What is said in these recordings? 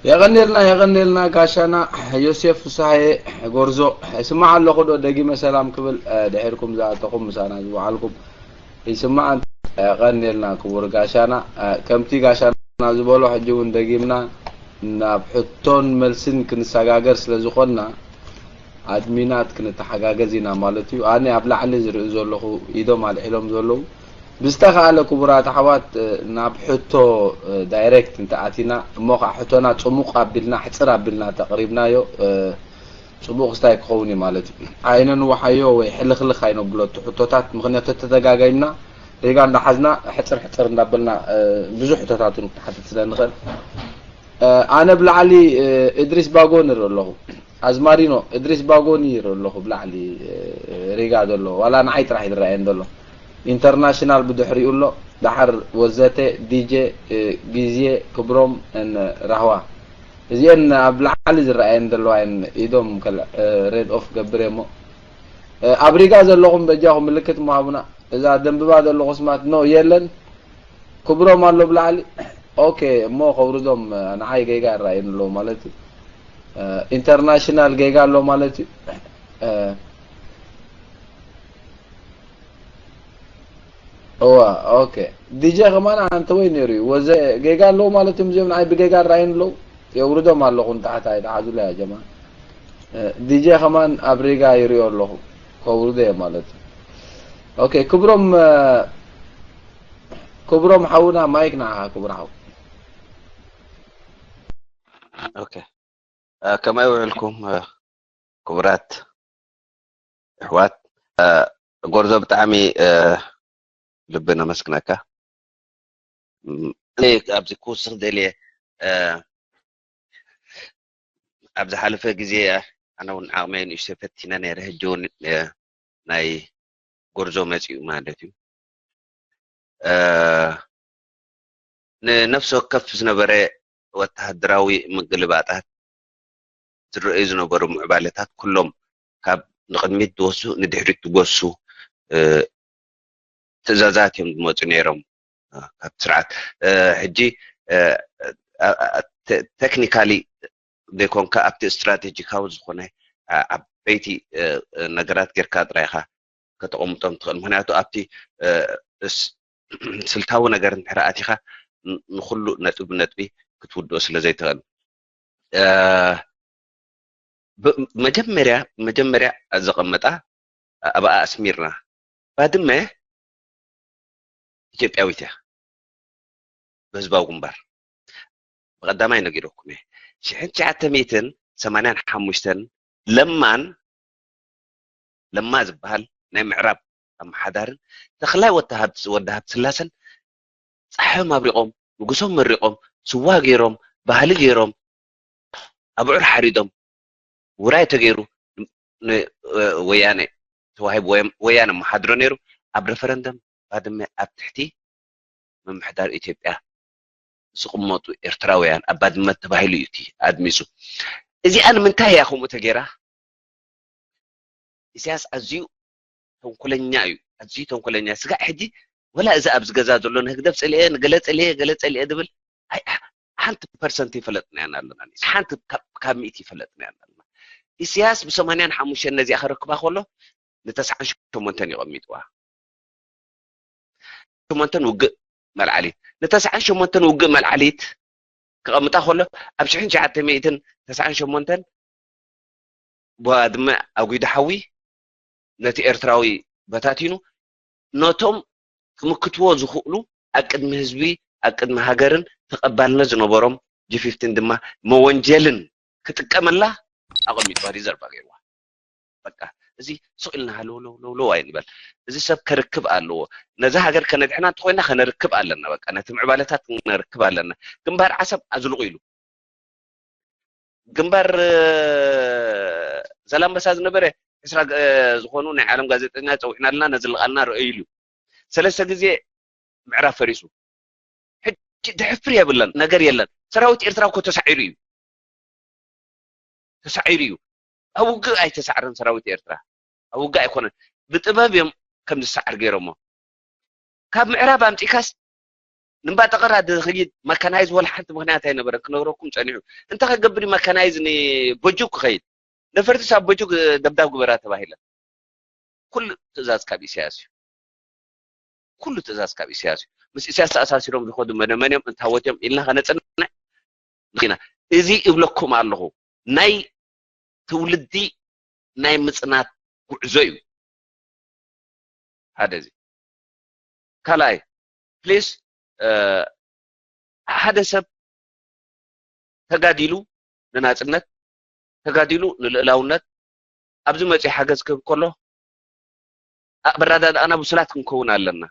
የቐኔልና፣ የቐኔልና ጋሻና ዮሴፍ ፍስሃየ ጎርዞ። ይስማዕ ኣለኹ ዶ? ደጊመ ሰላም ክብል፣ እ፣ ድሒርኩም ዝኣተኹም ምሳና ዝወዓልኩም ይስማዕ። የቐኔልና ክቡር ጋሻና። እ፣ ከምቲ ጋሻና ዝበሎ ሕጂ እውን ደጊምና ናብ ሕቶን መልስን ክንሰጋገር ስለ ዝኾንና ኣድሚናት ክንተሓጋገዝ ኢና ማለት እዩ። ኣነ ኣብ ላዕሊ ዝርኢ ዘለኹ ኢዶም ኣልዒሎም ዘለዉ ብዝተኻእለ ክቡራት ኣሕዋት፣ እ፣ ናብ ሕቶ፣ እ፣ ዳይሬክት እንተኣቲና እሞ ኸዓ ሕቶና ጽሙቕ ኣቢልና ሕጽር ኣቢልና ተቕሪብናዮ፣ እ፣ ጽቡቕ ክስታይ ክኸውን እዩ ማለት እዩ። ኣይነንውሓዮ ወይ ሕልኽልኽ ኣይነብሎ እቲ ሕቶታት፣ ምኽንያቱ ተተጋጋይምና ሪጋ እንዳሓዝና ሕጽር ሕጽር እንዳበልና፣ እ፣ ብዙሕ ሕቶታት እውን ክንሓትት ስለ ንኽእል፣ እ፣ ኣነ ብላዕሊ፣ እ፣ እድሪስ ባጎ ንርኢ ኣለኹ። ኣዝማሪኖ እድሪስ ባጎኒ ይርኢ ኣለኹ ብላዕሊ፣ እ፣ ሪጋ ዘሎ፣ ዋላ ንዓይ ጥራሕ ይረኣየን ዘሎ። ኢንተርናሽናል ብድሕሪኡ ኣሎ። ደሓር ወዘተ፣ ዲጄ፣ እ፣ ግዜ፣ ክብሮም፣ ን ራህዋ። እዚኤን ኣብ ላዕሊ ዝረኣየን ዘለዋ እየን። ኢዶም ከልዕ፣ እ፣ ሬድ ኦፍ ገብር እየ እሞ። እ፣ ኣብ ሪጋ ዘለኹም በጃኹም ምልክት ምሃቡና። እዛ ደንብባ ዘለኹ ስማት ኖ የለን። ክብሮም ኣሎ ብላዕሊ። ኦኬ፣ እሞ ከውርዶም፣ እ፣ ንዓይ ጌጋ ይረኣየኒ ኣለዉ ማለት እዩ። እ፣ ኢንተርናሽናል ጌጋ ኣሎ ማለት እዩ። እ፣ እዋ፣ ኦኬ። ዲጄ ከማን ኣንተ ወይ ነይሩ እዩ። ወዘ ጌጋ ኣለዉ ማለት እዮም። እዚኦም ንዓይ ብጌጋ ይረኣየኒ ኣለዉ። የውርዶም ኣለኹ ንታሕቲ፣ ኣይትሓዙለይ ያ ጀማ። እ፣ ዲጄ ከማን ኣብ ሪጋ ይሪኦ ኣለኹ። ከውርዶ እየ ማለት እዩ። ኦኬ፣ ክብሮም፣ እ፣ ክብሮም ሓውና፣ ማይክ ንዓኻ ክቡር ሓው። ኦኬ። እ፣ ከመይ ውዕልኩም፣ እ፣ ክቡራት ኣሕዋት? እ፣ ጎርዞ ብጣዕሚ፣ እ፣ ልቢ ነመስግነካ። እም፣ እኔ ኣብዚ ክውስኽ ደልየ፣ እ፣ ኣብ ዝሓለፈ ግዜ ኣነ እውን ዓቕመይ ንእሽተይ ፈቲነ ነይረ። ሕጂ እውን፣ እ፣ ናይ ጎርዞ መጺኡ ማለት እዩ። እ፣ ንነፍሲ ወከፍ ዝነበረ ወተሃደራዊ ምግልባጣት ዝረኣዩ ዝነበሩ ምዕባለታት ኩሎም ካብ ንቕድሚት ዝወሱ ንድሕሪት ዝጎሱ፣ እ፣ ትእዛዛት እዮም ዝመፁ ነይሮም፣ እ፣ ካብ ስርዓት። እ፣ ሕጂ፣ እ፣ ኣ-፣ ኣ-፣ ተ-፣ ቴክኒካሊ ዘይኮንካ ኣብቲ ስትራቴጂካዊ ዝኾነ፣ ዓ-፣ ዓበይቲ፣ እ፣ እ፣ ነገራት ጌርካ ጥራይ ኢኻ ከተቐምጦም ትኽእል። ምኽንያቱ ኣብቲ፣ እ፣ እስ-፣ ስልታዊ ነገር እንድሕር ኣቲኻ ን-፣ ንኹሉ ነጥቢ ብነጥቢ ክትውድኦ ስለ ዘይትኽእል። እ፣ ብ-፣ መጀመርያ፣ መጀመርያ ዘቐመጣ ኣብኣ ኣስሚርና። ባድመ ኢትዮጵያዊት እያ። ብህዝባዊ ግንባር ብቐዳማይ ነጊረኩም እየ። ሽሕን ትሽዓተ ሚእትን ሰማንያን ሓሙሽተን ለማን፣ ለማ ዝበሃል ናይ ምዕራብ ኣመሓዳርን ተኽላይ ወተሃብ-፣ ወዲ ሃብተ ስላሰን ጸሓዮም ኣብሪቖም፣ ንጉሶም መሪቖም፣ ስዋ ገይሮም፣ ባህሊ ገይሮም፣ ኣብዑር ሓሪዶም፣ ውራይ ተገይሩ ን-፣ ወያነ ተዋሂቡ፣ ወያነ መሓድሮ ነይሩ። ኣብ ሬፈረንደም ባድመ ኣብ ትሕቲ ምምሕዳር ኢትዮጵያ ዝቕመጡ ኤርትራውያን ኣብ ባድመ ተባሂሉ እዩ እቲ ኣድሚፁ። እዚኣ ንምንታይ እያ ከምኡ ተገይራ? ኢሳያስ ኣዝዩ ተንኮለኛ እዩ፣ ኣዝዩ ተንኮለኛ። ስጋዕ ሕጂ ወላ እዚ ኣብዚ ገዛ ዘሎ ንህግደፍ ጸሊኤ፣ ንገለ ጸሊኤ፣ ገለ ጸሊኤ ዝብል፣ ኣይ፣ ሓንቲ ፐርሰንት ይፈለጥና ኢና ኣለና። ሓንቲ ካብ፣ ካብ ሚእቲ ይፈለጥና ኢና ኣለና። ኢሳያስ ብሰማንያን ሓሙሽተን ነዚኣ ከረክባ ከሎ ንተስዓን ሸሞንተን ይቐሚጥዋ። ሸሞንተን ውግእ መልዓሊት። ንተስዓን ሸሞንተን ውግእ መልዓሊት ክቐምጣ ከሎ ኣብ ሽሕን ትሽዓተ ሚእትን ተስዓን ሸሞንተን ባድመ ኣጒዱ ሓዊ ነቲ ኤርትራዊ በታቲኑ ነቶም ክምክትዎ ዝኽእሉ ኣብ ቅድሚ ህዝቢ ኣብ ቅድሚ ሃገርን ተቐባልነት ዝነበሮም ጂ ፊፍቲን ድማ መወንጀልን ክጥቀመላ ኣቐሚጥዋ ሪዘርቭ ገይርዋ። በቃ እዚ ስቕ ኢልና ሃለውለውለውለው ኣይንበል። እዚ ሰብ ከርክብ ኣለዎ። ነዛ ሃገር ከነድሕና እንተኾይና ከነርክብ ኣለና። በቃ ነቲ ምዕባለታት ከነርክብ ኣለና። ግንባር ዓሰብ ኣዝልቑ ኢሉ። ግንባር፣ እ፣ ዘላንበሳ ዝነበረ ዕስራ፣ እ፣ ዝኾኑ ናይ ዓለም ጋዜጠኛ ጸዊዕና ኣለና፣ ነዝልቓልና ርኣዩ ኢሉ። ሰለስተ ግዜ ምዕራብ ፈሪሱ። ሕጂ ድሕፍር የብለን፣ ነገር የለን። ሰራዊት ኤርትራ እኮ ተሳዒሩ እዩ። ተሳዒሩ እዩ። ኣብ ውግእ ኣይተሳዕረን ሰራዊት ኤርትራ። ኣብ ውግእ ኣይኮነን። ብጥበብ እዮም ከም ዝሰዓር ገይሮሞ። ካብ ምዕራብ ኣምጺእካስ ንባጠቐራ ዝኸይድ መካናይዝ ወላ ሓንቲ ምኽንያት ኣይነበረ ክነግረኩም ጸኒሑ። እንታይ ከገብር እዩ መካናይዝ ንበጁ ክኸይድ? ነፈርትስ ኣብ በጁ ደብዳብ ግበራ ተባሂለ። ኩሉ ትእዛዝ ካብ ኢሳያስ እዩ። ኩሉ ትእዛዝ ካብ ኢሳያስ እዩ። ምስ ኢሳያስ ተኣሳሲሮም ዝኸዱ መነመን እዮም፣ እንታወት እዮም ኢልና ከነጽንዕ ንኽኢና። እዚ እብለኩም ኣለኹ፣ ናይ ትውልዲ ናይ ምጽናት ጉዕዞ እዩ። ሓደ እዚ። ካልኣይ፣ ፕሊስ፣ ሓደ ሰብ ተጋዲሉ ንናጽነት፣ ተጋዲሉ ንልእላውነት፣ ኣብዚ መጺኡ ሓገዝ ክህብ ከሎ፣ ኣብ ኣረዳድኣና ብሱላት ክንከውን ኣለና።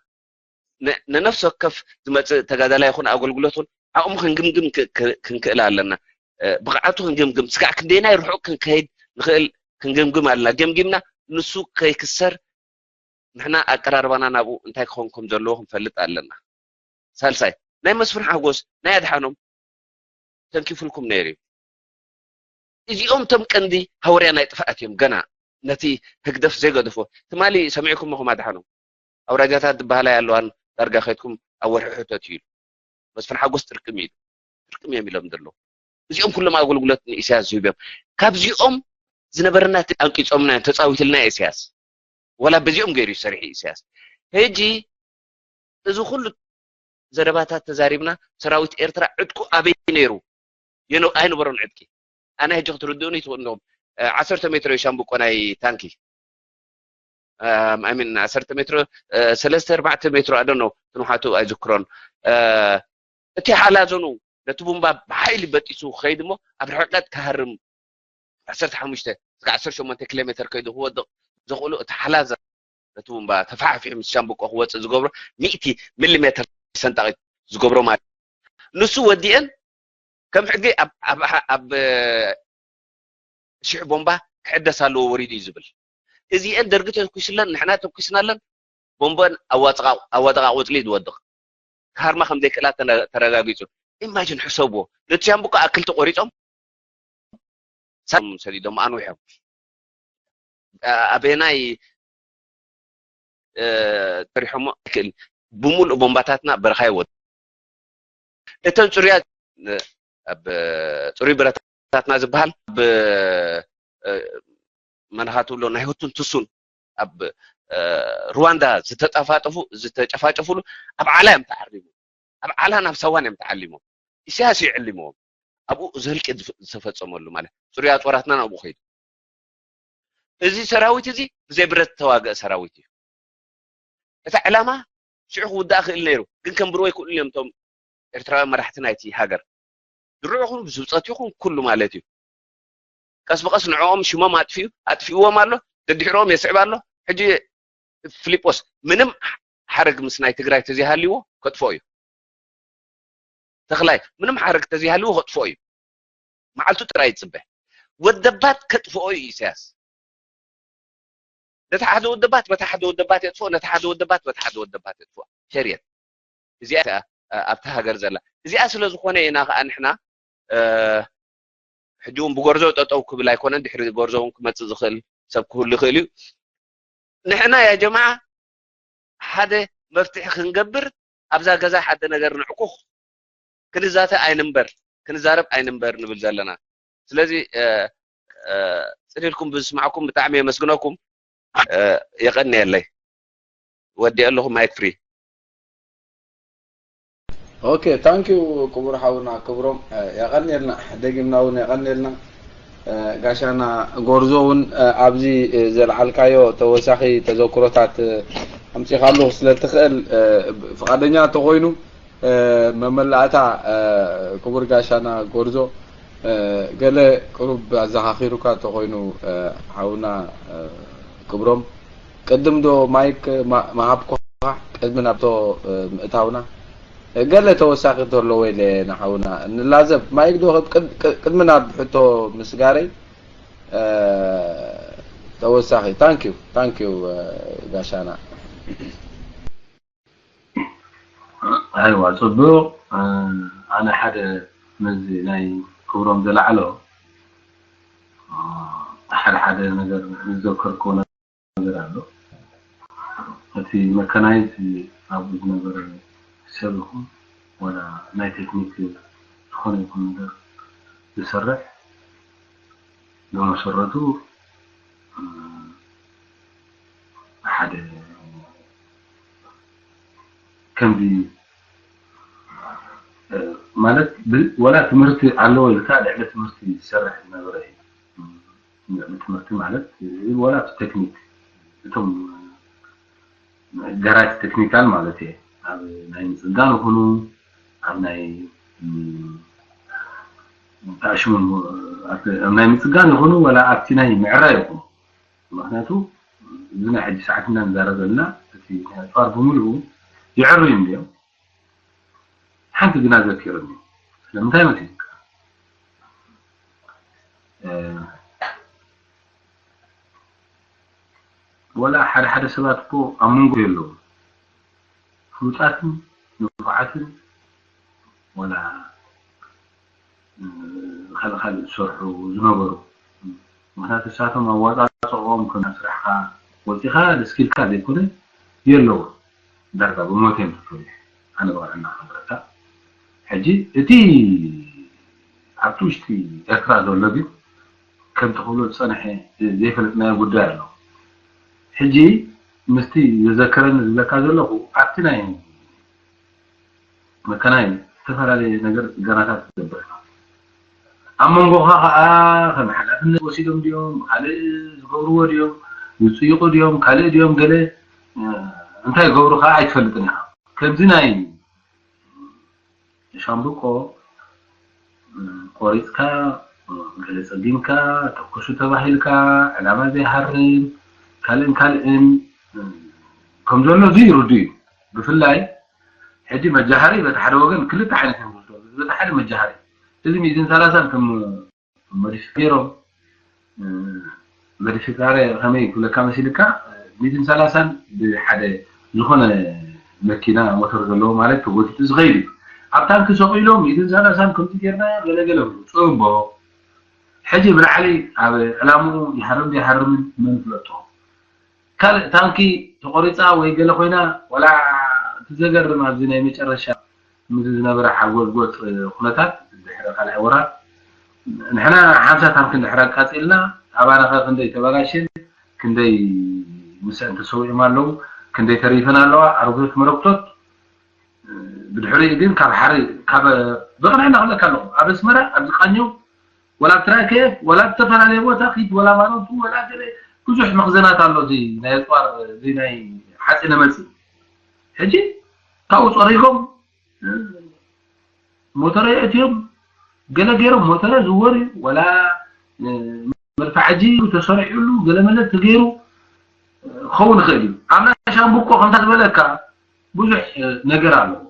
ን-፣ ንነፍሲ ወከፍ ዝመጽእ ተጋዳላይ ይኹን ኣገልግሎት እውን ዓቕሙ ክንግምግም ክ-፣ ክ-፣ ክንክእል ኣለና። እ፣ ብቕዓቱ ክንግምግም፣ ስጋዕ ክንደየናይ ርሑቕ ክንከይድ ንኽእል ክንግምግም ኣለና። ገምጊምና ንሱ ከይክሰር ንሕና ኣቀራርባና ናብኡ እንታይ ክኸውን ከም ዘለዎ ክንፈልጥ ኣለና። ሳልሳይ፣ ናይ መስፍን ሓጎስ፣ ናይ ኣድሓኖም ተንኪፉልኩም ነይሩ እዩ። እዚኦም እቶም ቀንዲ ሃወርያ ናይ ጥፍኣት እዮም። ገና ነቲ ህግደፍ ዘይገደፎ ትማሊ ሰሚዕኩም ኢኹም ኣድሓኖም ኣውራጃታት ዝበሃላ ኣለዋን ዳርጋ ከይድኩም ኣብ ወርሒ ሕተት እዩ ኢሉ። መስፍን ሓጎስ ጥርቅም እዩ ኢሉ። ጥርቅም እዮም ኢሎም ዘለዉ። እዚኦም ኩሎም ኣገልግሎት ንኢሳያስ ዝህቡ እዮም። ካብዚኦም ዝነበረና እቲ ኣንቂጾምና እዮም፣ ተጻዊትልና ኢሳያስ። ወላ በዚኦም ገይሩ እዩ ሰሪሑ ኢሳያስ። ሕጂ እዚ ኩሉ ዘረባታት ተዛሪብና፣ ሰራዊት ኤርትራ ዕጥቁ ኣበይ ነይሩ? የነ-፣ ኣይነበሮን ዕጥቂ። ኣነ ሕጂ ክትርድኡኒ ትኽእሉ ኣለኹም። እ፣ ዓሰርተ ሜትሮ እዩ ሻምብቆ ናይ ታንኪ። ኣም፣ ኣይ ሚን፣ ዓሰርተ ሜትሮ፣ እ፣ ሰለስተ ኣርባዕተ ሜትሮ፣ I don't know፣ ትንሓቱ ኣይዝክሮን። እ፣ እቲ ሓላዞኑ ነቲ ቡምባ ብሓይሊ በጢሱ ክኸይድ እሞ ኣብ ርሕቀት ክሃርም ዓሰርተ ሓሙሽተ እስካብ ዓሰርተ ሸሞንተ ኪሎ ሜትር ከይዱ ክወድቕ ዘኽእሉ እቲ ሓላዘ ነቲ ቡምባ ተፋሕፊሑ ምስ ሻምብቆ ክወፅእ ዝገብሮ ሚእቲ ሚሊ ሜትር ሰንጣቒ ዝገብሮ ማለት እዩ። ንሱ ወዲአን ከም ሕጊ ኣብ፣ ኣብ፣ ኣብ ሽሕ ቦምባ ክዕደስ ኣለዎ ወሪዱ እዩ ዝብል። እዚአን ደርጊ ተኩስለን ንሕና ተኩስናለን ቦምበን ኣብ ዋጥቓ፣ ኣብ ዋጥቓ ቆፅሊ ዝወድቕ። ክሃርማ ከም ዘይክእላ ተነ-፣ ተረጋጊጹ። ኢማጂን ሕሰብዎ። ነቲ ሻምብቆ ኣክልቲ ቆሪጾም ሳም ሰዲዶም ኣንዊሖም። ኣ-፣ ኣበየናይ፣ እ፣ ተሪሖሞ ኣይክእልን። ብምሉእ ቦምባታትና በረኻ ይወድ-፣ እተን ጽሩያት፣ እ፣ ኣብ ጽሩይ ብረታትና ዝበሃል ኣብ፣ እ፣ መን ኢኻ ትብሎ ናይ ሁቱን ቱሱን ኣብ፣ እ፣ ሩዋንዳ ዝተጠፋጠፉ፣ ዝተጨፋጨፉሉ ኣብ ዓላ እዮም ተዓሪቦም። ኣብ ዓላን ኣብ ሳዋን እዮም ተዓሊሞም። ኢሳያስ እዩ ዕሊምዎም። ኣብኡ እዚ ህልቂት ዝፈ-፣ ዝተፈጸመሉ ማለት ጽሩይ ኣጽዋራትና ናብኡ ከይዱ። እዚ ሰራዊት እዚ ብዘይ ብረት ዝተዋግአ ሰራዊት እዩ። እቲ ዕላማ ሽዑ ክውዳእ ክእል ነይሩ፣ ግን ከንብርዎ ኣይክእሉን እዮም እቶም ኤርትራውያን መራሕቲ ናይቲ ሃገር። ድሮ ይኹን ብስብጸት ይኹን ኩሉ ማለት እዩ። ቀስ ብቐስ ንዕኦም ሽሞም ኣጥፊኡ፣ ኣጥፊእዎም ኣሎ፣ ደድሕሮም የስዕብ ኣሎ። ሕጂ ፊሊጶስ ምንም ሓረግ ምስ ናይ ትግራይ ተዘይሃልይዎ ከጥፍኦ እዩ። ተኽላይ ምንም ሓረግ ተዘይሃልይዎ ከጥፍኦ እዩ። መዓልቱ ጥራይ ይጽበ። ወደባት ከጥፍኦ እዩ ኢሳያስ። ነቲ ሓደ ወደባት በቲ ሓደ ወደባት የጥፍኦ፣ ነቲ ሓደ ወደባት በቲ ሓደ ወደባት የጥፍኦ። ፔርየድ። እዚኣ እያ ኣብታ ሃገር ዘላ። እዚኣ ስለ ዝኾነ ኢና ከኣ ንሕና፣ እ፣ ሕጂ እውን ብጎርዞ ጠጠው ክብል ኣይኮነን፣ ድሕሪ ጎርዞ እውን ክመጽእ ዝኽእል ሰብ ክህሉ ይኽእል እዩ። ንሕና ያ ጀማዓ ሓደ መፍትሒ ክንገብር ኣብዛ ገዛ ሓደ ነገር ንዕኩኽ ክንዛተ ኣይንንበር፣ ክንዛረብ ኣይንንበር ንብል ዘለና። ስለዚ፣ እ፣ እ፣ ጽን ኢልኩም ብዝስማዕኩም ብጣዕሚ የመስግነኩም። እ፣ የቐንየለይ። ወዲኤ ኣለኹ፣ ማይክ ፍሪ። ኦኬ፣ ታንክ ዩ ክቡር ሓውና ክብሮም፣ እ፣ የቐንየልና፣ ደጊምና እውን የቐንየልና። እ፣ ጋሻና ጎርዞ እውን፣ እ፣ ኣብዚ፣ እ፣ ዘልዓልካዮ ተወሳኺ ተዘክሮታት፣ እ፣ ኣምጺኻሉ ስለ ትኽእል፣ እ፣ ፍቓደኛ እንተኾይኑ፣ እ፣ መመላእታ፣ እ፣ ክቡር ጋሻና ጎርዞ፣ እ፣ ገለ ቅሩብ ኣዘኻኺሩካ እንተኾይኑ፣ እ፣ ሓውና፣ እ፣ ክብሮም፣ ቅድም ዶ ማይክ ማ-፣ ምሃብኩኻ ቅድሚ ናብቶ፣ እ፣ ምእታውና? እ፣ ገለ ተወሳኺ እንተለዎ ኢለ ንሓውና ንላዘብ። ማይክ ዶ ቅድ-፣ ቅድ-፣ ቅድሚ ናብ ሕቶ ምስጋረይ፣ እ፣ ተወሳኺ። ታንክ ዩ፣ ታንክ ዩ፣ እ፣ ጋሻና። ኣይዋ፣ ጽቡቕ። እ፣ ኣነ ሓደ ነዚ ናይ ክብሮም ዝለዓሎ፣ እ፣ ሓደ ሓደ ነገር ዝዘከርክዎ ነገር ኣሎ። እቲ መካናይዝ ኣብኡ ዝነበረ ሰብ ይኹን፣ ዋላ ናይ ቴክኒክ ዝኾነ ይኹን ነገር ዝሰርሕ ብመሰረቱ ሓደ ከምዚ ማለት ዋላ ትምህርቲ ኣለዎ ኢልካ ልዕሊ ትምህርቲ ዝሰርሕ ዝነበረ እዩ። ትምህርቲ ማለት ዋላ እቲ ቴክኒክ እቶም ገራጅ ቴክኒካል ማለት እየ ኣብ ናይ ምፅጋን ይኹኑ ኣብ ናይ ተኣሽሙ ኣብ ናይ ምፅጋን ይኹኑ ዋላ ኣብቲ ናይ ምዕራይ ይኹኑ ምክንያቱ እዚ ናይ ሕጂ ሰዓትና ንዛረብ ዘለና እቲ ናይ ኣፅዋር ብምልኡ ይዕርዩ እንድዮም ሓንቲ ግና ዘኪርኒ ስለምንታይ መሲልካ ወላ ሓደ ሓደ ሰባት እኮ ኣብ መንጎ የለዉ ፍሉጣትን ንፉዓትን ወላ ካልእ ካልእ ዝሰርሑ ዝነበሩ ምክንያቱ ንሳቶም ኣዋፃፅኦም ከም ስራሕካ ወፂኻ ደስኪልካ ዘይኮነ የለዉ ዳርጋ ብሞት እዮም ተፈሊሑ ኣነ ብቕንዕና ክነግረካ ሕጂ እቲ ኣብቲ ውሽጢ ኤርትራ ዘሎ ግን ከምቲ ክብሎ ዝፀንሐ ዘይፈለጥናዮ ጉዳይ ኣሎ ሕጂ ምስቲ ዘዘከረኒ ዝብለካ ዘለኹ ኣብቲ ናይ መከናይ ዝተፈላለየ ነገር ፅገናታት ትገብር ኣብ መንጎኻ ከዓ ከም ሓላፍነት ወሲዶም ድዮም ካልእ ዝገብርዎ ድዮም ዝፅይቁ ድዮም ካልእ ድዮም ገለ እንታይ ገብሩ ከዓ ኣይትፈልጥን ኢኻ ከምዚ ናይ ሻምብቆ ቆሪፅካ ገለ ፀጊምካ ተኩሱ ተባሂልካ ዕላማ ዘይሃርም ካልእን ካልእን ከም ዘሎ እዚ ይርዱ እዩ ብፍላይ ሕጂ መጃሃሪ በቲ ሓደ ወገን ክልተ ዓይነት እዮም ዝወስዶ በቲ ሓደ መጃሃሪ እዚ ሚእትን ሰላሳን ከም መዲፊክ ገይሮም መዲፊካረ ከመይ ክብለካ መሲልካ ሚእትን ሰላሳን ብሓደ ዝኾነ መኪና ሞተር ዘለዎ ማለት ተጎቲቱ ዝኸይድ እዩ ኣብ ታንኪ ሰቂሎም ሚእትን ሰላሳን ከምዚ ጌርና ገለገለ ጽቡቅ ሕጂ ብላዕሊ ኣብ ዕላምኡ ይሃርም ይሃርምን መን ፍለጦ ካልእ ታንኪ ተቆሪፃ ወይ ገለ ኮይና ወላ እቲ ዘገርም ኣብዚ ናይ መጨረሻ ምስ ዝነበረ ሓጎዝጎፅ ኩነታት ድሕሪ ካልኣይ ወራር ንሕና ሓምሳ ታንኪ እንድሕር ኣቃፂልና ኣባና ከ ክንደይ ተበላሽን ክንደይ ምስዕን ተሰዊኦም ኣለዉ ክንደይ ተሪፈን ኣለዋ ኣረጉቶት መረጉቶት ብድሕሪኡ ግን ካብ ሓሪ ካብ ብቕንዕና ክብለካ ኣለኹ ኣብ ኣስመራ ኣብ ዝቃኘው ወላ ኣብ ትራይከየፍ ወላ ኣብ ዝተፈላለየ ቦታ ኪድ ወላ ማለቱ ወላ ገለ ብዙሕ መኽዘናት ኣሎ እዚ ናይ ኣፅዋር እዚ ናይ ሓፂነ መፅእ ሕጂ ካብኡ ፀሪጎም ሞተረ የእትዮም ገለ ገይሮም ሞተረ ዝወር እዩ ወላ መድፋዕጂ ተሰሪዑሉ ገለ መለ ተገይሩ ክኸውን ይኽእል እዩ ኣብ ናይ ሻምብቆ ከምታ ዝበለካ ብዙሕ ነገር ኣለዎ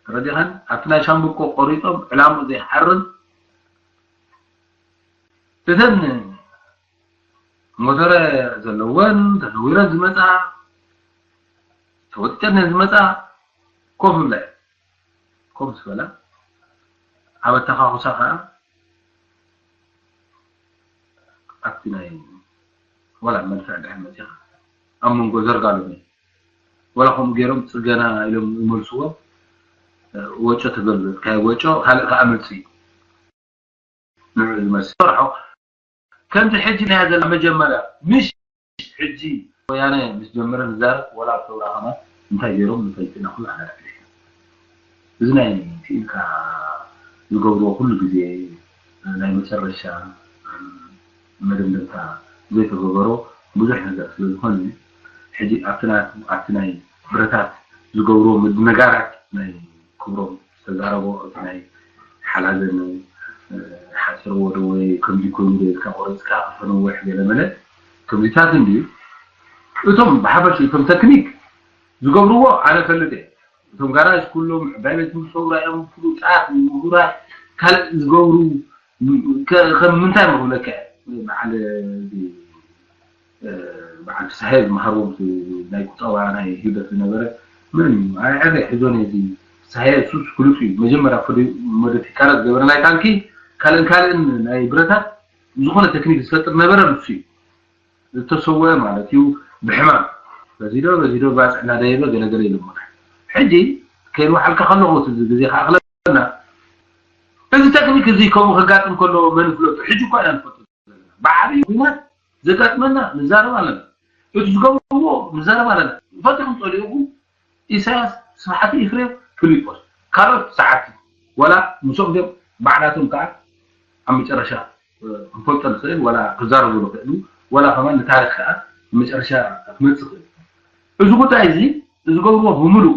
ተረዲኻን ኣብቲ ናይ ሻምብቆ ቆሪጦም ዕላምኡ ዘይሓርም እተን ሞተረ ዘለወን ተዘዊረን ዝመፃ ተወጢጠን ዝመፃ ኮፍ ብላ ኮፍ ዝበላ ኣብ ኣተኻኹሳ ከዓ ኣብቲ ናይ ወላ መድፍዕ ድሕር መፂኻ ኣብ መንጎ ዘርጋሎም እዩ ወላ ከምኡ ገይሮም ፅገና ኢሎም ይመልስዎ ወጮ ተገልበጥካዮ ወጮ ካልእ ከዓ መፅእ ንዑ ዝመስል ሰርሖ ከምዚ ሕጂ ናይ ዘላ መጀመርያ ምሽ ሕጂ ወያነ ምስ ጀመረ ንዛረብ ወላ ኣብ ሰውራ ከማ እንታይ ገይሮም እንታይ ይጥናኹ ኣላፊ እዚ ናይ ክኢልካ ዝገብርዎ ኩሉ ግዜ ናይ መጨረሻ መደምደምታ ዘይተገበሮ ብዙሕ ነገር ስለ ዝኾነ ሕጂ ኣብቲ ናይ ኣብቲ ናይ ብረታት ዝገብርዎ ምድንጋራት ናይ ክብሮም ዝተዛረቦ እቲ ናይ ሓላዘን ሓፂርዎ ዶ ወይ ከምዚ ኮይኑ ዶ ኢልካ ቆሪፅካ ክፈነውሕ ገለ መለ ከምዚታት እንድዩ እቶም ብሓፈሽ እቶም ተክኒክ ዝገብርዎ ኣነ ፈልጥ እየ እቶም ጋራጅ ኩሎም ዕባይ ቤት ትምህርቲ ሰውራ እዮም ፍሉጣት ምሁራት ካልእ ዝገብሩ ከም ምንታይ መክብለካ በዓል በዓል ፍስሃየ ዝመሃርዎም ናይ ቁጠባ ናይ ሂደት ዝነበረ ምንም ኣይዕረ ሒዞን እዚ ፍስሃየ እሱስ ፍሉጥ እዩ መጀመርያ ፎዲሞደፊካረ ዝገበረ ናይ ታንኪ ካልእን ካልእን ናይ ብረታት ዝኾነ ቴክኒክ ዝፈጥር ነበረ ንሱ እዩ ዝተሰወ ማለት እዩ ብሕማም በዚዶ በዚዶ ባፅዕ እናደየበ ገለገለ ኢሉ ሞተ ሕጂ ከይንወሓልካ ከለኹ እቲ ግዜ ከኣኽለና። እዚ ተክኒክ እዚ ከምኡ ከጋጥም ከሎ መን ይፍለጦ? ሕጂ እኳ ኢና ንፈልጦ ዘለና። ብዓብዪ ኲናት ዘጋጥመና ንዛረብ ኣለና። እቲ ዝገብርዎ ንዛረብ ኣለና። ፈቲኹም ጸሊእኹም ኢሳያስ፣ ስብሓት፣ ኢፍሬም፣ ፊሊጶስ፣ ካልኦት ሰዓብቲ፣ ወላ ምስኦም ድዮም ባዕላቶም ከኣ ኣብ መጨረሻ ክንፈልጦ ንኽእል፣ ወላ ክዛረቡ ንኽእሉ፣ ወላ ከማን ንታሪኽ ከኣ ኣብ መጨረሻ ክመጽእ ይኽእል። እዚ ጉዳይ እዚ ዝገብርዎ ብምሉኡ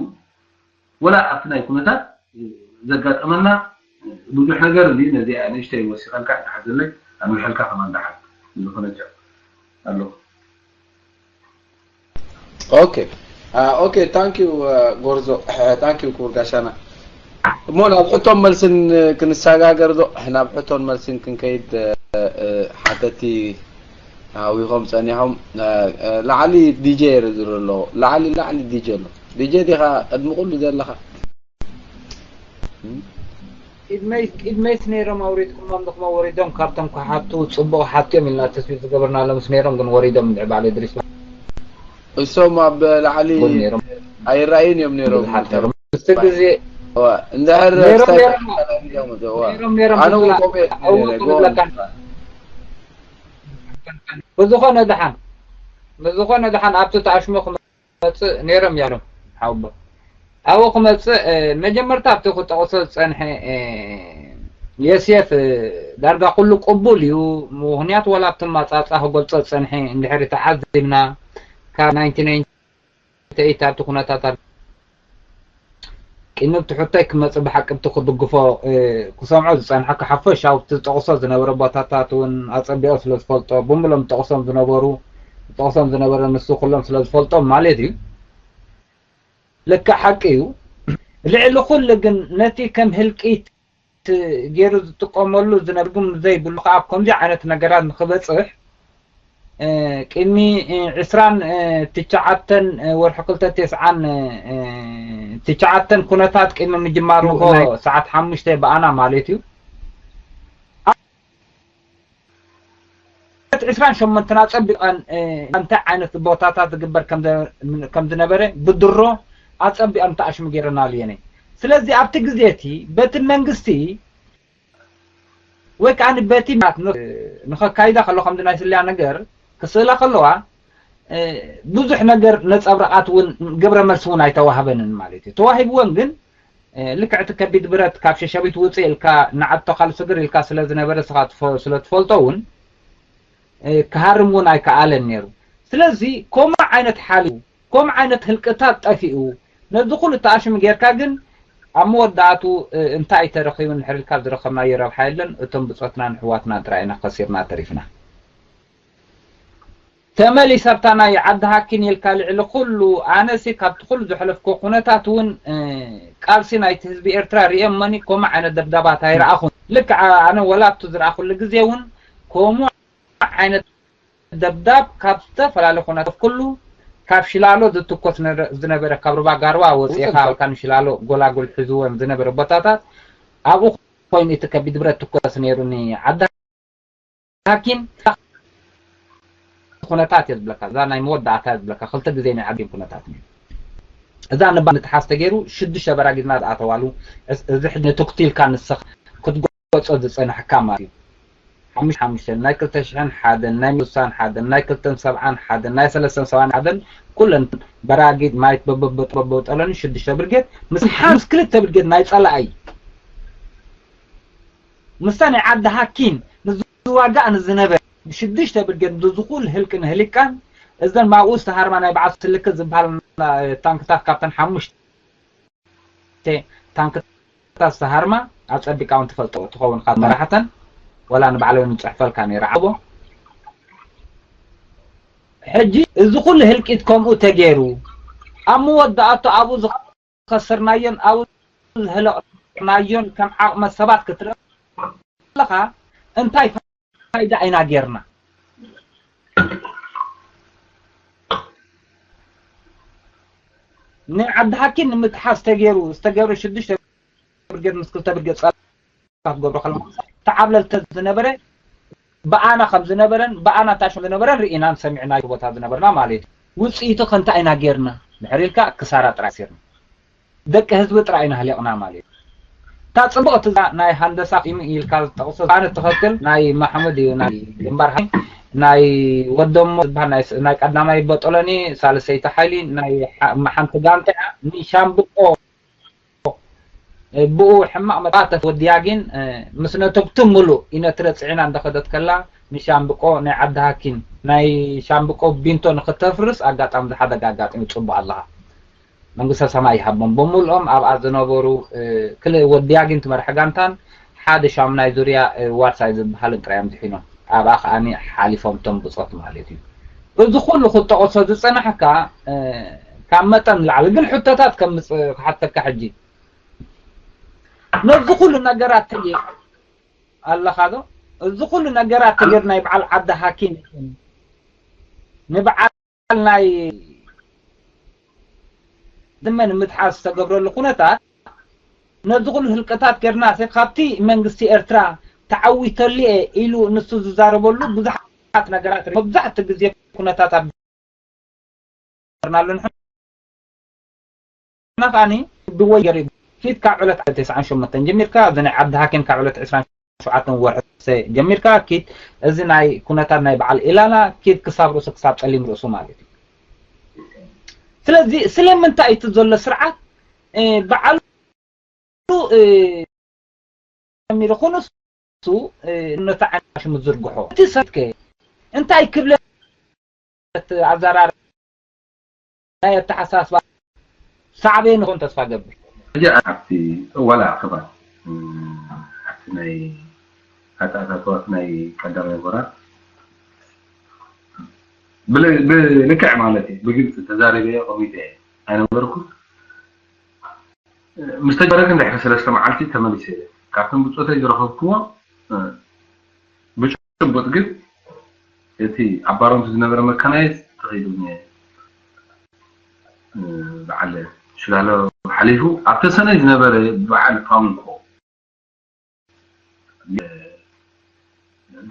ወላ ኣብቲ ናይ ኩነታት ዘጋጠመና ብዙሕ ነገር እንዲ ነዚኣ ንእሽተይ ወሲኸልካ ትሓዘለይ ኣንዊሐልካ ከማን ደሓን ዝኾነ ጨ ኣለኹ። ኦኬ ኦኬ ታንክ ዩ ጎርዞ ታንክ ዩ ክቡር ጋሻና። እሞ ናብ ሕቶን መልስን ክንሰጋገር ዶ? ናብ ሕቶን መልስን ክንከይድ። ሓተቲ ሃዊኾም ጸኒሖም። ላዕሊ ዲጄ ይርኢ ዝር ኣሎ። ላዕሊ ላዕሊ ዲጄ ኣሎ። ዲጄ ዲኻ ቅድሚ ኩሉ ዘለኻ? ቅድመይ ቅድመይስ ነይሮም ኣውሪድኩሞም ድኹም ወሪዶም ካብቶም ክሓቱ ጽቡቕ ሓትዮም ኢልና ተስቢት ዝገበርናሎምስ ነይሮም ግን ወሪዶም እንድዒ ባዕለ ድሪስ እሶም ኣብ ላዕሊ ኣይረኣዩን እዮም ነይሮም። ምስቲ ግዜ እንድሕር ነይሮም ክሳብ ነይሮም እዮም እዋ። ነይሮም ነይሮም ኣነ እውን ብላ- ከምኡ እየ ኣብኡ ነይረ። ክብለካ ብዝኾነ ድሓን ብዝኾነ ድሓን ኣብቲ ተኣሽሞ ክመፅእ ነይሮም እዮም ሓውቦ ኣብኡ ክመፅእ እ፣ መጀመርታ ኣብቲ ክጠቕሶ ዝፀንሐ እ፣ የስየፍ እ፣ ዳርጋ ኩሉ ቅቡል እዩ። ምክንያቱ ወላ ኣብቲ ማፃፃ ክገልፆ ዝፀንሐ እንድሕሪ ተዓዚብና ካብ ናይንቲ ናይንቲ ኤይት ኣብቲ ኩነታት ኣብ ቅድሚ እቲ ሕቶይ ክመፅእ ብሓቂ ኣብቲ ክድግፎ እ፣ ክሰምዖ ዝፀንሐ ክሓፈሽ ኣብቲ ዝጠቕሶ ዝነበረ ቦታታት እውን ኣፀቢቑ ስለ ዝፈልጦ ብምሎም ዝጠቕሶም ዝነበሩ ዝጠቕሶም ዝነበረ ንሱ ኩሎም ስለ ዝፈልጦም ማለት እዩ። ልክዕ ሓቂ እዩ። ልዕሊ ኩሉ ግን ነቲ ከም ህልቂት ገይሩ ዝጥቀመሉ ዝነብግም ዘይብሉ ከዓ ኣብ ከምዚ ዓይነት ነገራት ንክበፅሕ እ፣ ቅድሚ እ፣ ዕስራን እ፣ ትሽዓተን እ፣ ወርሒ ክልተ ተስዓን እ፣ ትሽዓተን ኩነታት ቅድሚ ምጅማር ንጎ ናይ- ሰዓት ሓሙሽተ ብኣና ማለት እዩ። ዕስራን ሸሞንተን ኣጸቢቐን እ፣ እንታይ ዓይነት ቦታታት ዝግበር ከም ዘ- ከም ዝነበረ ብድሮ ኣጸቢቐን ተኣሽሙ ገይረናሉ እየን። ስለዚ ኣብቲ ግዜ እቲ በቲ መንግስቲ ወይ ከዓ በቲ ንኸካይዳ ከሎ ከምዚ ናይ ስልያ ነገር ክስእላ ከለዋ እ፣ ብዙሕ ነገር ነጸብራቓት እውን ግብረ መልሲ እውን ኣይተዋህበንን ማለት እዩ። ተዋሂብወን ግን እ፣ ልክዕ እቲ ከቢድ ብረት ካብ ሸሸቢት ውፅእ ኢልካ ንዓቶ ካልስግር ኢልካ ስለ ዝነበረ ስኻ ትፈ- ስለ ትፈልጦ እውን እ፣ ክሃርም እውን ኣይከኣለን ነይሩ። ስለዚ ከምኡ ዓይነት ሓሊፉ ከምኡ ዓይነት ህልቅታት ጠፊኡ ነዚ ኩሉ ተኣሽሙ ጌርካ ግን ኣብ መወዳእቱ እ፣ እንታይ ተረኺቡ እንድሕር ኢልካ ዝረኸብናዮ ረብሓ የለን። እቶም ብፆትናን ኣሕዋትናን ጥራይ ኢና ከሲርና ተሪፍና። ተመሊሰ ኣብታ ናይ ዓዲ ሃኪን ኢልካ ልዕሊ ኩሉ ኣነሲ ካብቲ ኩሉ ዘሕለፍኮ ኩነታት እውን እ፣ ቃልሲ ናይቲ ህዝቢ ኤርትራ ሪኤ እሞኒ ከምኡ ዓይነት ደብዳባት ኣይረኣኹን። ልክዕ ኣነ ወላ ኣብቲ ዝረኣኹሉ ግዜ እውን ከምኡ ዓይነት ደብዳብ ካብ ዝተፈላለዩ ኩነታት ኩሉ ካብ ሽላሎ ዝትኮስ ነረ- ዝነበረ ካብ ሩባ ጋርባ ወፂኻ ውፅእ ኣልካ ንሽላሎ ጎላጉል ሒዝወን ዝነበረ ቦታታት ኣብኡ ኮይኑ እቲ ከቢድ ብረት ትኮስ ነይሩ። ንዓዲ ሃኪን ኩነታት እየ ዝብለካ። እዛ ናይ መወዳእታ እየ ዝብለካ። ክልተ ግዜ ናይ ዓዲም ኩነታት ነይሩ። እዛ ንባ ንትሓዝ ተገይሩ ሽዱሽተ በራጊድና ዝኣተዋሉ እዚ ሕጂ ንትኩቲ ኢልካ ንስኻ ክትጎጾ ዝጸናሕካ ማለት እዩ። ሓሙሽተ ሓሙሽተ ናይ ክልተ ሽሕን ሓደን ናይ ምሳን ሓደን ናይ ክልተን ሰብዓን ሓደን ናይ ሰለስተን ሰብዓን ሓደን ኩለን በራጊድ ማይት በበበጠለኒ ሽዱሽተ ብርጌድ ምስ ሓምስ ክልተ ብርጌድ ናይ ጸላኣይ ምስታ ናይ ዓዲ ሃኪን ንዝዋጋእ ንዝነበረ ብሽዱሽተ ብርጌድ ንዝኹል ህልቅን ህሊቃን እዘን ማብኡ ዝተሃርማ ናይ በዓል ስልክ ዝበሃል ታንክታት ካብተን ሓሙሽተ ታንክታት ዝተሃርማ ኣጸቢቃ እውን ትፈልጦ ትኸውን ካብ መራሕተን ወላ ንባዕለይ እውን ጽሕፈልካ ነይረ ዓቦ ሕጂ እዚ ኩሉ ህልቂት ከምኡ ተገይሩ ኣብ መወዳእቱ ኣብኡ ዝኸሰርናዮን ኣብኡ ዝህለቕናዮን ከም ዓቕመ ሰባት ክትርኢ ከለኻ እንታይ ፋይዳ ኢና ጌርና? ናይ ዓዲ ሃኪን ንምትሓዝ ተገይሩ ዝተገብረ ሽዱሽተ ብርጌድ ምስ ክልተ ብርጌድ ጸላእቲ ክትገብሮ ከለኻ ተዓብለል ተዝነበረ ብኣና ከም ዝነበረን ብኣና ታሽ ዝነበረን ርኢናን ሰሚዕና ቦታ ዝነበርና ማለት እዩ። ውፅኢቱ ከ እንታይ ኢና ጌርና ድሕር ኢልካ ክሳራ ጥራይ ሲርና ደቂ ህዝቢ ጥራይ ኢና ህሊቕና ማለት እዩ። እታ ጽቡቕቲ እዛ ናይ ሃንደሳ ኢሚ ኢልካ ዝጠቕሶ ኣነ ትኽክል ናይ ማሕሙድ እዩ ናይ ግንባር ሓይሊ ናይ ወደሞ ዝበሃል ናይ ስ- ናይ ቀዳማይ በጦሎኒ ሳልሰይቲ ሓይሊ ናይ ሓ- ሓንቲ ጋንታ እያ። ንሻምብቆ ብኡ ሕማቕ መጣተፍ ወዲያ ግን ምስ ነቶብቲ ምሉእ ኢነትረ ጽዒና እንደኸደት ከላ ንሻምብቆ ናይ ዓዲ ሃኪን ናይ ሻምብቆ ቢንቶ ንክተፍርስ ኣጋጣሚ ዝሓደጋ ኣጋጣሚ ጽቡቕ ኣለኻ። መንግስተ ሰማይ ይሃቦም። ብምልኦም ኣብኣ ዝነበሩ ክልእ ወዲ ያጊን ትመርሐ ጋንታን ሓደ ሻሙናይ ዙርያ ዋርሳይ ዝበሃልን ጥራይ እዮም ድሒኖም። ኣብኣ ከኣ ሓሊፎም እቶም ብጾት ማለት እዩ። እዚ ኩሉ ክጠቕሶ ዝጸናሕካ ካብ መጠን ንላዕሊ ግን ሕቶታት ከም ክሓተካ ሕጂ ነዚ ኩሉ ነገራት ተጌ ኣለኻ ዶ? እዚ ኩሉ ነገራት ተጌር ናይ በዓል ዓዲ ሃኪም ይኹን ንበዓል ናይ ዝመን ምትሓዝ ዝተገብረሉ ኩነታት ነዚ ኩሉ ህልቅታት ጌርና ሲ ካብቲ መንግስቲ ኤርትራ ተዓዊተሉ እየ ኢሉ ንሱ ዝዛረበሉ ብዙሓት ነገራት መብዛሕቲ ግዜ ኩነታት ኣብ ርናሉ ንሕና ከኣኒ ብወይ ገሪብ ኪድ ካብ ዕለት ተስዓን ሸሞንተን ጀሚርካ እዚ ናይ ዓዲ ሃኪም ካብ ዕለት ዕስራን ሸውዓተን ወርሒ ጀሚርካ ኪድ እዚ ናይ ኩነታት ናይ በዓል ኢላላ ኪድ ክሳብ ርእሱ ክሳብ ጸሊም ርእሱ ማለት እዩ። ስለዚ ስለምንታይ እቲ ዘሎ ስርዓት በዓሉ ጀሚሩ ኩኑ እሱ ነቲ ዓይናሽሙ ዝርግሖ እቲ ሰብከ እንታይ ክብለ ኣዘራር ናይ ኣተሓሳስባ ሳዕቤን ይኹን ተስፋ ገብር። ሕጂ ኣብቲ ዋላ ክባል ኣብቲ ናይ ኣተኣታተዋት ናይ ቀዳማይ ወራር ብልክዕ ማለት እዩ ብግልፂ ተዛሪበዮ ኮሚቴ ኣይነበርኩን። ምስ ተጀመረ ግን ድሕሪ ሰለስተ መዓልቲ ተመሊሰ እየ። ካብቶም ብፆተይ ዝረኸብክዎ ብጭቡጥ ግን እቲ ኣብ ባሮንቱ ዝነበረ መካናይዝ ተኸይዱ በዓል ሽላሎ ሓሊፉ ኣብ ተሰነይ ዝነበረ በዓል ፋንኮ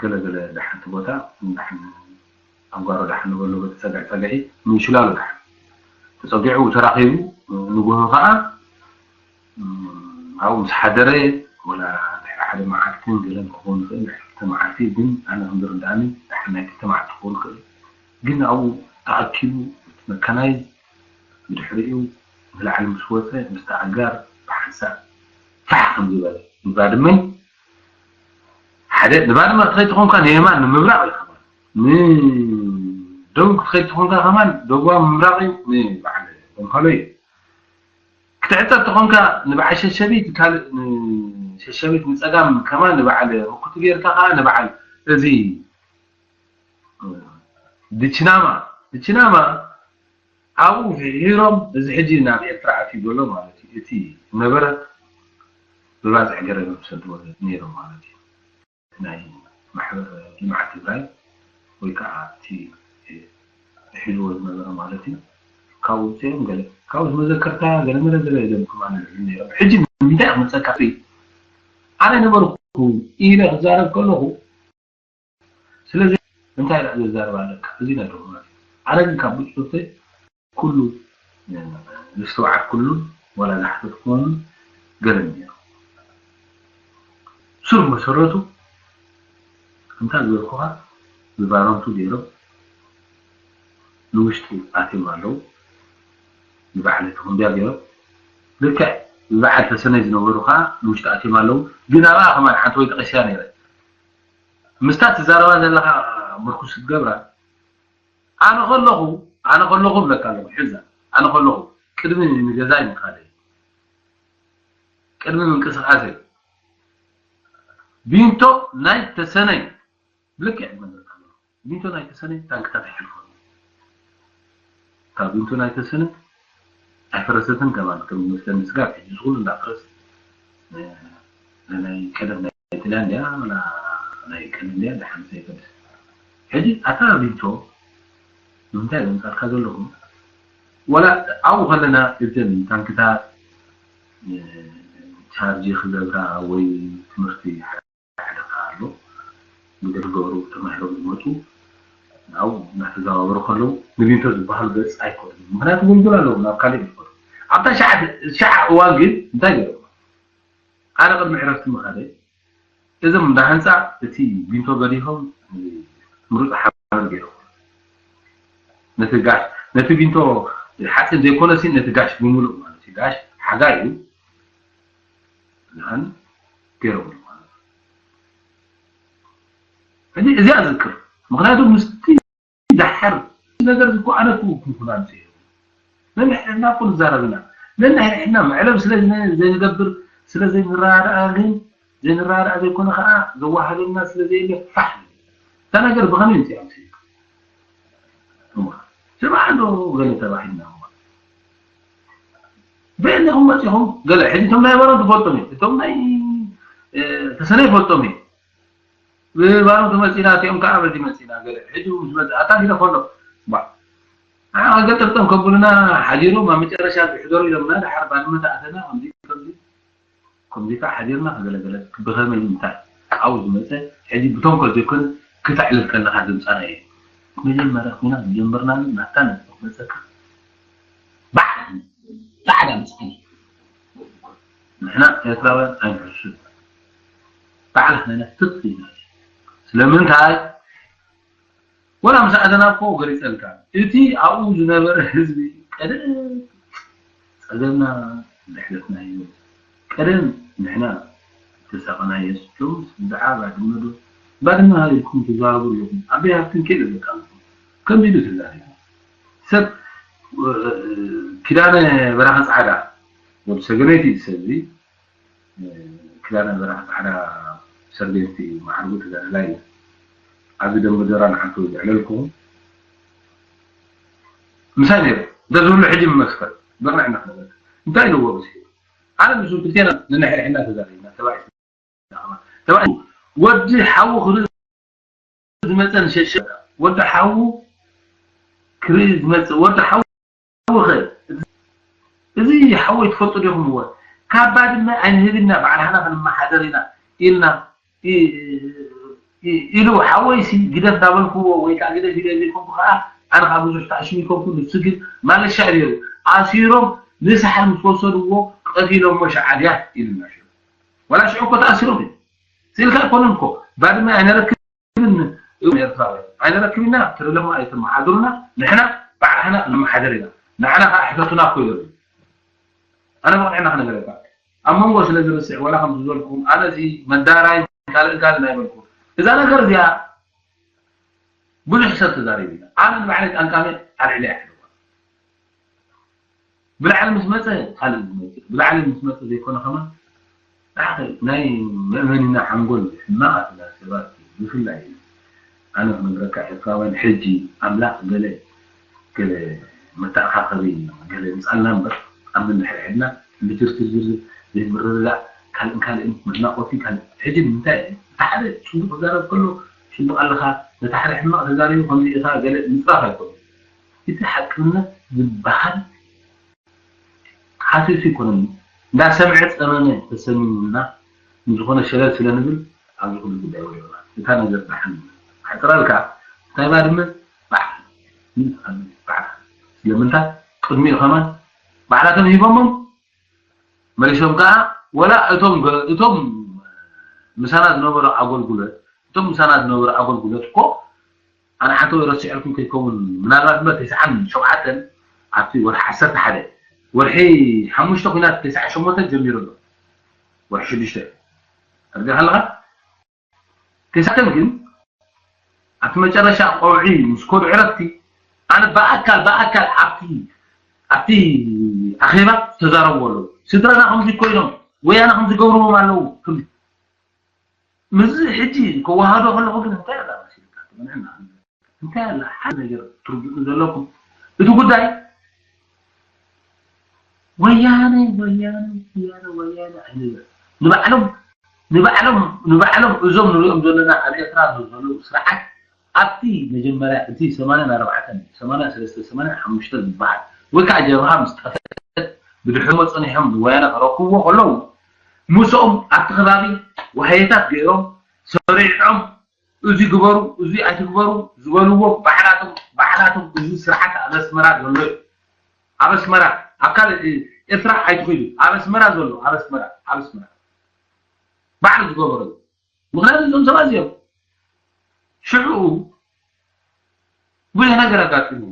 ገለገለ ደሓንቲ ቦታ ደሓን ኣጓሮ ደሓን ንበሎ በቲ ፀግዒ ፀግዒ ምንሽላሉ ደሓን ተፀጊዑ ተራኺቡ ንጉሆ ከዓ ኣብኡ ምስ ሓደረ ወላ ድሕሪ ሓደ መዓልትን ገለን ክኸውን ይኽእል ድሕሪ ክልተ መዓልቲ ግን ኣነ ከም ዝርድኣኒ ደሓን ናይ ክልተ መዓልቲ ክኸውን ይኽእል ግን ኣብኡ ተኣኪቡ እቲ መካናይዝ ብድሕሪኡ ንላዕሊ ምስ ወፀ ምስቲ ኣጋር ብሓንሳእ ፋሕ ከም ዝበለ ንባድመን ሓደ ንባድመ ክትኸይድ ተኾንካ ንየማን ንምብራቕ እዩ ከማን ንደቡብ ክትኸይድ ተኾንካ ከማን ደቡባዊ ምብራቕ እዩ ንበዓል ደምሃሎ እዩ ክትዕፀ ተኾንካ ንበዓል ሸሸቢት ካልእ ንሸሸቢት ንፀጋም ከማን ንበዓል ምኩቱ ጌርካ ከዓ ንበዓል እዚ ድችናማ ድችናማ ኣብኡ ፍሒሮም እዚ ሕጂ ናብ ኤርትራ ኣትዩ ዘሎ ማለት እዩ እቲ ነበረ ብባፅሒ ገረብ ሰልጥዎ ነይሮም ማለት እዩ ናይ ማሕበር ልምዓት ትግራይ ወይ ከዓ እቲ ሒዝዎ ዝነበረ ማለት እዩ ካብኡ ውፅኦም ገለ ካብኡ መዘከርታ ገለመለ ገለ ኢሎም ክማን ነይሮም ሕጂ ንምንታይ ክመፀካ ኣነ ነበርኩ ኢለ ክዛረብ ከለኹ ስለዚ እንታይ ደኣ ዘዛርብ ኣለካ እዚ ነገር ማለት እዩ ኣነ ግን ካብ ብፅሑፍተይ ኩሉ ዘስተውዓልኩሉን ዋላ ዝሓተትኩዎን ገለ ነይሩ ሱር መሰረቱ እንታይ ዝበልኩኻ ብባረንቱ ገይሮም ንውሽጢ ኣትዮም ኣለዉ ንባዕሊ ተኹንድያ ገይሮም ልክዕ ብበዓል ተሰነይ ዝነበሩ ከዓ ንውሽጢ ኣትዮም ኣለዉ ግን ኣብኣ ከማን ሓንቲ ወይ ጠቐስያ ነይረ ምስታ ትዛረባ ዘለኻ ምርኩስ ክትገብራ ኣነ ከለኹ ኣነ ከለኹ ብለካ ኣለኹ ሕዛ ኣነ ከለኹ ቅድሚ ንገዛይ ምኻደይ ቅድሚ ምንቅስቃሰይ ቢንቶ ናይ ተሰነይ ብልክዕ ይነግረካ ኣለኹ ቢንቶ ናይ ተሰነይ ታንክታት ኣይሕልፎን ካብ ቢንቶ ናይ ተሰነይ ኣይፈረሰትን ከማን ከም ዝመስለኒ ስጋብ ሕጂ ዝኹሉ እንዳፈረስ ናይ ቀደም ናይ ትላንድያ ወላ ናይ ቀደም ድያ ድሓን ዘይፈልጥ ሕጂ ኣታ ቢንቶ ንምንታይ ዘምፃልካ ዘለኹ ወላ ኣብኡ ከለና እተን ታንክታት ቻርጅ ክገብራ ወይ ትምህርቲ ሓደ ኣሎ ብገርገሩ ተማሂሮም ዝመፁ ናብኡ እናተዘዋወሩ ከለዉ ንቢንቶ ዝበሃሉ ገፅ ኣይኮኑ ምክንያቱ ጎልጎል ኣለዉ ናብ ካሊእ ይኸዱ ኣብታ ሻዓ እዋን ግን እንታይ ገይሩ? ኣነ ቅድሚ ዕረፍቲ ምኻደ እዞም እንዳ ህንፃ እቲ ቢንቶ ገዲፎም ምሩፅ ሓመድ ገይሮም ነቲ ጋሽ ነቲ ቢንቶ ሓፂን ዘይኮነሲ ነቲ ጋሽ ብምሉእ ማለት እዩ። ጋሽ ሓጋይ እዩ። ንኣን ገይሮም ማለት እዩ። ሕጂ እዚኣ ዝክር ምክንያቱ ምስቲ ዳሕር ነገር እኮ ኣነ እኮ ክንኩን ኣምፅእ ነንሕና እኮ ንዛረብ ኢና። ነንሕና መዕለብ ስለ ዘይንገብር ስለ ዘይንረዳዳእ ግን ዘይንረዳዳእ ዘይኮነ ከዓ ዘዋሃደና ስለ ዘየለ ፋሕ እታ ነገር ብኸመይ ምፅኣ ኣምፅእ ስማዕ ዶ ገለ ተባሂልና በየንኹም መፂኹም ገለ ሕጂ እቶም ናይ ኣባና ትፈልጦም እዮም እቶም ናይ ተሰነ ይፈልጦም እዮም ብባሮም ተመፂና እቲኦም ከዓ በዚ መፂና ገለ ሕጂ ምስ መፅ ኣታ ፊለ ከሎ ባ ገጠርጠም ከብሉና ሓዲሮም ኣብ መጨረሻ ዝሕደሩ ኢሎምና ድሓር ባድመ ተኣተና ከምዚ ከምዚ ከምዚ ከዓ ሓዲርና ከገለገለ ብኸመይ እንታይ ኣብኡ ዝመፀ ሕጂ ብተንኮል ዘይኮነ ክተዕልል ከለካ ድምፃና እዩ መጀመርያ ኩና ዝጀመርና ናታ ነጥብ መፀካ ባዕ ፃዕዳ ምፅሓኒ ንሕና ኤርትራውያን ኣይንሕስብ ባዕላ ነነፍት ኢና ስለምንታይ ወላ ምስ ኣደና እኮ ገሊፀልካ እቲ ኣብኡ ዝነበረ ህዝቢ ቀደም ፀገምና ዘሕለፍናዮ ቀደም ንሕና ተሳቀናዮ ሎምስ ብዛዕባ ባድመ ዶ ባድመ ሃሪርኩም ትዛረቡ ኣለኹም ኣበይ ሃብትን ከይደ ዘቃልኩም ከምዚ ኢሉ ተዛሪቡ ሰብ ኪዳነ በራኸ ፃዕዳ ወዲ ሰገነይቲ እዩ ሰብዚ ክዳነ በረኻ ፃዕዳ ሰርቤንቲ ማዕርጉ ተጋዳላይ እዩ። ኣብዚ ደንበ ዶራ ንዓንተው ዘዕለልኩም ምሳይ ነይሩ። እንተ ዝብሉ ሕጂ ምመስከር ብቕንዕና ክነግረካ እንታይ ኢልዎ መሲሉ ኣነ ምስ ክልቴና ነንሕድሕድና ተዛሪብና ተባኢስና ተባኢሱ ወዲ ሓዉ ክርኢ ዝመፀ ንሸሸ ወዲ ሓዉ ክርኢ ዝመፅእ ወዲ ሓዉ ክእል እዚ ሓወይ ትፈልጡ ዲኹም እወ ካብ ባድመ ኣይንህብ ኢና ባዕልሃና ክንመሓደር ኢና ኢልና ኢሉ ሓወይ ሲ ግደፍ ዳበልክዎ ወይ ከዓ ግደፍ ኢለ ዘይኮንኩ ከዓ ኣነ ከዓ ብዙሕ ተኣሽሙ ይኮንኩ ንሱ ግን ማለሻ ነይሩ ኣሲሮም ንስሓር ምስ ወሰድዎ ቀቲሎሞ ሸዓብያ ኢሉና ሽዑ ዋላ ሽዑ እኮ ተኣሲሮም እዩ ስኢልካ ኣይኮነን እኮ ባድመ ኣይነረክብ ክብን እም ኤርትራውያን ኣይንረክብ ኢና ትደለኹም ኣይትመሓድሩና ንሕና ባዕልና ክንመሓደር ኢና ንዓና ከዓ ሕተቱና እኮ ይደሉ ኣነ ብቕንዕና ክነገረካ ኣብ መንጎ ስለ ዝርስዕ ወላ ከም ዝበልኩም ኣነ እዚ መዳራይ ካልእን ካልእን ኣይበልኩም እዛ ነገር እዚኣ ብዙሕ ሰብ ተዛሪቡ ኢና ኣነ ንባዕለይ ጠንቃሜ ኣልዕለ ይሕልዋ ብላዕሊ ምስ መፀ ካልእ ዝመፅእ ብላዕሊ ምስ መፀ ዘይኮነ ከማን ብሓቂ ናይ መእመኒና ሓንጎል ሕማቓት ኢና ሰባት ብፍላይ ኣነ ክነግረካ ኤርትራውያን ሕጂ ኣምላኽ ገለ ገለ መተኣኻኸቢ ገለ ምፃልና እምበር ኣብ ነንሕድሕድና ልትርትር ዝርዝር ዘይምርድዳእ ካልእን ካልእን መድናቖቲ ካልእ ሕጂ ንምንታይ እቲ ሓደ ፅቡቕ ክዛረብ ከሎ ፅቡቕ ኣለኻ ነቲ ሓደ ሕማቕ ተዛሪቡ ከምዚ ኢኻ ገለ ምፅራፍ ኣይኮነ እቲ ሓቅነት ዝበሃል ሓሲሱ ኣይኮነን እንዳሰምዐ ፀመመ ተሰሚሙና ንዝኾነ ሸለል ስለ ንብል ኣብዚ ኩሉ ጉዳይ ወሪድና እታ ነገር ዳሕን ሕፅረልካ እንታይ ባድመ ባዕላ ስለምንታይ ቅድሚኡ ከማን ባዕላቶም ሂቦሞም መሊሶም ከዓ ወላ እቶም እቶም ምሳና ዝነበሩ ኣገልግሎት እቶም ምሳና ዝነበሩ ኣገልግሎት እኮ ኣነ ሓንቲ ወይ ረሲዐልኩም ከይከውን ምናልባት እምበር ተስዓን ሸውዓተን ኣብቲ ወርሒ ዓሰርተ ሓደ ወርሒ ሓሙሽተ ኩናት ተስዓ ሸሞንተ ጀሚሩ ኣሎ ወርሒ ሽዱሽተ ተርዲኻ ኣለኻ ተስዓተን ግን ኣብቲ መጨረሻ ቆውዒ ምስ ኮዱ ዕረፍቲ ኣነ ብኣካል ብኣካል ኣብቲ ኣብቲ ኣኼባ ተዛረብዎ ኣለዉ ስድራና ከምዚ ኮይኖም ወያነ ከምዚ ገብርዎም ኣለዉ ክብል ምስዚ ሕጂ ከወሃዶ ከለኹ ግን እንታይ ኣላ መሲልካ ትመንዐና እንታይ ኣላ ሓደ ነገር ትርድኡ ዘለኩም እቲ ጉዳይ ወያነ ወያነ ወያነ ወያነ ኣይንበል ንባዕሎም ንባዕሎም ንባዕሎም እዞም ንሪኦም ዘለና ኣብ ኤርትራ ዘለዉ ስርዓት ኣብቲ መጀመርያ እቲ ሰማንያን ኣርባዕተን ሰማንያን ሰለስተ ሰማንያን ሓሙሽተ ዝበሃል ወይ ከዓ ጀብሃ ምስ ጠፈት ብድሕሞ ፀኒሖም ንወያነ ከረክብዎ ከለዉ ምስኦም ኣብቲ ከባቢ ዋህየታት ገይሮም ሰሪዖም እዚ ግበሩ እዚ ኣይትግበሩ ዝበልዎ ባዕላቶም ባዕላቶም እዚ ስርዓት ኣብ ኣስመራ ዘሎ እዩ ኣብ ኣስመራ ኣካል ኤርትራ ኣይትኽእሉ። ኣብ ኣስመራ ዘሎ ኣብ ኣስመራ ኣብ ኣስመራ ባዕሉ ዝገበሮ እዩ። ምክንያቱ እዞም ሰባት እዚኦም ሽዑ ብዙሕ ነገር ኣጋጢሙ።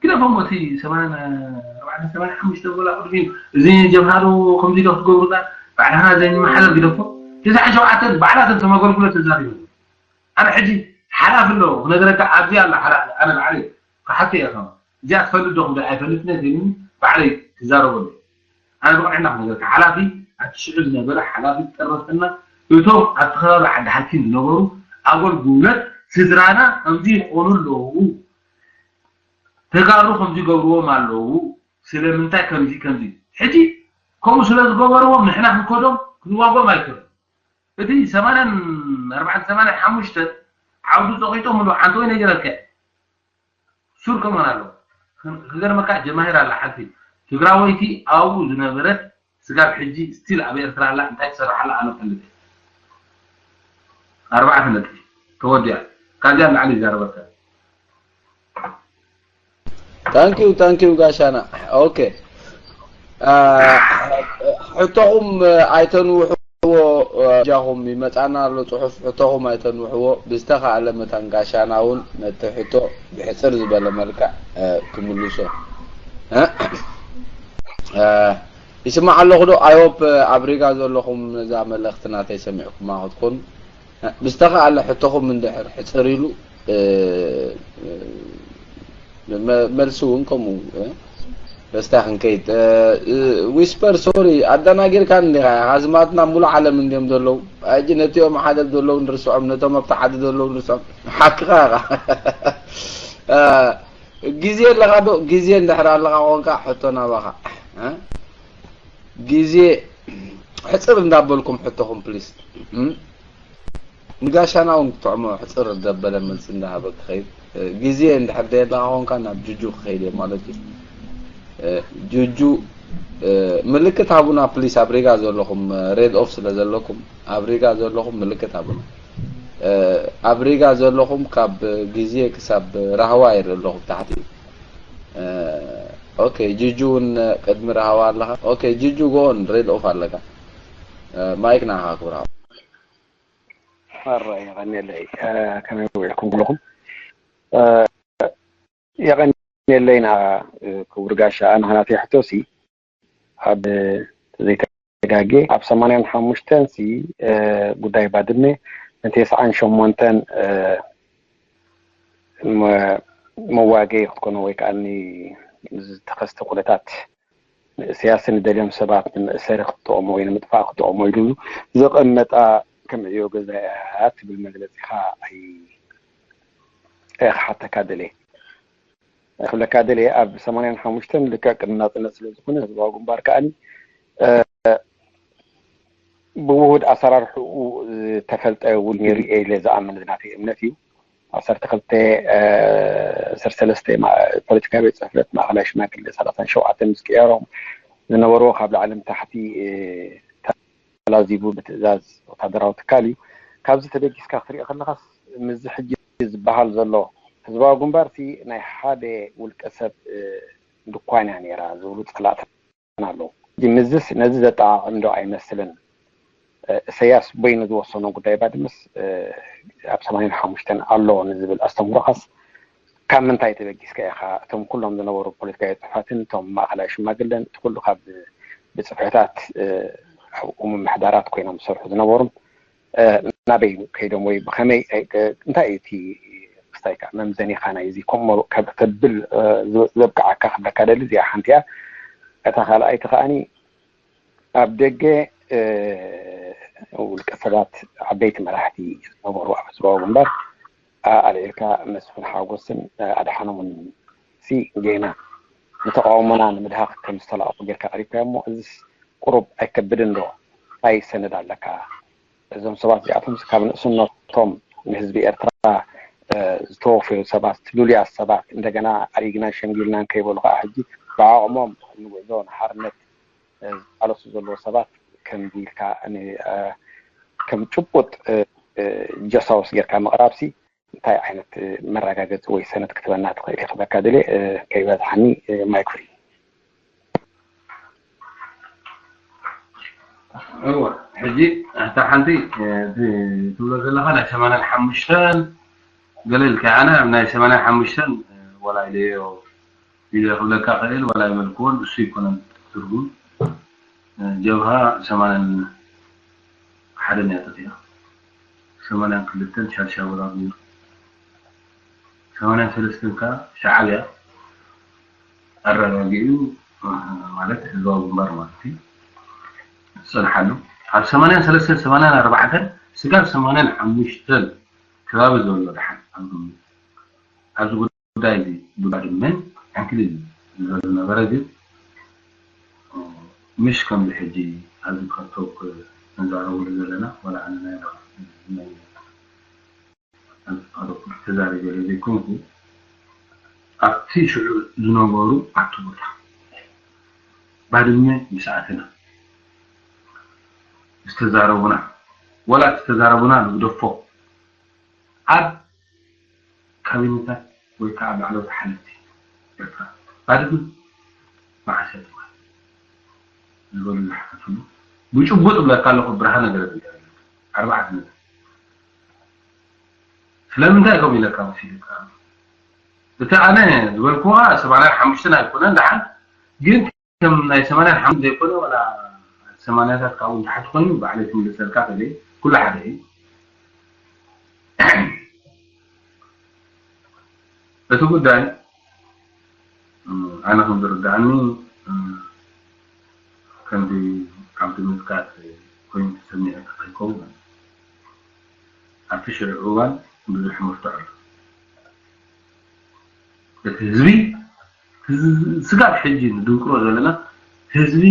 ግደፎም እቲ ሰማንያን ኣርባዕተን ሰማንያን ሓሙሽተን ጎላ ቅድሚ እዚ ጀብሃዶ ከምዚ ዶ ክትገብሩና ባዕልና ዘይንመሓለል ግደፎ። ተስዓን ሸውዓተን ባዕላተን ተመገልግሎ ተዛሪቡ። ኣነ ሕጂ ሓላፊ ኣለዎ ክነገረካ ኣብዚ ኣላ ሓላፊ ኣነ ባዕለይ ክሓቶ እየ ከማ እዚኣ ትፈልጥ ዶ ክብል ኣይፈልጥን እየ ባዕለይ ክዛረበሉ። ኣነ ብቕንዕና ክነገርካ ሓላፊ ኣብቲ ሽዑ ዝነበረ ሓላፊ ጠረፈና እቶም ኣብቲ ከባቢ ዓዲ ሓኪም ዝነበሩ ኣገልጉለት ስድራና ከምዚ ይኾኑ ኣለዉ። ተጋሩ ከምዚ ይገብርዎም ኣለዉ። ስለምንታይ ከምዚ ከምዚ ሕጂ ከምኡ ስለ ዝገበርዎም ንሕና ክንከዶም ክንዋጎም ኣይከዶም። እቲ ሰማንያን ኣርባዕተ ሰማንያን ሓሙሽተ ዓውዱ ጸቂጦም ኣለዉ። ሓንቲ ወይ ነጊረካ ሱር ከማን ኣለዉ። ክገርመካ ጀማሂር ኣላ ሓንቲ ትግራወይቲ ኣብኡ ዝነበረት ስጋብ ሕጂ ስቲል ኣብ ኤርትራ ኣላ እንታይ ትሰርሕ ኣላ ኣነ ፈልጥ። ኣርባዕተ ነጥቢ ተወዲኣ ካብዚኣ ንላዕሊ ይዛረበካ። Thank you thank you ጋሻና። ኦኬ ሕቶኹም ኣይተንውሕዎ። ጃኹም ይመጻና ኣሎ ጽሑፍ። ሕቶኹም ኣይተንውሕዎ። ብዝተኻእለ መታን ጋሻና እውን ነቲ ሕቶ ብሕጽር ዝበለ መልክዕ ክምልሶ ይስማዕ ኣለኹ ዶ? I hope ኣብ ሪጋ ዘለኹም ነዛ መልእኽቲ ናተይ ሰሚዕኩማ ክትኮኑ። ብዝተኻእለ ሕቶኹም እንድሕር ሕፅር ኢሉ መልሲ እውን ከምኡ በስታ ክንከይድ። ዊስፐር ሶሪ ኣደናጊርካ እንዲኻ ኢኻ። ኣዝማትና ሙሉእ ዓለም እንዲዮም ዘለዉ። ሕጂ ነቲኦም ሓደ ዘለዉ ንርስዖም፣ ነቶም ኣብቲ ሓደ ዘለዉ ንርስዖም። ሓቅኻ ኢኻ። ግዜ ኣለኻ ዶ? ግዜ እንድሕር ኣለኻ ኮንካ ሕቶ ናባኻ። ግዜ ሕፅር እንዳበልኩም ሕቶኹም ፕሊስ። ንጋሻና እውን ክጥዕሞ ሕፅር ዘበለ መልሲ እንዳሃበ ክኸይድ። ግዜ እንድሕር ደየለካ ኮንካ ናብ ጁጁ ክኸይድ እየ ማለት እዩ። ጁጁ ምልክት ሃቡና ፕሊስ። ኣብ ሪጋ ዘለኹም ሬድ ኦፍ ስለ ዘለኩም ኣብ ሪጋ ዘለኹም ምልክት ሃቡና። ኣብ ሪጋ ዘለኹም ካብ ግዜ ክሳብ ራህዋ ይርኢ ኣለኹም ታሕቲ። ኦኬ ጁጁ እውን ቅድሚ ራህዋ ኣለኻ። ኦኬ ጁጁ ጎን ሬድ ኦፍ ኣለካ። ማይክ ናኻ ክብራ ሕራይ የቐንየለይ። ከመይ ውዒልኩም ኩለኹም? የቐንየለይ ና ክቡር ጋሻ። ኣነ ኸናተይ ሕቶ ሲ ኣብ ዘይተጋጌ ኣብ ሰማንያን ሓሙሽተን ሲ ጉዳይ ባድመ ንተስዓን ሸሞንተን መዋገይ ክትኮኖ ወይ ከዓ ዝተኸስተ ኩነታት ንእሰያስን ንደልዮም ሰባት ንመእሰሪ ክጠቕሞ ወይ ንምጥፋእ ክጠቕሞ ኢሉ ዘቐመጣ ከም ዕዮ ገዛ እያ ትብል መግለፂኻ ኣይ ክሓተካ ደልየ ክብለካ ደልየ ኣብ ሰማንያን ሓሙሽተን ልክዕ ቅድሚ ናፅነት ስለ ዝኾነ ህዝባዊ ግንባር ከዓኒ ብውሁድ ኣሰራርሕኡ ዝተፈልጠ እውን ነይሩ እየ ኢለ ዝኣምን ዝናተይ እምነት እዩ። ዓሰርተ ክልተ ዓሰርተ ሰለስተ ፖለቲካዊ ቤት ፅሕፈት ማእኸላይ ሽማግሌ ሰላሳን ሸውዓተን ምስ ቅየሮም ዝነበርዎ ካብ ላዕሊ ንታሕቲ ተላዚቡ ብትእዛዝ ወታደራዊ ትካል እዩ። ካብዚ ተበጊስካ ክትሪኦ ከለኻስ ምስዚ ሕጂ ዝበሃል ዘሎ ህዝባዊ ግንባር ሲ ናይ ሓደ ውልቀ ሰብ ድኳን እያ ነይራ ዝብሉ ፀላእትና ኣለዉ። ምስዚስ ነዚ ዘጠዓዕም ዶ ኣይመስልን? እሰያስ በይኑ ዝወሰኖ ጉዳይ ባድመስ ኣብ ሰማንያን ሓሙሽተን ኣሎ ንዝብል ኣስተምህሮኻስ ካብ ምንታይ ተበጊስካ ኢኻ እቶም ኩሎም ዝነበሩ ፖለቲካዊ ፅሑፋትን እቶም ማእኸላይ ሽማግለን እቲ ኩሉ ካብ ብፅፍሕታት ኣብኡ ምምሕዳራት ኮይኖም ዝሰርሑ ዝነበሩን ናበይ ከይዶም ወይ ብኸመይ እንታይ እዩ እቲ ክስታይ ከዓ መምዘኒኻ ናይዚ ከምኡ ከብል ዘብቅዓካ ክብለካ ደሊ እዚኣ ሓንቲ እያ። እታ ካልኣይቲ ከዓኒ ኣብ ደገ ውልቀ ሰባት ዓበይቲ መራሕቲ ዝነበሩ ኣብ ህዝባዊ ግንባር ኣልዒልካ መስፍን ሓጎስን ኣድሓኖምን ሲ ጌና ንተቃውሞና ንምድሃኽ ከም ዝተላእኩ ጌርካ ቀሪብካዮ እሞ እዚስ ቁሩብ ኣይከብድን ዶ? እንታይ ሰነድ ኣለካ? እዞም ሰባት እዚኣቶም ካብ ንእስነቶም ንህዝቢ ኤርትራ ዝተወፈዩ ሰባት፣ ልሉያት ሰባት እንደገና ኣሪግናን ሸንጊልናን ከይበሉ ከዓ ሕጂ ብዓቕሞም ንጉዕዞ ንሓርነት ዝቃለሱ ዘለዉ ሰባት ከምዚ ኢልካ ከም ጭቡጥ ጀሳውስ ጌርካ ምቕራብሲ እንታይ ዓይነት መረጋገፂ ወይ ሰነድ ክትበና ትኽእል ኢኻ? በቃ ድሌ ከይበዝሓኒ ማይክ ፍሪ። እወ፣ ሕጂ እታ ሓንቲ ትብሎ ዘለኻ ናይ ሰማንያን ሓሙሽተን ገለ ኢልካ፣ ኣነ ኣብ ናይ ሰማንያን ሓሙሽተን ወላ ኢለዮ ኢለ ክብለካ ክእል፣ ወላ ይበልክዎን፣ እሱ ይኮነን ትርጉም። ጀብሃ ሰማንያን ሓደን እያ ተቲያ፣ ሰማንያን ክልተን ሻድሻይ ወራር ነይሩ፣ ሰማንያን ሰለስተን ከዓ ሻዕብያ ኣረጋጊኡ፣ ማለት ህዝባዊ ግንባር ማለት እዩ፣ ዝፀንሓሉ። ኣብ ሰማንያን ሰለስተን ሰማንያን ኣርባዕተን ስጋብ ሰማንያን ሓሙሽተን ከባቢ ዘሎ ደሓን ኣብ ግምት ኣብዚ ጉዳይ እዚ ብባድመ ዕንክሊል ዝነበረ ግን፣ ምሽ ከምዚ ሕጂ ኣብዚ ፓልቶክ ንዛረበሉ ዘለና፣ ዋላ ኣነ ናይ ኣብዚ ፓልቶክ ተዛሪበ ዘይኮንኩ፣ ኣብቲ ሽዑ ዝነበሩ ኣብቲ ቦታ ባድመ ምስ ኣተና ዝተዛረቡና፣ ዋላ ዝተዛረቡና ንግደፎ፣ ኣብ ካቢነታት ወይ ከዓ ላዕለዎት ሓለፍቲ ኤርትራ ባድመ መዓስ እያ ትበሃል ዝበሉ ዝሓተትሉ፣ ብጭቡጥ እብለካ ኣለኹ፣ ብርሃነ ገረዝግሄር ኣርባዕተ ነጥቢ። ስለምንታይ ከምኡ ኢለካ መሲልካ? እቲ ኣነ ዝበልኩኻ ሰማንያን ሓሙሽተን ኣይኮነን፣ ደሓን ግን ከም ናይ ሰማንያን ሓሙሽተን ዘይኮነ፣ ዋላ ሰማንያታት ካብኡ ንታሕቲ ኮይኑ ባዕለይ ክምልሰልካ ተለይ፣ ኩሉ ሓደ እዩ። እቲ ጉዳይ፣ እ፣ ኣነ ከም ዝርድኣኒ፣ እ፣ ከምዚ ዓብዲ ምዝካር ኮይኑ ተሰሚዑ ከይከውን፣ ኣብቲ ሽዑ እዋን ብዙሕ መፍትሑ ኣሎ። እቲ ህዝቢ፣ ህዝ-፣ ስጋብ ሕጂ ንድንቅሮ ዘለና ህዝቢ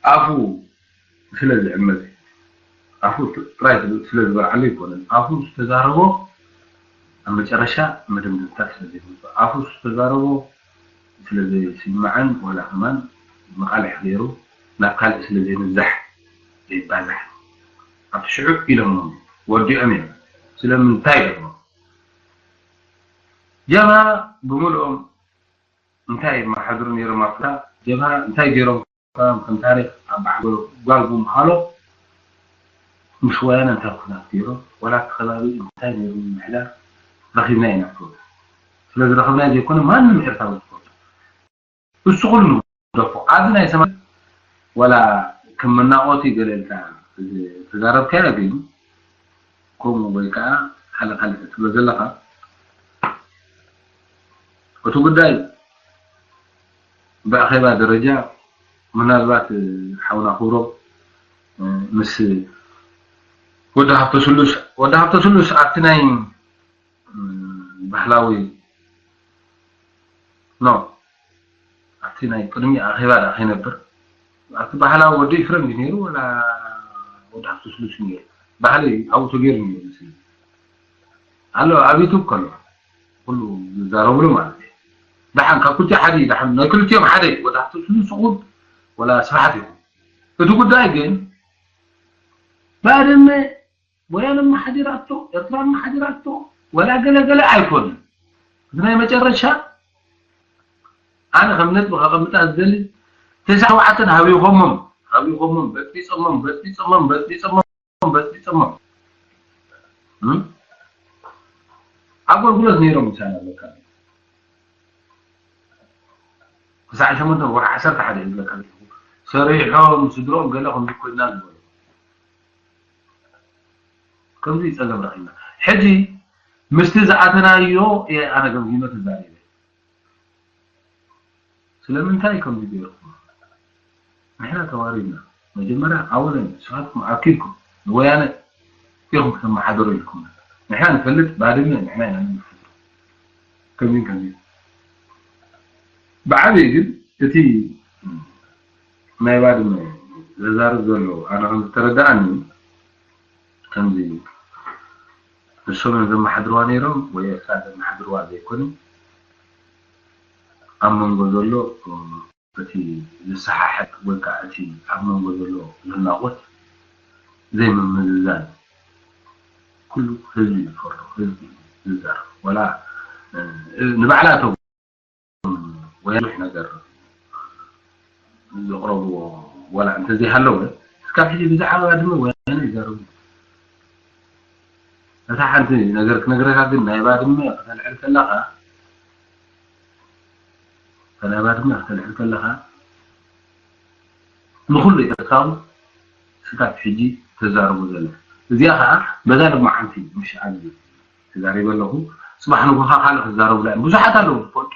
ኣፉ ስለ ዝዕመፅ፣ ኣፉ ጥራይ ስለ ዝበልዓሉ ኣይኮነን። ኣፉ ዝተዛረቦ ኣብ መጨረሻ መደምደምታ ስለ ዘይመፅእ፣ ኣፉ ዝተዛረቦ ስለ ዘይስማዕን ዋላ ከማን መቓልሕ ገይሩ ናብ ካልእ ስለ ዘይምብዛሕ፣ ዘይባዛሕ፣ ኣብቲ ሽዑ ኢሎሞም ወዲኦም እዮም። ስለምንታይ ኢሎሞም? ጀብሃ ብምልኦም እንታይ የመሓድሩ ነይሮም? ኣብታ ጀብሃ እንታይ ገይሮም? ከም፣ ከም ታሪኽ ኣብ በዓል ጓል ብምሃሎ ምስ ወያነ እንታይ ኩናት ገይሮም? ዋላ ኣብቲ ከባቢ እንታይ ነይሩ ምምሕዳር ረኺብና ኢና ትብሉ። ስለ ዝረኸብና ዘይኮነ ማንም ኤርትራዊ ዝፈልጦ። እሱ ኩሉ ንግደፎ። ኣብዚ ናይ ሰማይ ዋላ ከም መናቆቲ ገለ ኢልካ ዝተዛረብካዮ ግን ከምኡ ወይ ከዓ ካልእ ካልእ ትብሎ ዘለኻ፣ እቲ ጉዳይ ብኣኼባ ደረጃ ምናልባት ሓውና ክብሮም ምስ ወዲ ሃብተስሉስ፣ ወዲ ሃብተስሉስ ኣብቲ ናይ ባህላዊ ኖ፣ ኣብቲ ናይ ቅድሚ ኣኼባ ደኣ ከይነብር ኣብቲ ባህላዊ ወዲ ኢፍረም እዩ ነይሩ፣ ወላ ወዲ ሃብተስሉስ እዩ ነይሩ። ባህሊ ኣብኡ ተገይሩ ነይሩ መስለኒ። ኣሎ ኣብ ዩቱብ ከሎ ኩሉ ዝዛረብሉ ማለት እዩ። ደሓን ካብ ክልቲኡ ሓደ እዩ፣ ደሓን ናይ ክልቲኦም ሓደ እዩ። ወዲ ሃብተስሉስ ይኹን ወላ ስብሓት ይኹን። እቲ ጉዳይ ግን ባድመ ወያነ ኣመሓዲራቶ፣ ኤርትራ ኣመሓዲራቶ፣ ወላ ገለ ገለ ኣይኮነን። እቲ ናይ መጨረሻ ኣነ ከም ነጥቢ ከቐምጣ ዝደሊ፣ ተስዓ ሸውዓተን ሃቢኾሞም፣ ሃቢኾሞም፣ በጥቢጾሞም፣ በጥቢጾሞም፣ በጥቢጾሞም፣ በጥቢጾሞም። እም? ኣገልግሎት ነይሮም ምሳና ኣለካ። ክሳዕ ሸሞንተ ወርሒ ዓሰርተ ሓደ እዩ ዝብለካ ዘለኹ። ሰሪሖም፣ ስድሮኦም ገለ ከምዚ ኮይና ዝበሉ። ከምዚ ጸገም ረኺብና። ሕጂ ምስቲ ዝኣተናዮ እየ ኣነ ገምጊመ ተዛሪበ። ስለምንታይ ከምዚ ገይርኩም? ንሕና ተዋሪድና። መጀመርያ ኣወለን ንስኻትኩም ኣኪልኩም ንወያነ ኢኹም ከተመሓድሩ ኢልኩም። ንሕና ንፈልጥ ባድመ ንሕና ኢና ነመሓድሮ። ከምዚ ከምዚ። ብዓብዪ ግን እቲ ናይ ባድመ ዘዛርብ ዘሎ ኣነ ከም ዝተረዳእኒ ከምዚ ንሶም እዮም ዘመሓድርዋ ነይሮም ወይ ኤርትራ ዘመሓድርዋ ዘይኮነ ኣብ መንጎ ዘሎ እቲ ዝሰሓሕብ ወይ ከዓ እቲ ኣብ መንጎ ዘሎ ዝናቖት ዘይምምዝዛን ኩሉ ህዝቢ እዩ ዝፈርዶ፣ ህዝቢ እዩ ዝዛረብ። ወላ ንባዕላቶም ወይ ብዙሕ ነገር ዘቕረብዎ ዋላ እንተዘይሃለወ፣ እስካብ ሕጂ ብዛዕባ ባድመ ወያነ ይዛረቡ። እታ ሓንቲ ነገር ክነግረካ ግን፣ ናይ ባድመ ክተልዕል ከለኻ ናይ ባድመ ክተልዕል ከለኻ ንኹሉ ኤርትራዊ ስካብ ሕጂ ተዛርቦ ዘለ። እዚኣ ከዓ በዛ ለማዓንቲ ምሽ ኣብዚ ተዛሪበ ኣለኹ። ፅባሕ ንጎኻ ካልእ ክዛረቡላ እዮም። ብዙሓት ኣለዉ ዝፈልጡ፣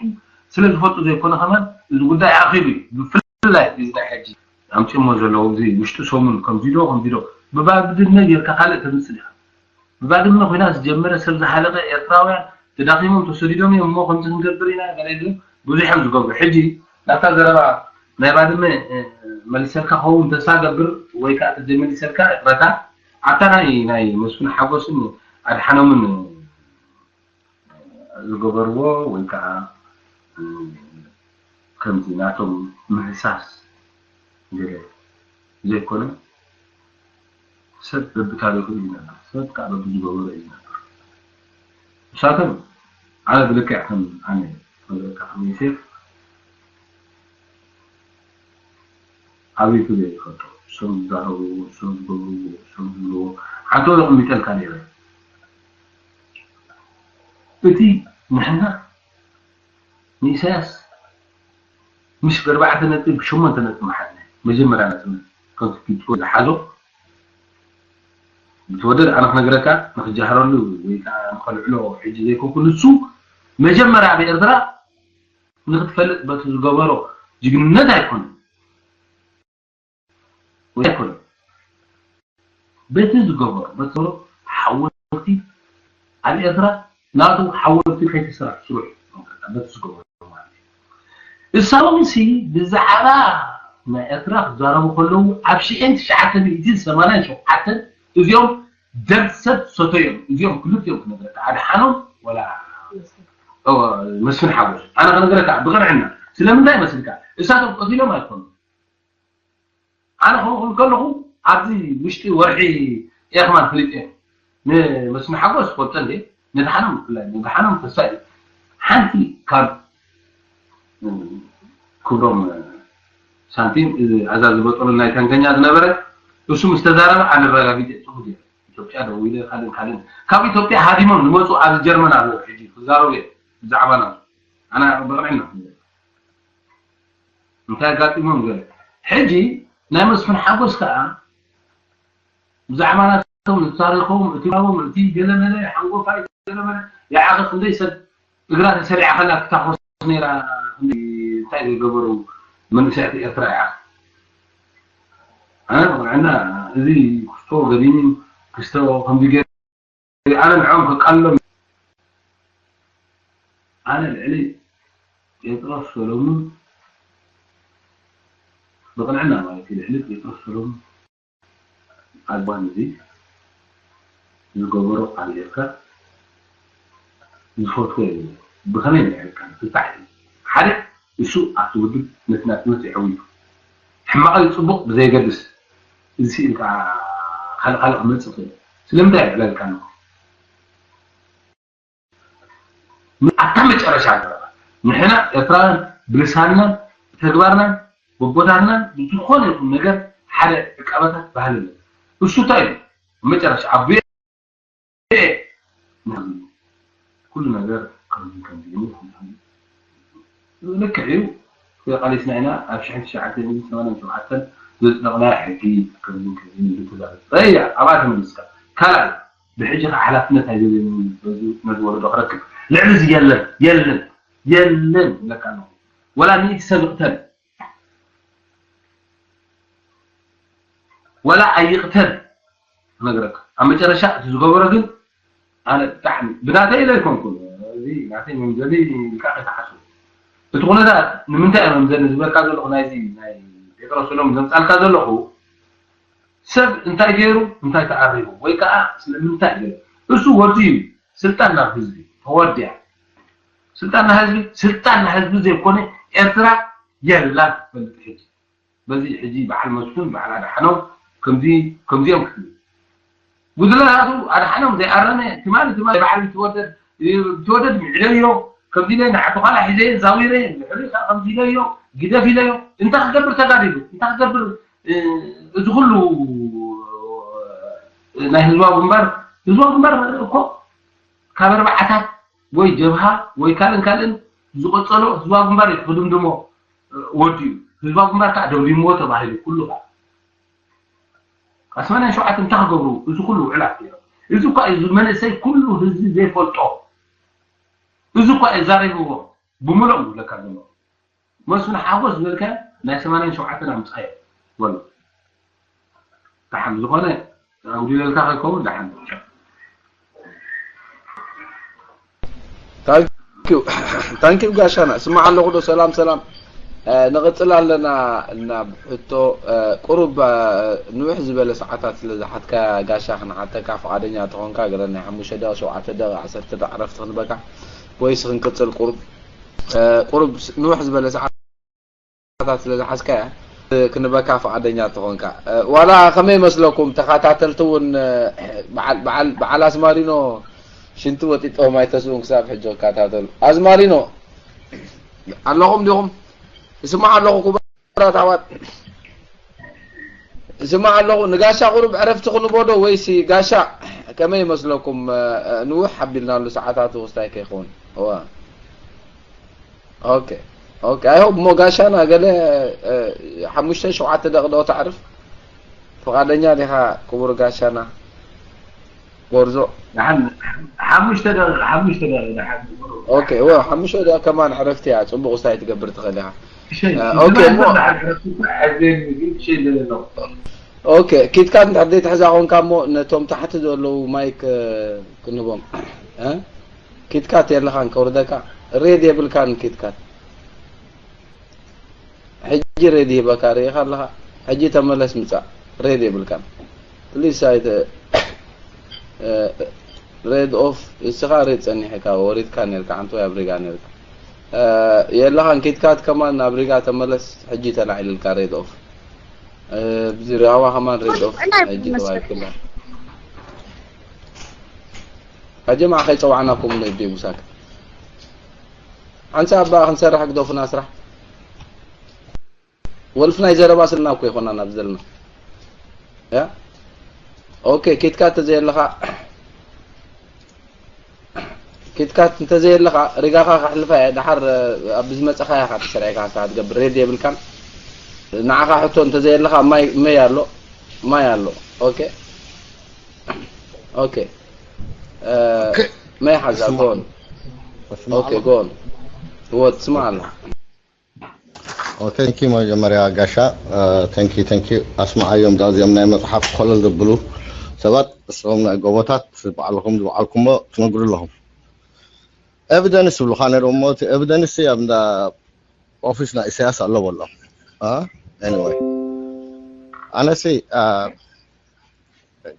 ስለ ዝፈልጡ ዘይኮነ ከማን እዚ ጉዳይ ኣኺሉ እዩ። ብፍላይ እዚ ናይ ሕጂ ኣምፅሞ ዘለዉ፣ እዚ ውሽጢ ሰሙን ከምዚ ዶ ከምዚ ዶ ብባብድነ ጌርካ ካልእ ተምፅእ ኢኻ። ብባድመ ኹናት ዝጀመረ ሰብ ዝሃለቀ ኤርትራውያን ተዳኺሞም ተሰዲዶም እዮም እሞ ከምዚ ክንገብር ኢና ገለ ኢሉ ብዙሕ እዮም ዝገብሩ። ሕጂ ናብታ ዘረባ ናይ ባድመ መሊሰልካ ኸውን ተስፋ ገብር ወይ ከዓ ተዘይመሊሰልካ ይቕረታ። ኣብታ ናይ ናይ መስፍን ሓጎስን ኣድሓኖምን ዝገበርዎ ወይ ከዓ ከምዚ ናቶም ምህሳስ ገለ ዘይኮነ ሰብ በብታሪኹ እዩ ዝነብር፣ ሰብ ከዓ በብዝገበሮ እዩ ዝነብር። ንሳቶም ኣነ ብልክዕ ከም ኣነ መግለካ ከም ዮሴፍ ኣበይ ክብል ይፈልጦ፣ እሶም ዝዛረብዎ፣ እሶም ዝገብርዎ፣ እሶም ዝብልዎ ሓንቲ ወረ ቅሚጠልካ ነይረ። እቲ ንሕና ንኢሳያስ ምሽ ብኣርባዕተ ነጥቢ ብሸሞንተ ነጥቢ መሓዝና መጀመርያ ነጥቢ ከም ዝሓዞ ብትወደድ ኣነ ክነግረካ ንክጀሃረሉ ወይ ከዓ ንኸልዕሎ ሕጂ ዘይኮንኩ ንሱ መጀመርያ ኣብ ኤርትራ ንክትፈልጥ በቲ ዝገበሮ ጅግንነት ኣይኮነን ወይ ኣይኮነን በቲ ዝገበሮ በቲ ዝገበሮ ሓወልቲ ኣብ ኤርትራ ናቱ ሓወልቲ ከይተሰራ ስሩሕ በቲ ዝገበሮ ማለት እዩ። እሳዎም ሲ ብዛዕባ ናይ ኤርትራ ክዛረቡ ከለዉ ኣብ ሽሕን ትሽዓተ ሚእትን ሰማንያን ሸውዓተን እዚኦም ደም ሰብ ሰተዮም እዚኦም ክልቲኦም ክነግረካ ኣድሓኖም ወላ መስፍን ሓጎስ ኣነ ክነግረካ ብቕንዕና ስለምንታይ መስልካ እሳቶም ቀቲሎም ኣይኮኑ ኣነ ከምኡ ከለኹ ኣብዚ ውሽጢ ወርሒ ኤኽማን ፍሊጥ እየ ንመስፍን ሓጎስ ፈልጦ እንዴ ንድሓኖም ብፍላይ ንድሓኖም ተስፋ እዩ ሓንቲ ካብ ክብሮም ሳንቲም ኣዛ ዝበጠሉ ናይ ታንከኛ ዝነበረ እሱ ምስ ተዛረበ ኣነረጋጊፀ ፅቡቅ እዩ ኢትዮጵያ ደው ኢለ ካልእን ካልእን ካብ ኢትዮጵያ ሃዲሞም ዝመፁ ኣብዚ ጀርመን ኣለዉ ሕጂ ክዛረቡ እዮም ብዛዕባና ኣነ ብቕንዕና እንታይ ኣጋጢሞም ገለ ሕጂ ናይ መስፍን ሓጎስ ከዓ ብዛዕባ ናቶም ታሪኮም እቲ ባቦም እቲ ገለመለ ሓንጎፋይ ገለመለ ይዓኸ ክንደይ ሰብ እግራ ተሰሪዓ ከላ ክታኮስ ነይራ እንታይ ዘይገበሩ መንእሰያት ኤርትራ ይዓኸ ኣነ ብቕንዕና እዚ ክስቶ ገዲሙ ክስቶ ከምዚ ገይሩ ኣነ ንዕኦም ከቃልሎም ኣነ ልዕሊ ጴጥሮስ ሰሎሙን ብቕንዕና ማለት እዩ ልዕሊ ጴጥሮስ ሰሎሙን ኣልባን እዚ ዝገበሮ ኣብ ኤርትራ ዝፈትዎ የለ ብኸመይ ናይ ኤርትራ ክልታይ ሓደ እሱ ኣብቲ ውድብ ነቲ ናጽነት የዐዊቱ ሕማቕ እዩ ጽቡቕ ብዘየገድስ እዚ ስኢል ከዓ ካልእ ካልእ ክመጽእ ይኽእል ስለምንታይ ይዕለልካ ኣለኹ ኣታ መጨረሻ ዘረባ ንሕና ኤርትራውያን ብልሳንናን ብተግባርናን በቦታትናን ብዝኾነ ይኹን ነገር ሓደ ዕቃበታት ባህሊ ኣለና። እሱ እንታይ እዩ? መጨረሻ ኣቡየ ኩሉ ነገር ከምዚ ከምዚ እዩ። ልክዕ እዩ። ቃሊስና ኢና ኣብ ሽሕን ትሽዓተ ሚእትን ሰማንያን ሸውዓተን ዘጽደቕናዮ ሕጊ ከምዚ ከምዚ ንብል ተዛረብ። ረያ ኣብኣ ተመሊስካ ካልኣይ ብሕጂ ከዓ ሓላፍነት ኣይደለኒ በዚ ነዚ ወለዶ ክረክብ ልዕሊ እዚ የለን የለን የለን ይብለካ ኣለኹ ወላ ሚእቲ ሰብ ይቕተል ወላ ኣይቕተል ክነግረካ ኣብ መጨረሻ እቲ ዝገበሮ ግን ኣነ ብጣዕሚ ብናተይ ኢለ ኣይኮንኩን እዚ ናተይ መምዘኒ ኢልካ ከይትሓስቡ እቲ ኩነታት ንምንታይ እየ መምዘኒ ዝብለካ ዘለኹ ናይዚ ናይ ጴጥሮስ ኢሎም ዘምፃልካ ዘለኹ ሰብ እንታይ ገይሩ እንታይ ተኣሪሙ ወይ ከዓ ስለምንታይ ገይሩ እሱ ወዲ እዩ ስልጣን ናብ ህዝቢ ተወዲያ ስልጣን ናብ ህዝቢ ስልጣን ናብ ህዝቢ ዘይኮነ ኤርትራ የላን ትፈልጥ ሕጂ በዚ ሕጂ በዓል መስፍን በዓል ኣድሓኖም ከምዚ ከምዚኦም ክፍሉ ጉድለታቱ ኣድሓኖም ዘይኣረመ ትማሊ ትማሊ ባዕሉ ትወደድ ትወደድ ምዕደዮ ከምዚ ኢለ ንዓዲ ኳላ ሒዘ ዛዊረ ድሕሪ ከዓ ከምዚ ኢለዮ ግደፍ ኢለዮ እንታይ ክገብር ተጋዲሉ እንታይ ክገብር እዚ ኩሉ ናይ ህዝባዊ ግንባር ህዝባዊ ግንባር እኮ ካብ ኣርባዓታት ወይ ጀብሃ ወይ ካልእን ካልእን ዝቆጸሎ ህዝባዊ ግንባር እዩ ክድምድሞ ወዲኡ ህዝባዊ ግንባር ከዓ ደብሊምዎ ተባሂሉ ኩሉ ከዓ ኣስማንያን ሸውዓተን እንታይ ክገብሩ እዚ ኩሉ ውዕላት ገይሮም እዚ እኳ እዩ መንእሰይ ኩሉ ህዝቢ ዘይፈልጦ እዚ እኳ እዩ ዛሪብዎ ብምልኦም ዝብለካ ዘሎ መስፍን ሓጎስ ዝበልካ ናይ ሰማንያን ሸውዓተን ኣምፃዮ በሎ ደሓን ዝኾነ ኣጉዲለልካ ከይከውን ደሓን ታንኪዩ ታንኪዩ ጋሻና ስማዕ ኣለኹ ዶ ሰላም ሰላም ንቕፅል ኣለና ናብ ሕቶ ቁሩብ ንውሕ ዝበለ ሰዓታት ስለ ዝሓትካ ጋሻ ክንሓተካ ፍቓደኛ ተኾንካ ገለ ናይ ሓሙሽተ ደቂ ሸውዓተ ደቂ ዓሰርተ ደቂ ዕረፍቲ ክንበካ ወይስ ክንቅፅል ቁሩብ ቁሩብ ንውሕ ዝበለ ሰዓታት ስለ ዝሓዝካያ ክንበካ ፍቓደኛ ተኾንካ ዋላ ከመይ መስለኩም ተኸታተልቲ እውን በዓል ኣስማሪኖ ሽንቲ ወጢጦም ኣይተስኡን ክሳብ ሕጂ ክከታተሉ ኣዝማሪኖ ኣለኹም ዲኹም እስማዕ ኣለኹ ኩቡራት ኣሕዋት እስማዕ ኣለኹ ንጋሻ ቁሩብ ዕረፍቲ ክንቦዶ ወይሲ ጋሻ ከመይ ይመስለኩም ንውሕ ሓቢልናሉ ሰዓታቱ ክስታይ ከይኸውን እዋ ኦኬ ኦኬ ኣይ ሆፕ ሞ ጋሻና ገለ ሓሙሽተ ሸውዓተ ደቂ ዶ ተዕርፍ ፍቓደኛ ዲኻ ክቡር ጋሻና ጎርዞ ሓሙሽተ ደቂቕ ሓሙሽተ ደቂቕ ደሓን ኦኬ ወ ሓሙሽተ ደቂቕ ከማን ዕረፍቲ እያ ጽቡቕ ስታይ ትገብር ትኽእል ኢኻ ኦኬ ሞ ኦኬ ኪትካት እንድሕር ዘይትሕዛ ኮንካ እሞ ነቶም ታሕቲ ዘለዉ ማይክ ክንህቦም ኪትካት የለኻን ከውርደካ ሬድ የብልካን ኪትካት ሕጂ ሬድ ሂበካ ርኢኻ ኣለኻ ሕጂ ተመለስ ምጻእ ሬድ የብልካን ፕሊስ ኣይተ ሬድ ኦፍ እስኻ ሬድ ጸኒሕካ ወሪድካ ነርካ ሓንቲ ወይ ኣብ ሪጋ ነርካ የለኻን ኪትካት ከማን ናብ ሪጋ ተመለስ ሕጂ ተላዒልልካ ሬድ ኦፍ ብዚ ሪኣዋ ከማን ሬድ ኦፍ ሕጂ ተባሂልክላ ኣጀማዓ ከይጸዋዕናኩም ዶ ይብዲ ሙሳክ ሓንሳብ በኣ ክንሰርሕ ግደፉና ስራሕ ወልፍ ናይ ዘረባ ስልና እኮ ይኮና ናብ ዘለና ያ ኦኬ ኪትካት ተዘየለኻ ኪትካት እንተዘየለኻ ሪጋኻ ከሕልፋ እየ ድሓር ኣብ ዝመፀኻ ኢኻ ተሰሪዕካ ስኻ ትገብር ሬድ የብልካን ንዓኻ ሕቶ እንተዘየለኻ ማይ መይ ኣሎ ማይ ኣሎ ኦኬ ኦኬ መይ ሓዛ ጎን ኦኬ ጎን ህይወት ትስማዕ ኣለኻ ኦኬ ቴንኪ መጀመርያ ጋሻ ቴንኪ ቴንኪ ኣስማዓዮም ዳዚኦም ናይ መፅሓፍ ኮለል ዝብሉ ሰባት እሶም ናይ ጎቦታት ባዕልኹም ዝበዓልኩሞ ትነግሩ ኣለኹም ኤቪደንስ ይብሉካ ነይሮም እሞ እቲ ኤቪደንስ ኣብ እንዳ ኦፊስ ናይ ኢሳያስ ኣሎ በሎ anyway ኣነሲ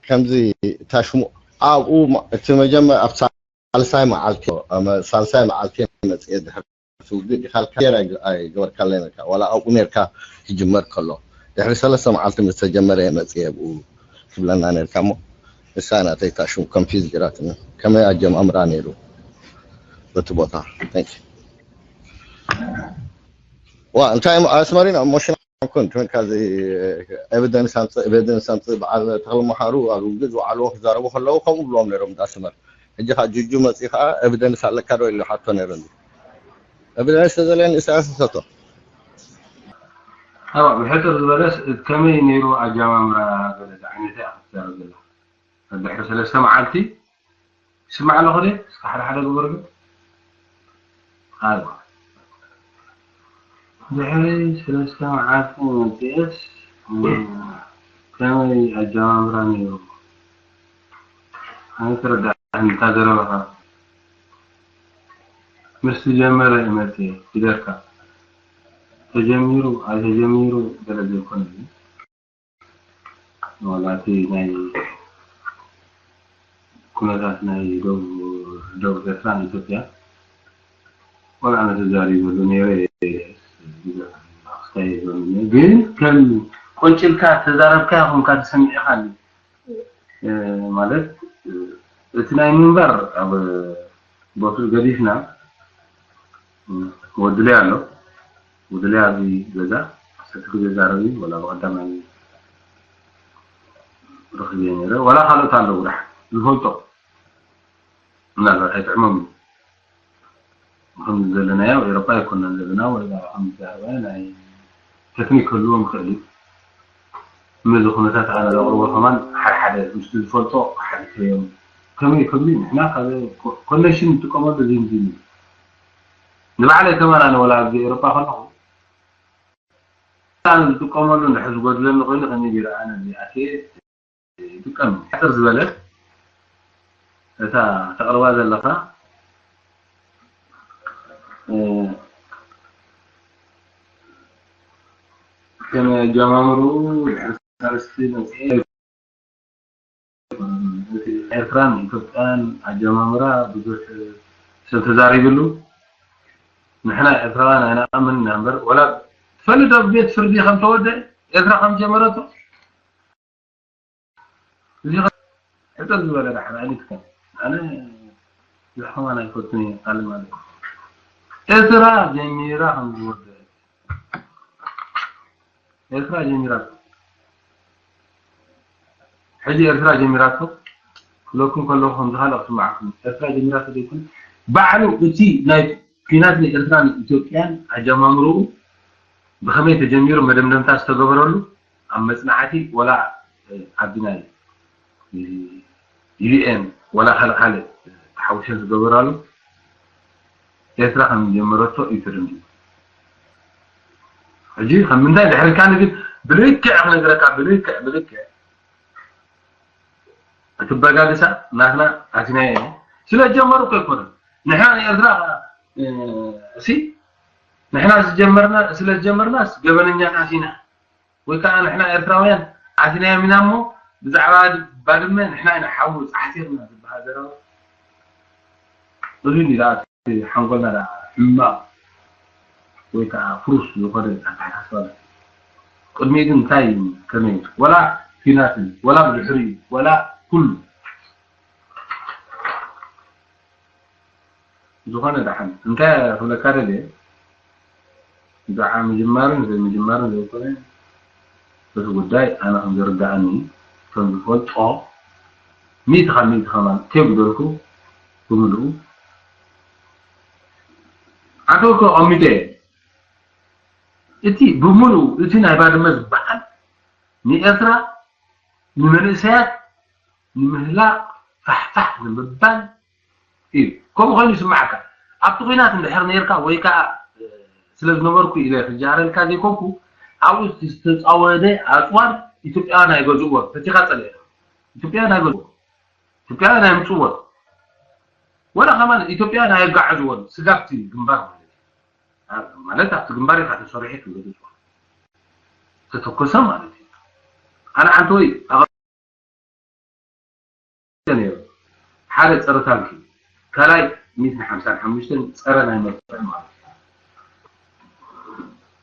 ከምዚ ታሽሙ ኣብኡ እቲ መጀመር ኣብ ሳልሳይ መዓልቲ ሳልሳይ መዓልቲ መፅኤ ድሕር ትውግእ ዲኻ ኢልካ ኣይገበርካለይ ነርካ ዋላ ኣብኡ ነርካ ክጅመር ከሎ ድሕሪ ሰለስተ መዓልቲ ምስ ተጀመረ እየ መፅየ ኣብኡ ትብለና ነርካ እሞ እሳ ናተይ ታሽሙ ኮንፊዝ ጌራትኒ ከመይ ኣጀማምራ ነይሩ በቲ ቦታ ዋ እንታይ ኣስመሪና ኢሞሽናል ኮን ትብል ካዚ ኤቪደንስ ኣምፅእ ኤቪደንስ ኣምፅእ በዓል ተኽለ መሓሩ ኣብ ውግእ ዝወዓልዎ ክዛረቡ ከለዉ ከምኡ ብልዎም ነይሮም ዳስመር ሕጂ ከዓ ጁጁ መፅኢ ከዓ ኤቪደንስ ኣለካ ዶ ኢሉ ሓቶ ነይሩ እንዲ ኤቪደንስ ተዘለኒ ኢሳያስ ሰቶ ኣዋ ብሕፅር ዝበለስ ከመይ ነይሩ ኣጀማምራ ገለ ዓይነት እያ ክትዛረብ ዘላ ድሕሪ ሰለስተ መዓልቲ ይስማዕ ኣለኹ ደ እስከ ሓደ ሓደ ግበሩ ኣዋ ድሕሪ ሰለስተ መዓልቲ መፅኤስ ከመይ ኣጀማምራ ነይሩ ኣይተረዳእን እታ ዘረባኻ ምስ ዝጀመረ እዩ መፅኤ ፊደርካ ተጀሚሩ ኣይተጀሚሩ ገለ ዘይኮነ እዩ ዋላ እቲ ናይ ኩነታት ናይ ደቡብ ኤርትራን ኢትዮጵያ ቆልዓ ተዛሪበሉ ነይረ ክስታይ ግን ከም ቆንጭልካ ተዛረብካ ይኹንካ ተሰሚዕካ ማለት እቲ ናይ ምንባር ኣብ ቦትኡ ገዲፍና ወድለይ ኣሎ። ወድለይ ኣብዚ ገዛ ሰቲ ክዘዛረብ እዩ ወላ ብቐዳማይ ረኽብዮ ነይረ ወላ ካልኦት ኣለዉ ዳሕ ዝፈልጦ ምናልባት ኣይጥዕሞም እዩ። ከም ዘለናዮ ኤሮፓ ኣይኮነን ዘለና ወይ ከዓ ከም ዝዛረባ ናይ ቴክኒክ ክህልዎም ይኽእል እዩ። ነዚ ኩነታት ኣነ ዘቕርቦ ከማን ሓደ ሓደ ምስቲ ዝፈልጦ ሓሊፈዮም ከመይ ክብሉ ንሕና ካብ ኮኔክሽን ንጥቀመሉ እዚ ምዚ ንባዕለይ ከማን ኣነ ወላ ኣብዚ ኤሮፓ ከለኹ ኣነ ዝጥቀመሉ እንድሕር ዝጎድለኒ ኮይኑ ከመይ ገይረ ኣነ እዚ ኣትየ ይጥቀም። ሕፅር ዝበለት እታ ተቕርባ ዘለኻ ከም ኣጀማምርኡ ድሕሪ ሳልስቲ መፅኤ ኤርትራን ኢትዮጵያን ኣጀማምራ ብዙሕ ሰብ ተዛሪብሉ። ንሕና ኤርትራውያን ኣይንኣምን ኢና እምበር ወላ ትፈልጥ ዶ ቤት ፍርዲ ከም ተወደ ኤርትራ ከም ጀመረቶ እዚ ሕፅር ዝበለ ዳሕር ኣሊትካ ኣነ ዝሕማን ኣይፈቱን እየ ቃል ማለት ኤርትራ ጀሚራ ከም ዝወደ ኤርትራ ጀሚራ ሕጂ ኤርትራ ጀሚራቶ ክለኩም ከለኹ ከምዚ ካልእ ክስማዓኩም ኤርትራ ጀሚራቶ ዘይኮነ ባዕሉ እቲ ናይ ኲናት ንኤርትራን ኢትዮጵያን ኣጀማምርኡ ብኸመይ ተጀሚሩ መደምደምታ ዝተገበረሉ ኣብ መፅናዕቲ ወላ ኣብዚ ናይ ዩኤን ወላ ካልእ ካልእ ተሓዊሰን ዝገበራሉ ኤርትራ ከም ጀመረቶ እዩ ተደምዲሙ። ሕጂ ከም ምንታይ ድሕርካ ግን ብልክዕ ክነግረካ ብልክዕ ብልክዕ እቲ በጋግሳ ናትና ኣቲናዮ ኢና ስለ ጀመሩ እኮ ኣይኮነን ንሕና ንኤርትራ እሲ ንሕና ዝጀመርና ስለ ዝጀመርናስ ገበነኛታት ኢና ወይ ከዓ ንሕና ኤርትራውያን ኣቲናዮም ኢና እሞ ብዛዕባ ባድመ ንሕና ኢና ሓዊ ፃሕቲርና ዝበሃል ዘረባ እዚ እንዲ ሓንጎልና ዳ ሕማቕ ወይ ከዓ ፍሩስ ዝኾነ ኣተሓሳስባ ቅድሚኡ ግን እንታይ እዩ ከመይ ወላ ፊናትን ወላ ብድሕሪ ወላ ኩሉ ዝኾነ ደሓን እንታይ ክብለካ ደልየ ዱዓ ምጅማርን ዘይምጅማርን ዘይኮነ እቲ ጉዳይ ኣነ ከም ዝርዳኣኒ ከም ዝፈልጦ ሚእቲ ካብ ሚእቲ ከማን ከይጉደልኩ ብምልኡ ኣተወከ ቀሚጠ እቲ ብምልኡ እቲ ናይ ባድመ ዝበሃል ንኤርትራ ንመንእሰያት ንምህላቕ ፋሕፋሕ ንምባል እዩ። ከምኡ ኮይኑ ይስምዓካ። ኣብቲ ኲናት እንድሕር ነይርካ ወይ ከዓ ስለ ዝነበርኩ ኢለ ክጀሃረልካ ዘይኮንኩ ኣብኡ ዝተፃወደ ኣፅዋር ኢትዮጵያውያን ኣይገዝእዎን ፈቲኻ ፀሊእካ ኢትዮጵያውያን ኣይገዝእዎን ኢትዮጵያውያን ኣየምፅዎን ወላ ከማን ኢትዮጵያውያን ኣየጋዕዝዎን ስጋብቲ ግንባር ማለት እዩ ማለት ኣብቲ ግንባር ኢካ ተሰሪሑ ትብሎ ተተኮሰ ማለት እዩ ኣነ ሓንቲ ወይ ነይሩ ሓደ ፀረ ታንኪ ካልኣይ ሚእትን ሓምሳን ሓሙሽተን ፀረ ናይ መድፍዕ ማለት እዩ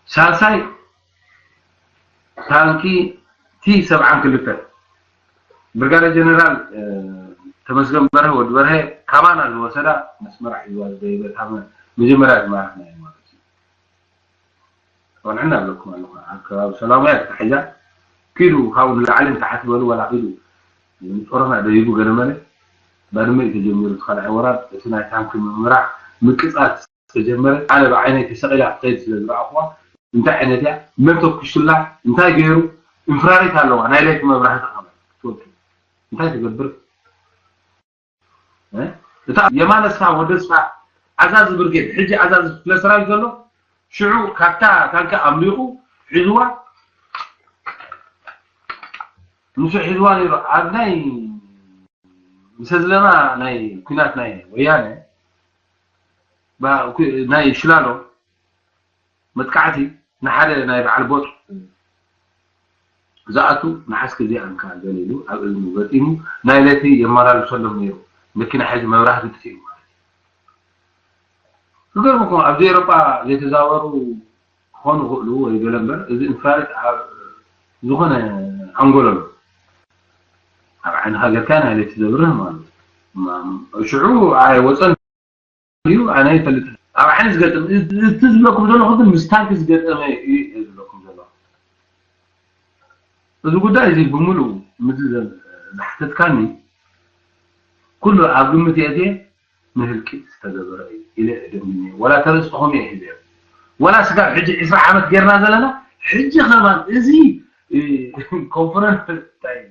ሳልሳይ ታንኪ ቲ ሰብዓን ክልተን ብርጋደ ጀነራል ተመስገን በርሀ ወዲ በርሀ ካባና ዝወሰዳ መስመራ ሒዝዋ ዝደይበታ መጀመርያ ዝማረኽና እዩ ማለት እዩ ቆንዕና ኣለኩም ኣለኹ ኣብ ከባቢ ሰላማያ ተታሒዛ ኪዱ ካብኡ ንላዕሊ ንታሕቲ በሉ ዋላ ኪዱ ንጦሮና ደይቡ ገለመለ ባድመ እዩ ተጀሚሩ እቲ ካልኣይ ወራር እቲ ናይ ታንኪ ምምራሕ ምቅፃል ዝተጀመረ ኣነ ብዓይነይ ተሰቂላ ክትኸይድ ስለ ዝረኣኹዋ እንታይ ዓይነት እያ መን ተኩሱላ እንታይ ገይሩ ኢንፍራሬት ኣለዋ ናይ ለይቲ መብራህቲ ከ ትወቅል እንታይ ትገብር እታ የማነ ስፋ ወደ ስፋ ዓዛዚ ብርጌድ ሕጂ ዓዛዚ ክፍለ ሰራዊት ዘሎ ሽዑ ካብታ ታንኪ ኣምሊቑ ሒዝዋ ንሱ ሒዝዋ ነይሩ ኣብ ናይ ምሰ ዝለማ ናይ ኩናት ናይ ወያነ ናይ ሽላሎ መጥቃዕቲ ንሓደ ናይ በዓል ቦጥ ዝኣቱ ነሓስ ክዚኣ እንካ ገለ ኢሉ ኣብ እዝኑ ገጢሙ ናይ ለይቲ የመላልሰሎም ነይሩ መኪና ሕዚ መብራህቲ ጥፊኡ ማለት እዩ ክገርምኩም ኣብዚ ኤሮጳ ዘይተዛወሩ ክኾኑ ይኽእሉ ወይ ገለ እምበር እዚ እንፍራሪት ኣብ ዝኾነ ኣንጎሎ ኣሎ ኣብ ዓይንኻ ጌርካ ናይ ለይቲ ዘብርህ ማለት እዩ። ሽዑ ኣይወፀን እዩ፣ ኣነ ኣይፈልጥን። ኣብ ዓይኒ ዝገጥም፣ እቲ ዝብለኩም ዘለኹ ግን ምስ ታንኪ ዝገጠመ እዩ ዝብለኩም ዘለኹ። እዚ ጉዳይ እዚ ብምሉእ ምዚ ዘ-፣ ዝሓተትካኒ ኩሉ ኣብ ግምት የእትየ ንህልቂት ዝተገበረ እዩ ኢለ እደምድም እየ። ዋላ ተረስጥኹም እየ ሒዘ። ዋላ ስጋብ ሕጂ ዕስራ ዓመት ጌርና ዘለና፣ ሕጂ ከማን እዚ፣ እ፣ ኮንፈረንስ እንታይ እዩ?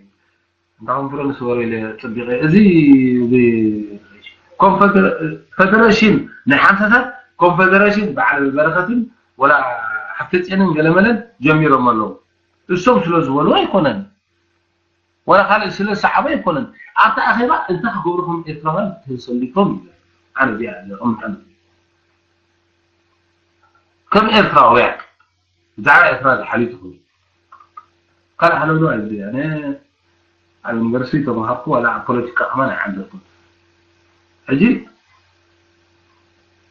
እንዳ ኮንፈረንስ ወረ ኢለ ጽቢቐ። እዚ፣ እዚ ኮንፈደረ-፣ ፈደረሽን ናይ ሓምሳታት ኮንፈደረሽን በዓል በረኸትን ወላ ሓፍተጼንን ገለመለን ጀሚሮም ኣለዉ። እሶም ስለ ዝበሉ ኣይኮነን። ወላ ካልእ ስለ ዝሰዓቦ ኣይኮነን። ኣብቲ ኣኼባ እንታይ ክገብሩ ከም ኤርትራውያን ተሰሊፎም ይብል። ኣነ እዚኣ ዘቐምጣ ነጥቢ። ከም ኤርትራውያን ብዛዕባ ኤርትራ ዝሓልዩ ትኽእሉ። ካልእ ሓለሉ ኣይብሉ። ኣነ ኣብ ዩኒቨርሲቲ ተምሃርኩ፣ ዋላ ኣብ ፖለቲካ ከማን ኣይዓንደርኩን። ሕጂ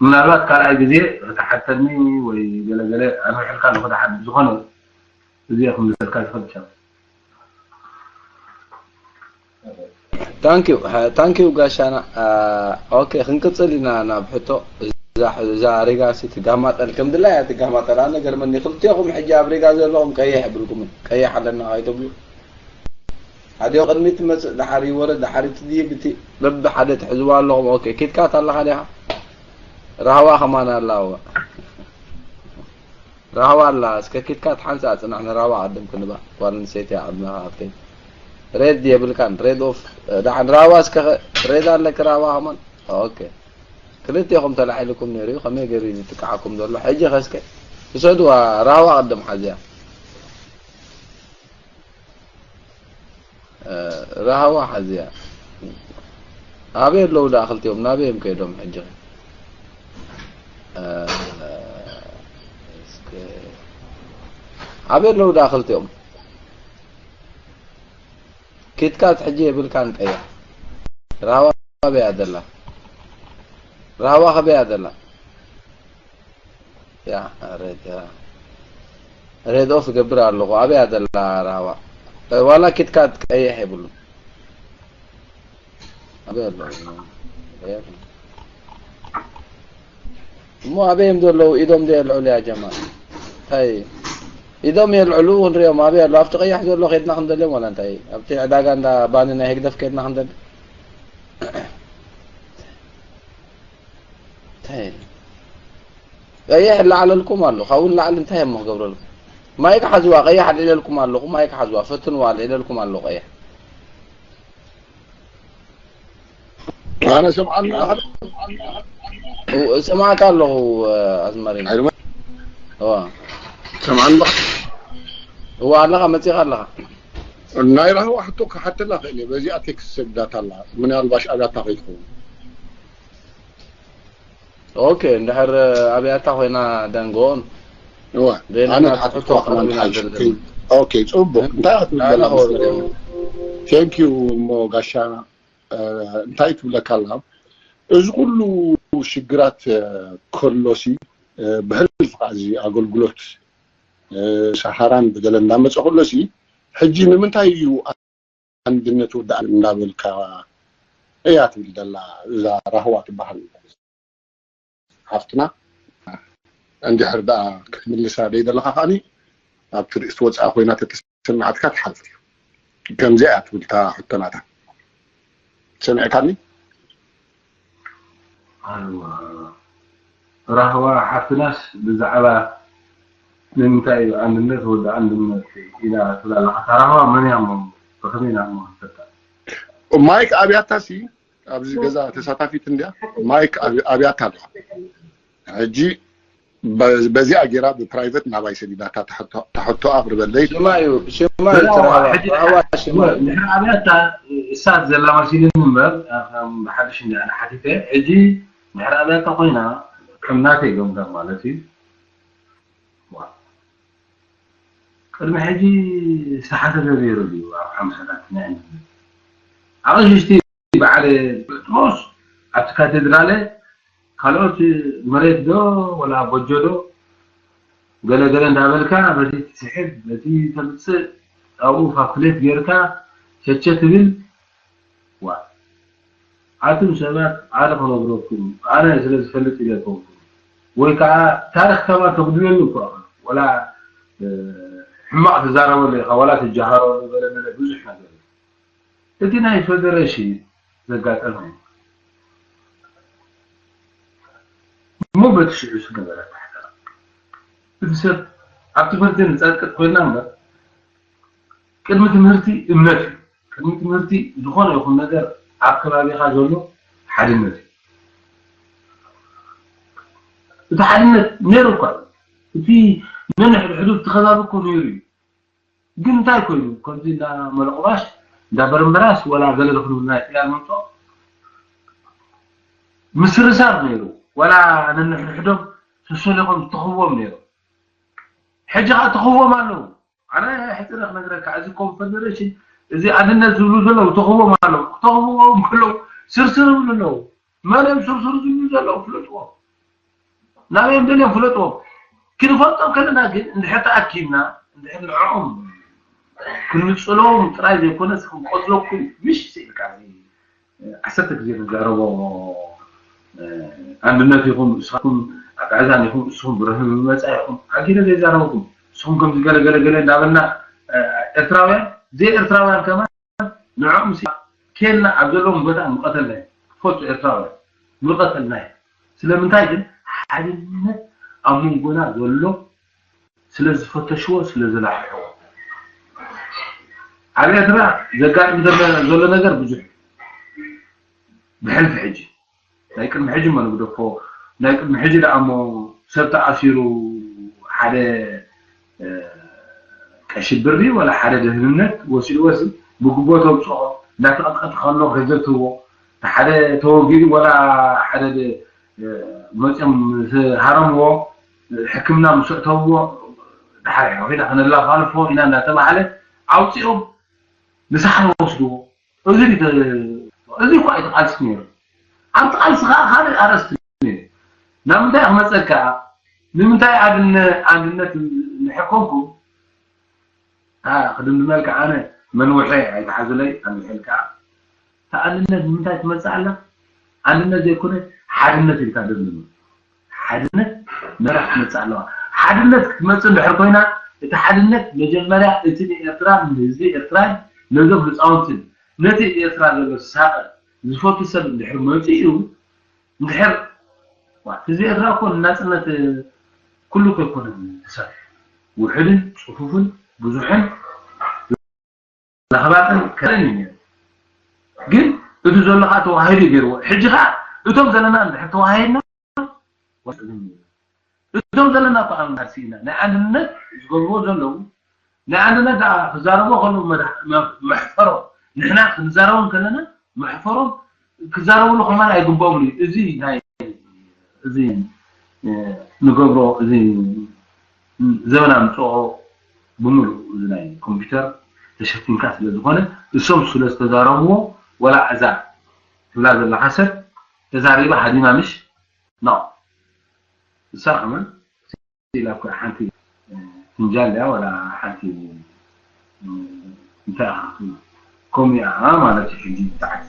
ምናልባት ካልኣይ ግዜ ክትሓተኒ ወይ ገለ ገለ ኣንውሕልካ ኣለኹ ድሓን። ብዝኾነ እዚ እየ ክምልሰልካ ዝኽእል። ቻው። ታንኪዩ ታንኪዩ ጋሻና። ኦኬ፣ ክንቅፅል ኢና ናብ ሕቶ። እዛ እዛ ሪጋ ሲ ትጋማጠል ከም ድላያ ትጋማጠል። ኣነ ገርመኒ፣ ክልቴኹም ሕጂ ኣብ ሪጋ ዘለኹም ቀይሕ የብልኩምን። ቀይሕ ኣለና ኣይትብሉ። ሓዲኦ ቅድሚት ትመፅእ፣ ድሓር ይወረድ፣ ድሓር ትድይብ። እቲ በብሓደ ትሕዝዋ ኣለኹም። ኦኬ፣ ኪትካት ኣለኻ ዲኻ? ራህዋ ከማን ኣላ። እወ፣ ራህዋ ኣላ። እስከ ኪትካት ሓንሳእ ጽናሕ፣ ንራህዋ ቅድም ክንባ። ጓል ኣንስተይቲ እያ ቅድመኻ ክትከይድ። ሬድ የብልካን፣ ሬድ ኦፍ። ደሓን ራህዋ እስከ ኸ-፣ ሬድ ኣለኪ ራህዋ ከማን? ኦኬ። ክልቴኹም ተላዒልኩም ነይሩ እዩ። ከመይ ገይሩ እዩ ዝጥቅዓኩም ዘሎ? ሕጂ ኸ እስከ ውሰድዋ፣ ራህዋ ቅድም ሓዝያ። እ፣ ራህዋ ሓዝያ። ኣበይ ኣለዉ ደኣ ክልቲኦም? ናበይ እዮም ከይዶም ሕጂ? እ፣ እስከ፣ ኣበይ ኣለዉ ደኣ ክልቲኦም? ኪትካት ሕጂ የብልካን ቀይሕ። ራህዋ ኣበይ እያ ዘላ? ራህዋ ከበይ እያ ዘላ? ያ፣ ሬድ፣ ያ። ሬድ ኦፍ እገብር ኣለኹ። ኣበይ እያ ዘላ ራህዋ? እ፣ ዋላ ኪትካት ቀይሕ የብሉን። ኣበይ ኣሎ? እሞ ኣበይ እዮም ዘለዉ? ኢዶም ዶ የልዕሉ ያ ጀማ? እንታይ? ኢዶም የልዕሉ ክንሪኦም። ኣበይ ኣሎ? ኣብቲ ቀይሕ ዘሎ ከይድና ክንደልዮም ዋላ እንታይ? ኣብቲ ዕዳጋ እንዳ ባኒ ናይ ህግደፍ ከይድና ክንደሊ? እንታይ? ቀይሕ ይለዓለልኩም ኣሎ። ካብኡ ንላዕሊ እንታይ እሞ ክገብረልኩም? ማይክ ሓዝዋ፣ ቀይሕ ኣልዒለልኩም ኣለኹ። ማይክ ሓዝዋ፣ ፈትንዋ፣ ኣልዒለልኩም ኣለኹ ቀይሕ። ኣነ ሰምዓኒ ኣለኻ? እው፣ እሰማዕካ ኣለኹ፣ ኣዝማሪኖ። ሓይሉ እዋ። ሰምዓኒ ኣለኻ? እዋ፣ ኣለኻ፣ መጺኻ ኣለኻ። ናይ ራህዋ ሕቶ ክሓተላ ክእል እየ። በዚኣ ቴክስት ሰዲዳታ ኣላ። ምናልባሽ ኣብያታ ከይትኸውን። ኦኬ፣ እንድሕር ኣብያታ ኮይና ደንጎን እዋ፣ ደይና ኣነ ናብቲ ክሓተልኩ ሕቶ ክኸውን ክሓተልና ኣለና። ዝደሊ። ኦኬ፣ ጽቡቕ። እንታይ ክትብል ኣነ ደላ ኸው-፣ መስለኒ? ቴንክ ዩ እሞ ጋሻ፣ እ፣ እንታይ ትብለካ ኣላ? እዚ ኩሉ ሽግራት፣ እ፣ ከሎሲ፣ እ፣ ብህልፊ ከዓ እዚ ኣገልግሎት፣ እ፣ ሰሃራን ብገለ እንዳመጸ ከሎሲ፣ ሕጂ ንምንታይ እዩ ኣንድነት ወዳእ እንዳበልካ እያ ትብል ደላ እዛ ራህዋ ትበሃል ሓፍትና። እንድሕር ደኣ ክትምልሳ ደይ ደለኻ ከኣኒ ኣብቲ ርእሲ ወፃኢ ኮይና ተተሰማዕትካ ትሓልፍ እዩ። ከምዚኣ እያ ትብል እታ ሕቶ ናታ። ሰሚዕካኒ? ኣይዋ፣ ራህዋ ሓፍትናስ ብዛዕባ ንምንታይ እዩ ኣንድነት ወዲ ኣንድነት ኢላ ትብል ኣለኻ? እታ ራህዋ መን እያ እሞ ብኸመይ ኢና እሞ ንፈልጣ? ማይክ ኣብያታ ሲ ኣብዚ ገዛ ተሳታፊት እንድያ። ማይክ ኣብ-፣ ኣብያታ ኣለዋ። ሕጂ በ-፣ በዚኣ ጌራ ብፕራይቨት ናባይ ሰዲዳታ ተሕቶ-፣ ተሕቶ ኣቕርበለይ። ሽማ እዩ፣ ሽማ እዩ፣ ብዛዕባ ራህዋ፣ ሕጂ ራህዋ ሽማ እዩ። ድሕሪ ኣብያታ እሳት ዘላ መሲልኒ እምበር፣ ከም ብሓድሽ እንድያ ኣነ ሓቲተ። ሕጂ ድሕሪ ኣብያታ ኮይና ከም ናተይ ገምጋም ማለት እዩ። ዋ። ቅድሚ ሕጂ ዝተሓተተ ዘይሩ ድዩ ኣብ ሓምሳታት ናይ ኣንድነት? ኣቕሽሽቲ በዓል ጴጥሮስ ኣብቲ ካቴድራለ ካልኦት መሬት ዶ ወላ ጎጆ ዶ ገለ ገለ እንዳበልካ በቲ ትስሕብ በቲ ተምጽእ ኣብኡ ፋኩሌት ጌርካ ቸቸ ትብል ኣቱም ሰባት ኣነ ክነግረኩም ኣነ ስለ ዝፈልጥ ኢለ ኣይኮንኩን ወይ ከዓ ታሪኽ ከማን ተጉድለሉ እኮ ኢኻ ወላ ሕማቕ ትዛረበሉ ኢኻ ወላ ትጀሃረሉ ገለ ገለ ብዙሕ ነገር እዩ እቲ ናይ ፈደረሽን ዘጋጠመ እዩ እሞ በቲ ሽዑ ዝገበረ ታሕታ እቲ ሰብ ኣብ ትምህርቲ ንፀቅጥ ኮይና እምበር ቅድሚ ትምህርቲ እምነት እዩ ቅድሚ ትምህርቲ ዝኾነ ይኹን ነገር ኣብ ከባቢኻ ዘሎ ሓድነት እዩ እቲ ሓድነት ነይሩ እኳ እቲ ነንሕድሕዱ እቲ ከባቢ እኮ ነይሩ እዩ ግን እንታይ ኮይኑ ከምዚ እንዳ መለቑባሽ እንዳ በረምበራስ ወላ ገለ ዝኽኑ ናይ ጥያር መምፅኦ ምስርሳር ነይሩ ወላ ነንሕድሕዶም ሰሰሊኾም ዝተኽዎም ነይሩ ሕጂ ከዓ ተኽዎም ኣለዉ ኣነ ሕፅረ ክነግረካ እዚ ኮንፈደሬሽን እዚ ኣንድነት ዝብሉ ዘለዉ ተኽዎም ኣለዉ ተኽዎም ከለዉ ስርስር ይብሉ ኣለዉ መን እዮም ስርስር ዝብሉ ዘለዉ ፍለጥዎም ናበይ እዮም ደልዮም ፍለጥዎም ክንፈልጦም ከለና ግን እንድሕር ተኣኪብና እንድሕር ንዕኦም ክንምፅሎም ጥራይ ዘይኮነስ ክንቆፅለኩም ምሽ ስኢልካ ዓሰርተ ግዜ ንዛረቦ ኣንድነት ይኹን እስኹም ኣግዕዛን ይኹን እስኹም ብረህም መፃ ይኹም ኣጊነ ዘይዛረበኩም እስኹም ከምዚ ገለገለገለ እንዳበልና ኤርትራውያን ዘይ ኤርትራውያን ከማን ንዕኦም ሲ ኬልና ኣብ ዘለዎም ቦታ ምቐተልና እዩ ትፈልጡ ኤርትራውያን ምቐተልና እዩ ስለምንታይ ግን ሓድነት ኣብ መንጎና ዘሎ ስለ ዝፈተሽዎ ስለ ዝላሕሕዎ ኣብ ኤርትራ ዘጋጥም ዘሎ ነገር ብዙሕ ብሕልፊ ሕጂ ናይ ቅድሚ ሕጂ እሞ ንግደፎ ናይ ቅድሚ ሕጂ ደኣ እሞ ሰብ ተኣሲሩ ሓደ ቀሺ ብሪ ወላ ሓደ ደህንነት ወሲድዎሲ ብግቦ ተውፅኦ እንዳተቐጥቀጠ ከሎ ከዘትዎ ሓደ ተወጊኡ ወላ ሓደ መፅኦም ምስ ሃረምዎ ሕክምና ምስ ኣእተውዎ ድሓር ሒና ክነላፋልፎ ኢና እንዳተባሃለ ኣውፂኦም ንሳሕል ወስድዎ እዚ እዚ እኳ እዩ ቃልሲ ነይሩ ኣብቲ ቃልሲ ከዓ ካልእ ኣርእስቲ ነይሩ ናብ ምንታይ ክመፀካ ንምንታይ ኣድነ ኣንድነት ንሕር ኮንኩም ክድምድመልካ ኣነ መንውሐ ኣይትሓዙለይ ኣንውሐልካ እታ ኣንድነት ንምንታይ ትመፅእ ኣላ ኣንድነት ዘይኮነ ሓድነት ኢልካ ደምድመ ሓድነት መራሕ ክትመፅእ ኣለዋ ሓድነት ክትመፅእ እንድሕር ኮይና እቲ ሓድነት መጀመርያ እቲ ንኤርትራን ንህዝቢ ኤርትራን ነዞም ህፃውንትን ነቲ ኤርትራ ዘሎ ሳቐ ዝፈቱ ሰብ እንድሕር መፂኡ እንድሕር ህዝቢ ኤርትራ እኮ ንናፅነት ኩሉ እኮ ኣይኮነን ተሳትፉ ውሕድን ፅፉፍን ብዙሕን ለኽባጥን ከለን እዩ ነይሩ ግን እቲ ዘሎ ከዓ ተዋሂዱ ገይርዎ ሕጂ ከዓ እቶም ዘለና እንድሕር ተዋሂድና እቶም ዘለና እኮ ኣብ ስኢና ናይ ኣንድነት ዝገብርዎ ዘለዉ ናይ ኣንድነት ደኣ ክዛረብዎ ከለዉ መሕፈሮም ንሕና ክንዛረቦም ከለና መሕፈሮም ክዛረብሉ ከማን ኣይግብኦም እዩ እዚ ናይ እዚ ንገብሮ እዚ ዘበን ኣምፅኦ ብምሉእ እዚ ናይ ኮምፒውተር ተሸፊንካ ስለ ዝኾነ እሶም ስለ ዝተዛረብዎ ወላ እዛ ትብላ ዘለኻ ሰብ ተዛሪባ ሃዲማ ምሽ ኖ እሳ ከማን ኢላ እኮ ሓንቲ ፍንጃል እያ ወላ ሓንቲ እንታይ ኢኻ ክትብል ከምኡ እያ ማለት እዩ ሕጂ ብጣዕሚ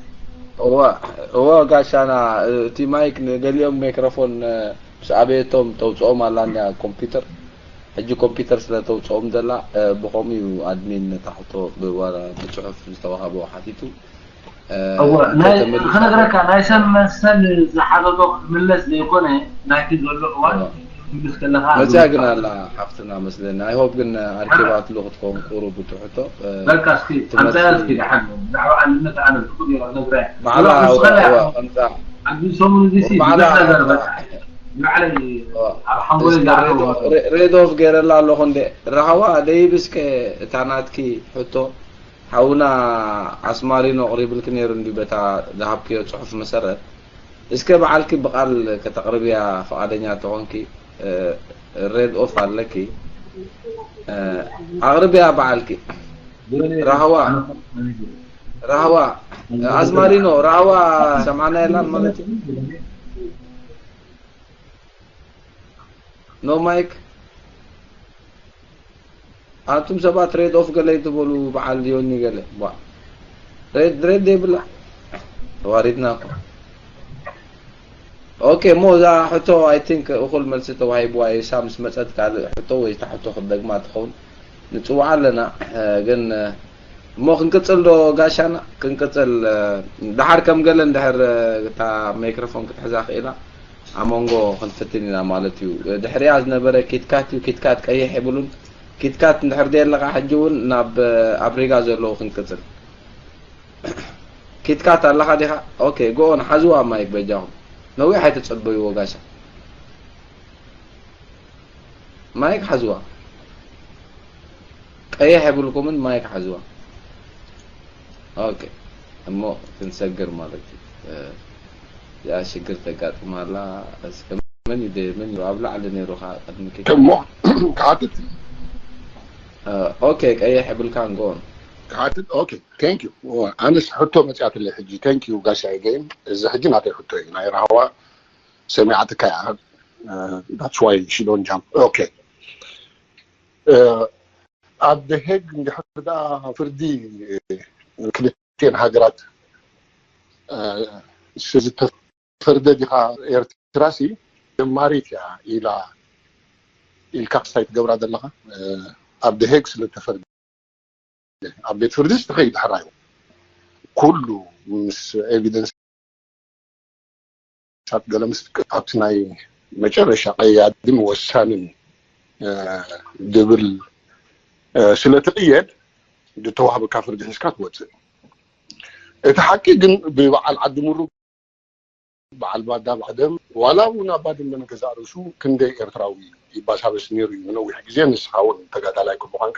እወ እወ ጋሻና እቲ ማይክ ንገሊኦም ሜክሮፎን ምስ ኣበየቶም ተውፅኦም ኣላ እንድያ ኮምፒውተር ሕጂ ኮምፒውተር ስለ ተውፅኦም ዘላ ብኸምኡ እዩ ኣድሚን ነታ ሕቶ ብፅሑፍ ዝተዋሃቦ ሓቲቱ እወ ናይ ክነግረካ ናይ ሰብ መሰል ዝሓተቶ ክትምለስ ዘይኮነ ናይቲ ዘሎ እዋን ክትምልስ ከለካ መፅያ ግን ኣላ ሓፍትና መስለኒ I hope ግን ኣርኪባትሉ ክትከውን ቁሩብ ትሕቶ በቃ እስኪ ኣምፀያ እስኪ ደሓን ብዛዕባ ኣንድነት ኣነ ዝኽእል እየ ክነግራ ባዕላ ኣምፃ ኣብዚ ሰሙን እዚ ሲ ብዙሕ ነገር በቃ ንባዕለይ ኣብ ሓንጎለይ ዝኣተወ ሬድ ኦፍ ገይረላ ኣለኹ እንደ ራህዋ ደይብስከ እታ ናትኪ ሕቶ ሓውና ኣስማሪኖ ኣቕሪብልኪ ነይሩ እንድዩ በታ ዝሃብክዮ ጽሑፍ መሰረት እስከ በዓልኪ ብቓል ከተቕርብያ ፍቓደኛ ተኾንኪ ሬድ ኦፍ ኣለኪ ኣቕርብያ በዓልኪ ራህዋ ራህዋ ኣዝማሪኖ ራህዋ ሰምዓና የላን ማለት እዩ ኖ ማይክ ኣቱም ሰባት ሬድ ኦፍ ገለ ይትበሉ በዓል ዮኒ ገለ ቧ ሬድ ሬድ ዘይብላ ተዋሪድና እኮ ኦኬ፣ እሞ እዛ ሕቶ፣ I think፣ እኹል መልሲ ተዋሂብዋ እዩ። እሳ ምስ መጸት ካልእ ሕቶ ወይ እታ ሕቶ ክትደግማ ትኸውን። ንጽውዓ ኣለና። እ፣ ግን፣ እ፣ እሞ ክንቅጽል ዶ ጋሻና? ክንቅጽል፣ እ፣ ደሓር ከም ገለ እንድሕር፣ እ፣ እታ ማይክሮፎን ክትሕዛ ክኢላ ኣብ መንጎ ክንፍትን ኢና ማለት እዩ። እ፣ ድሕሪኣ ዝነበረ ኪትካት እዩ። ኪትካት ቀይሕ የብሉን። ኪትካት እንድሕር ደየለኻ ሕጂ እውን ናብ፣ እ፣ ኣብ ሪጋ ዘለዉ ክንቅጽል። ኪትካት ኣለኻ ዲኻ? ኦኬ፣ ጎኦን ሓዝዋ ማይክ በጃኹም። ነዊሕ ኣይተጸበይዎ ጋሻ። ማይክ ሓዝዋ። ቀይሕ የብልኩምን ማይክ ሓዝዋ። ኦኬ። እሞ ክንሰግር ማለት እዩ። እ፣ እዚኣ ሽግር ተጋጥማ ኣላ። እስከ መን እዩ ደ-፣ መን እዩ ኣብ ላዕሊ ነይሩ ኸዓ ቅድሚ ኪትካት? እሞ ክሓትት? እ፣ ኦኬ፣ ቀይሕ የብልካን ጎኦን። ክሓትት? ኦኬ፣ thank you። ኣነስ ሕቶ መጽያትለይ ሕጂ። Thank you ጋሻ ይገይም። እዚ ሕጂ ናተይ ሕቶ እዩ። ናይ ራህዋ ሰሚዓትካ እያ። እ፣ that's why she don't jump። ኦኬ። እ፣ ኣብ The Hague እንድሕር ደኣ ፍርዲ፣ እ፣ ክልቲኤን ሃገራት፣ እ፣ ዝተፈርደ ዲኻ? ኤርትራሲ ጀማሪት እያ ኢላ ኢልካ ክሳይ ትገብራ ዘለኻ፣ እ፣ ኣብ The Hague ስለ ዝተፈርደ ኣብ ቤት ፍርዲ ትኸይድ ሕራይ ኩሉ ምስ ኤቪደንስ ሳት ገለ ምስ ኣብቲ ናይ መጨረሻ ቀያድን ወሳንን፣ እ፣ ድብል፣ እ፣ ስለ ትቕየድ ዝተዋህበካ ፍርዲ ሒዝካ ትወፅእ። እቲ ሓቂ ግን ብበዓል ዓዲ ምሩግ፣ በዓል ባዳ ባዕደም፣ ዋላ እውን ኣብ ባድመ ንገዛእ ርእሱ ክንደይ ኤርትራዊ ይባሳበስ ነይሩ እዩ ንነዊሕ ግዜ። ንስኻ እውን ተጋዳላይ ከምዃንካ፣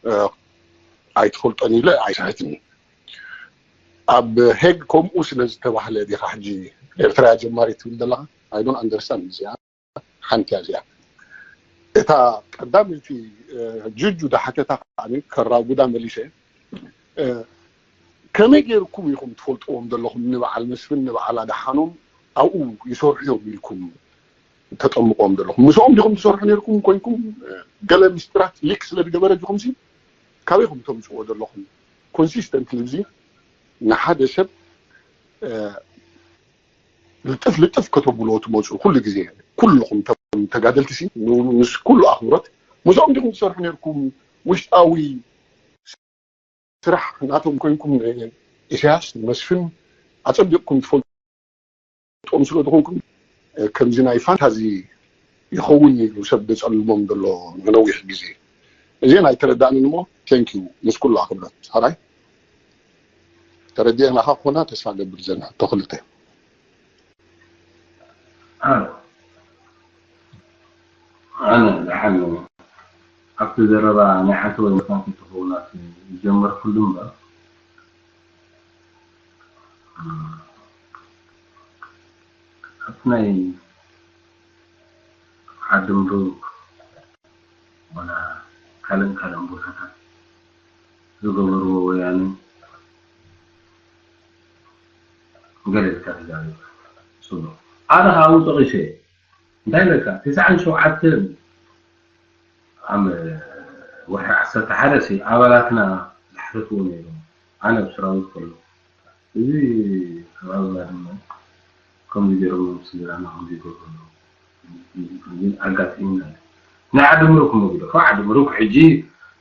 እ፣ ኣይትፈልጦን ኢለ ኣይስሕትን። ኣብ ሄግ ከምኡ ስለ ዝተባህለ ዲኻ ሕጂ ኤርትራ እያ ጀማሪት ትብል ዘለኻ? I don't understand እዚኣ። ሓንቲ እያ እዚኣ። እታ ቀዳመይቲ፣ እ፣ ጅጁ ዳሓተታ ከኣ ከራጉዳ መሊሰ፣ እ፣ ከመይ ገይርኩም ኢኹም ትፈልጥዎም ዘለኹም ንበዓል መስፍን ንበዓል ኣድሓኖም ኣብኡ ይሰርሑ እዮም ኢልኩም ተጠምቕዎም ዘለኹም? ምስኦም ዲኹም ትሰርሑ ነይርኩም ኮይንኩም፣ እ፣ ገለ ሚስጥራት ሊክ ስለ ዝገበረ ዲኹምሲ ካበይ ኢኹም ተምጽእዎ ዘለኹም? ኮንሲስተንትሊ እዚ ንሓደ ሰብ፣ እ፣ ልጥፍ ልጥፍ ከተብልዎ ትመፁ ኩሉ ግዜ ኩልኹም ተ-፣ ተጋደልቲ ሲ ን-፣ ምስ ኩሉ ኣኽብሮት ምስኦም ዲኹም ትሰርሑ ነርኩም? ውሽጣዊ ስራሕ ናቶም ኮይንኩም ኢሳያስ መስፍን ኣፀቢቕኩም ትፈልጦም ስለ ዝኾንኩም ከምዚ ናይ ፋንታዚ ይኸውን ኢሉ ሰብ ዘፀልሞም ዘሎ ንነዊሕ ግዜ እዚን ኣይተረዳእንን እሞ ቴንኪዩ ምስ ኩሉ ኣኽብሮት ሓራይ ተረዲኤናኻ ክኾና ተስፋ ገብር ዘን ሕቶ ክልተ። ኣነ ደሓን ኣብቲ ዘረባ ናይ ሓንቲ ወይ መታን ክልተ ክኸውን ዝጀመርኩሉ እምበር ኣብቲ ናይ ዓዲ ምሩግ ዋላ ካልእን ካልእን ቦታታት ዝገበርዎ ወያነ ገለ ኢልካ ተዛሪብካ ጽቡቕ። ኣነ ካብኡ ጠቒሰ እንታይ ኢለካ ትስዓን ሸውዓተን ኣብ ወርሒ ዓሰርተ ሓደ ሲ ኣባላትና ዝሓተትዎ ነይሮም። ኣነ ኣብ ሰራዊት ከለኹ እዚ ከባብና ድማ ከምዚ ገይሮም ስድራና ከምዚ ይገብሩ ኣለዉ ግን ኣጋጢሙና እዩ። ናይ ዓዲ ምሩክ መጉደፎ ዓዲ ምሩክ ሕጂ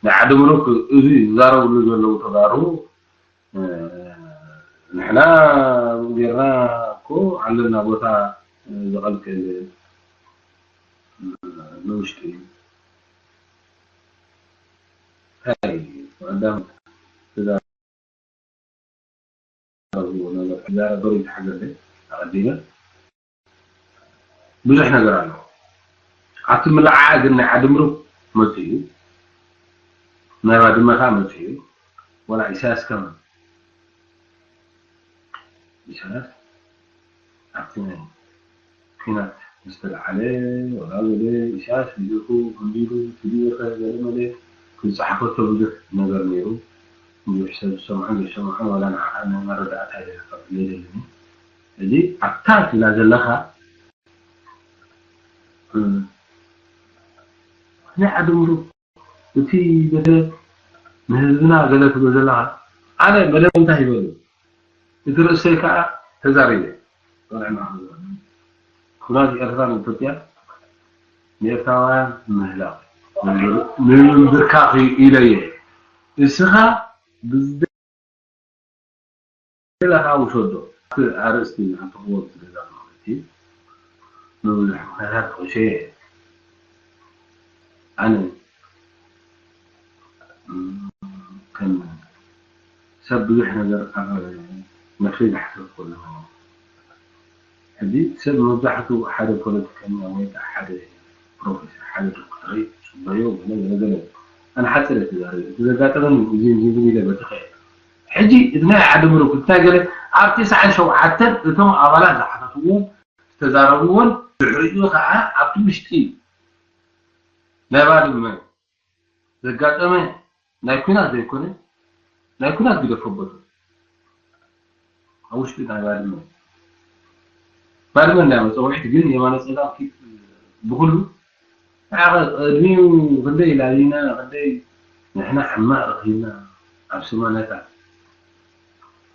ናይ ዓዲ ምሩክ እዚ ዝዛረብሉ ዘለዉ ተጋሩ ንሕና ጌርና እኮ ኣለና ቦታ ዝቐልቅል ንውሽጢ እንታይ ቀዳም ብዙሕ ነገር ኣሎ ኣብቲ ምልዓዓ ግን ናይ ዓዲ ምሩክ መፅኡ እዩ ናይ ባድመ ከዓ መፅኡ እዩ ዋላ ኢሳያስ ከማን ኢሳያስ ኣብቲ ናይ ኲናት ምስ ተለዓለ ወላ ገለ ኢሳያስ ቢልኩ ከምዚ ኢሉ ትግርኸ ገለ መለ ዝፀሓፈቶ ብዙሕ ነገር ነይሩ ብዙሕ ሰብ ዝሰምዖን ዘይሰምዖን ዋላ ንዓኣ ናይ መረዳእታ ለይደለኒ ሕጂ ኣብታ ትብላ ዘለኻ ናይ ዓዲ ምሩክ እቲ በተ ንህዝብና ገለ ትብል ዘለኻ ኣነ በለ እንታይ ይበሉ እቲ ርእሰይ ከዓ ተዛሪበ ኩናት ኤርትራ ንኢትዮጵያ ንኤርትራውያን ምህላው ንምብርካኽ እዩ ኢለ እየ። እስኻ ብዝደ ገለኻ ውሰዶ። እቲ ኣርእስቲ ናትኹዎ ዝገዛ ማለት እዩ። ንብዙሕ ምኽንያታት ክሸየ ኣነ ከም ሰብ ብዙሕ ነገር ኣብ ነፍሰይ ዝሓሰብ ከሎ ሕጂ ሰብ መብዛሕትኡ ሓደ ፖለቲከኛ ወይ ከዓ ሓደ ፕሮፌሰር ሓደ ዶክተር ወይ ፅበዮ ገለ ገለ ገለ ኣነ ሓፂረ ተዛረበ እቲ ዘጋጠመኒ እዚ ዝብል ኢለ በትኸ ሕጂ እቲ ናይ ዓዲ ምሩክ እንታይ ገለ ኣብ ትስዓን ሸውዓተን እቶም ኣባላት ዝሓተትዎ ዝተዛረብዎን ድሕሪኡ ከዓ ኣብቲ ውሽጢ ናይ ባድመ ዘጋጠመ ናይ ኩናት ዘይኮነ ናይ ኩናት ግደፎ በሉ ኣብ ውሽጢ ናይ ባድመ ባድመ ናይ መፀውዒት ግን የማነ ፀጋም ፊት ብኩሉ ንዓኸ እድሜኡ ክንደይ ላሊና ክንደይ ንሕና ሕማቕ ረኺብና ኣብ ሰማንያታት